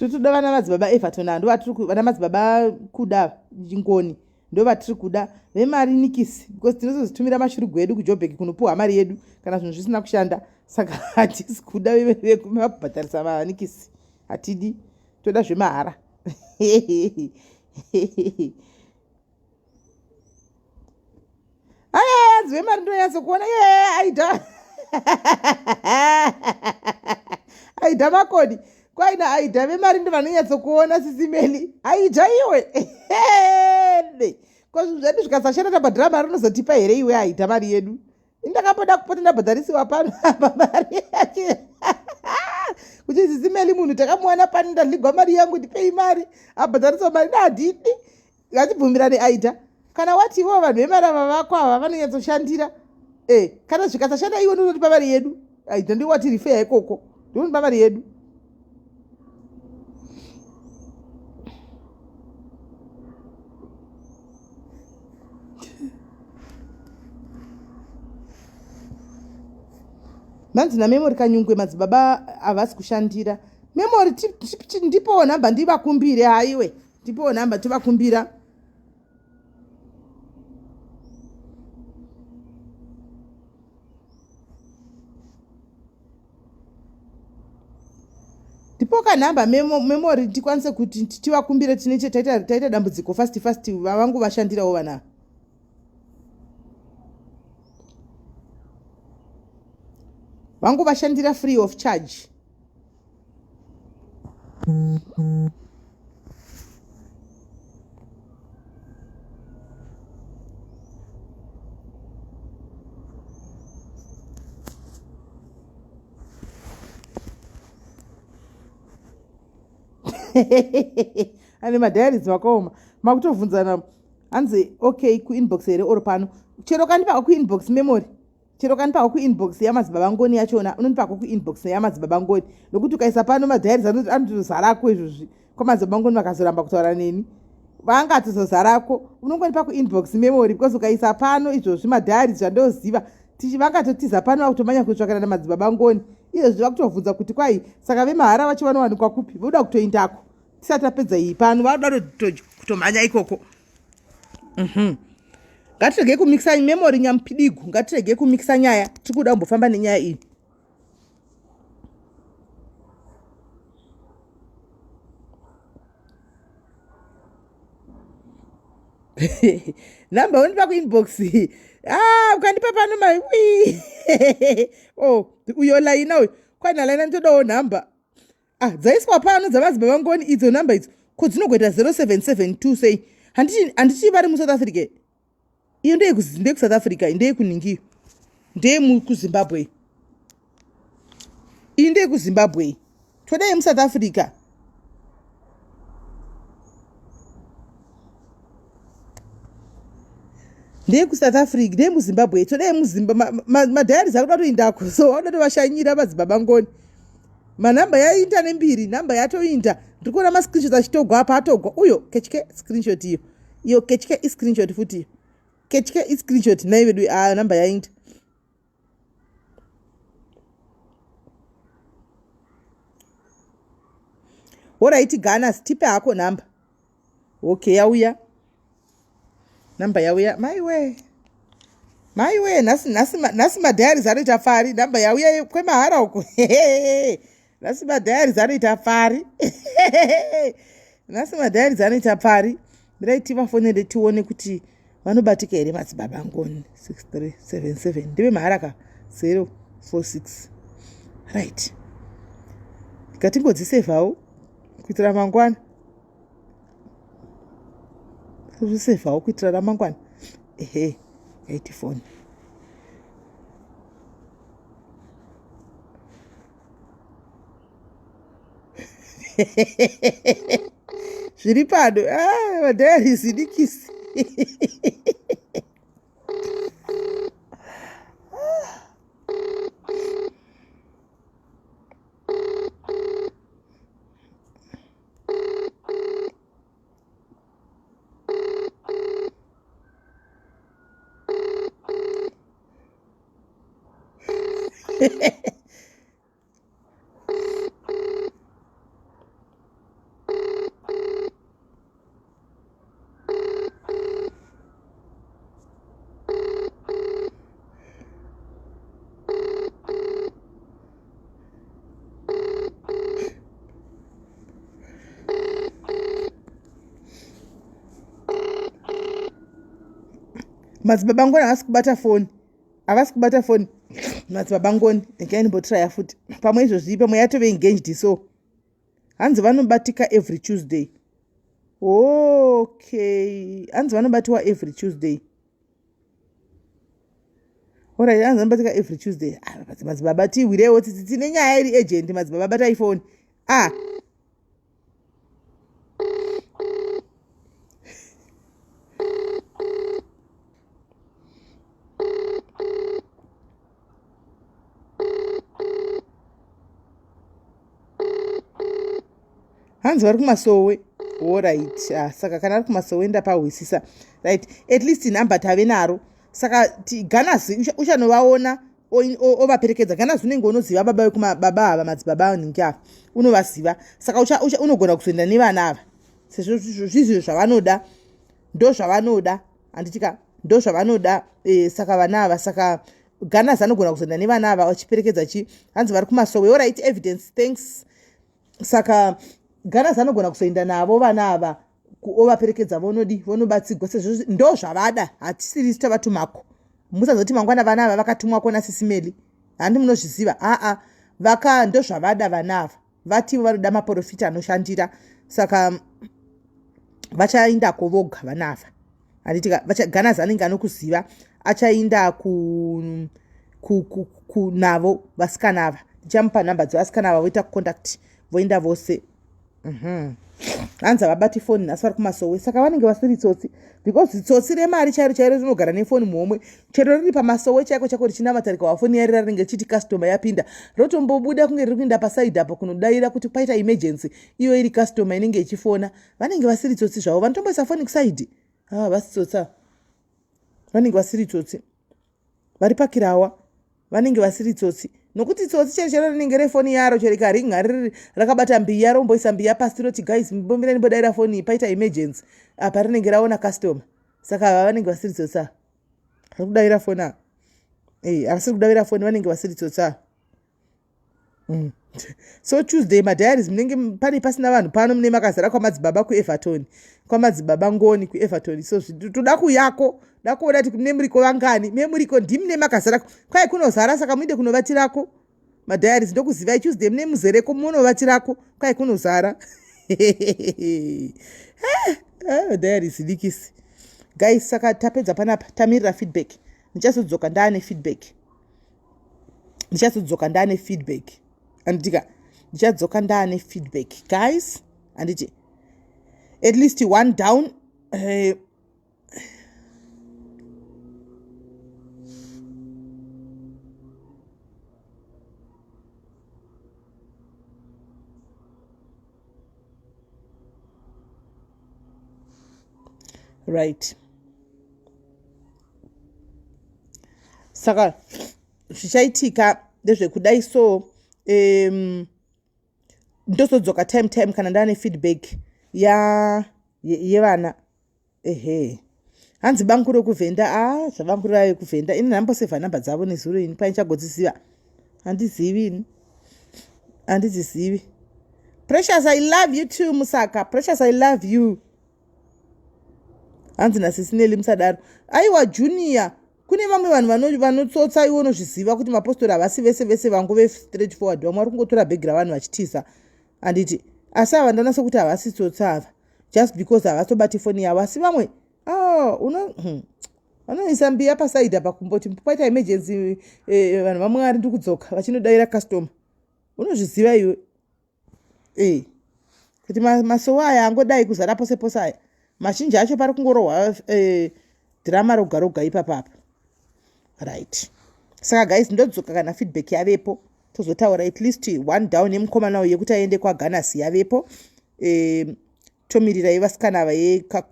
Totoda vana madzibaba Everton ava ndovatiri vana madzibaba kuda ngoni ndovatiri kuda vemari nikisi because tinozozitumira mashurugwi edu kujobek kunopuhwa mari yedu kana zvinhu zvisina kushanda saka hatisi kuda vekubhadharisa manikisi hatidi toda zvemahara aya anzi vemari ndonyatso kuona ye aida aida makoni kwaina aida vemari ndo vanonyatso kuona sisimeli aida iwe ko zvinhu zvedu zvikasashanda tabhadhira mari unozotipa here iwe aida mari yedu indakamboda kupota ndabhadharisiwa pano apa mari yacho kuti sisimeli munhu takamuwana pano ndadligwa mari yangu ndipei mari abhadhariswa mari ndadidi ngatibvumirane aita kana wati ivo vanhu vemari ava vako ava vanonyatsoshandira e eh, kana zvikasashanda iwe ndinotipa mari yedu aita ndiwo wati rifeya ikoko ndinotipa mari yedu manzi namemory kanyungwe madzibaba havasi kushandira memory ndipowo nhamba ndivakumbire haiwe Tipewo nhamba tivakumbira. Tipoka nhamba memory tikwanise kuti tivakumbire tine taita taita dambudziko fast fast vangu vashandirawo vana. Vangu vashandira free of charge. Ane madiaries makaoma makutovhunzana hanzi okay kuinbox here or pano chero kandipa kuinbox memory chero ukanipako kuinbox yamadzibaba ngoni yachona unonipako kuinbox yamadzibaba ngoni nokuti ukaisa pano madiaries anotozarako izvozvi kwamadzibaba ngoni vakazoramba kutaura neni vangatozozarako unongonipa kuinbox memory because ukaisa pano izvozvi madiaries zvandoziva vangatotiza pano vakutomanya kutsvakana namadzibaba ngoni izvozvi vakutovhunza kuti kwai saka vemahara vacho vanowanikwa kupi voda kutoindako tisati tapedza iyi pano vakuda kutomhanya ikoko mhm. Ngatiregei kumikisa memory nyamupidigu ngatiregei kumikisa nyaya tiri kuda kumbofamba nenyaya iyi nhamba undipa kuinbox ah ukandipa pano mai wi oh uyo laina uyu kwana laina nditodawo nhamba ah dzaiswa pano dzamadzibaba ngoni idzo number idzo ko dzinogoita 0772 sei handiti vari musouth africa iyo ndeyekusouth africa ndeyekuningiyo ndeyekuzimbabwe iyi ndeyekuzimbabwe toda yemusouth africa ndeyekusouth africa ndeyemuzimbabwe toda yemuzimbabwe madiaries akuda kutoindako so vakuda tovashanyira madzibaba ngoni manhamba yainda nembiri nhamba yatoinda ndiri kuona mascreenshot achitogwa apa atogwa uyo ketye screenshot iyo iyo ketye iscreenshot futi iyo ketye iscreenshot nhai vedu a nhamba yainda horaiti ganas tipe hako nhamba okay yauya namba yauya maiwe maiwe nhasi nhasi nhasi madiaries anoita pfari namba yauya kwemahara uko nhasi madiaries anoita pfari nhasi madiaries anoita pfari mirai tivafonere tione kuti vanobatika here madzibaba ngoni 6377 ndive mahara ka 046 right ngatingodzisevhawo kuitira mangwana kuzvisevhawo kuitira ramangwana ehe yaiti foni zviri pano ah, madiaries idikisi Madzibaba Ngoni havasi kubata foni, havasi kubata foni madzibaba Ngoni. Regai ndimbotraya futi pamwe izvozvi, pamwe yatove engaged. So hanzi vanobatika every Tuesday. Okay, hanzi vanobatiwa every Tuesday. Alright, hanzi vanobatika every Tuesday. Ah, madzibaba tihwirewo tsitsi, tine nyaya iri agent. Madzibaba, batai foni. Ah, hanzi vari kumasowe. Alright. Ah, saka kana ari kumasowe ndapahwisisa. Right, at least nhamba tave naro. Saka Ganazi uchanovaona ovaperekedza. Ganazi unenge unoziva baba vekumababa ava, madzibaba anhingi ava unovaziva. Saka unogona kuzoenda nevana ava sezvo zvizvo zvavanoda, ndo zvavanoda, handitika? Ndo zvavanoda. Saka vana ava, saka Ganazi anogona kuzoenda nevana ava achiperekedza chi. Hanzi vari kumasowe. Alright, Evidence, thanks. Saka Ganazi anogona kuzoenda navo vana ava ovaperekedza, vonodi vonobatsigwa sezvo ndo zvavada. Hatisiri tavatumako, musazoti mangwana vana ava vakatumwako nasisimeli, handi munozviziva. Aa, vaka ndo zvavada vana ava, vativo vanoda maprofita anoshandira. Saka vachaendako voga vana ava, handitika? Ganazi anenge anokuziva, achaenda kunavo vasikana ava. Ndichamupa nhamba dzevasikana ava, voita contact, voenda vose. Hanzi havabati foni nhasi, vari kumasowe. Saka vanenge vasiri tsotsi, because tsotsi remari chairo chairo rinogara nefoni muhomwe, chero riri pamasowe chaiko chako richinamatarika wafoni yarira, rinenge richiti customer yapinda, rotombobuda kunge riri kuenda pasaidi apo kunodaira kuti paita emergency, iyo iri customer inenge ichifona. Vanenge vasiri tsotsi zvavo, vanotomboisa foni kusaidi. Ah, vasi tsotsa, vanenge vasiri tsotsi vari pakirawa, vanenge vasiri tsotsi, nokuti tsotsi chero chero rinenge refoni yaro, chero ikaringa riri rakabata mbiya, romboisa mbiya pasi roti, "Guys, mbomira ndimbodaira foni, paita emergency." Apa rinenge raona customer. Saka ava vanenge vasiri tsotsi ava vari kudavira foni ava. Havasiri kudavira foni, vanenge vasiri tsotsi ava. So Tuesday, madiaries, munenge pane pasina vanhu pano, mune makazara kwamadzibaba kuEverton, kwamadzibaba Ngoni kuEverton. So toda kuyako, da kuona kuti mune muriko vangani, me muriko ndimune makazara kwai kunozara. Saka muinde kunovatirako, madiaries, ndokuzivai. Tuesday mune muzereko, munovatirako kwai kunozara. Ah, diaries dikisi guys. Saka tapedza panapa, tamirira feedback. Ndichazodzoka ndaane feedback, ndichazodzoka ndaane feedback, handitika? Ndichadzoka ndaane feedback, guys, handiti? At least one down. Right, saka zvichaitika ndezvekudai. So ndozodzoka time time kana ndaane feedback ya yevana. Ehe, hanzi bangu rekuvhenda. A, zvabangu rave kuvhenda, ini ndambosevha nhamba dzavo nezuro ini, painichagodziziva handizivi, ini handidzizivi. Precious, I love you too. Musaka Precious, I love you. Hanzi nasisineli musadaro. Aiwa Junior, kune vamwe vanhu vanotsotsa, iwe unozviziva kuti mapostori havasi vese vese vangove straight forward. Vamwe vari kungotora bhegi ravanhu vachitiza, handiti? Asi ava ndaona sekuti havasi tsotsa ava, just because havasobati foni yavo. Asi vamwe, oh, uno vanoisa mbiya pasaidi apa kumboti paita emergency, vanhu vamwari, ndiri kudzoka, vachinodayira customer. Unozviziva iwe kuti masowa aya angodai kuzara pose pose aya, mazhinji acho pari kungorohwa dhirama roga roga ipapapa. Right, saka guys, ndodzoka kana feedback yavepo, tozotaura. At least one down yemukomana uyu yekuti aende kwaGanas yavepo. Tomirirai vasikana ava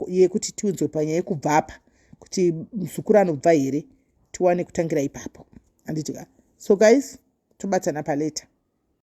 yekuti tiunzwe panyaya yekubvapa kuti muzukuru anobva here, tiwane kutangira ipapo, handiti ka? So guys, tobatana paleta.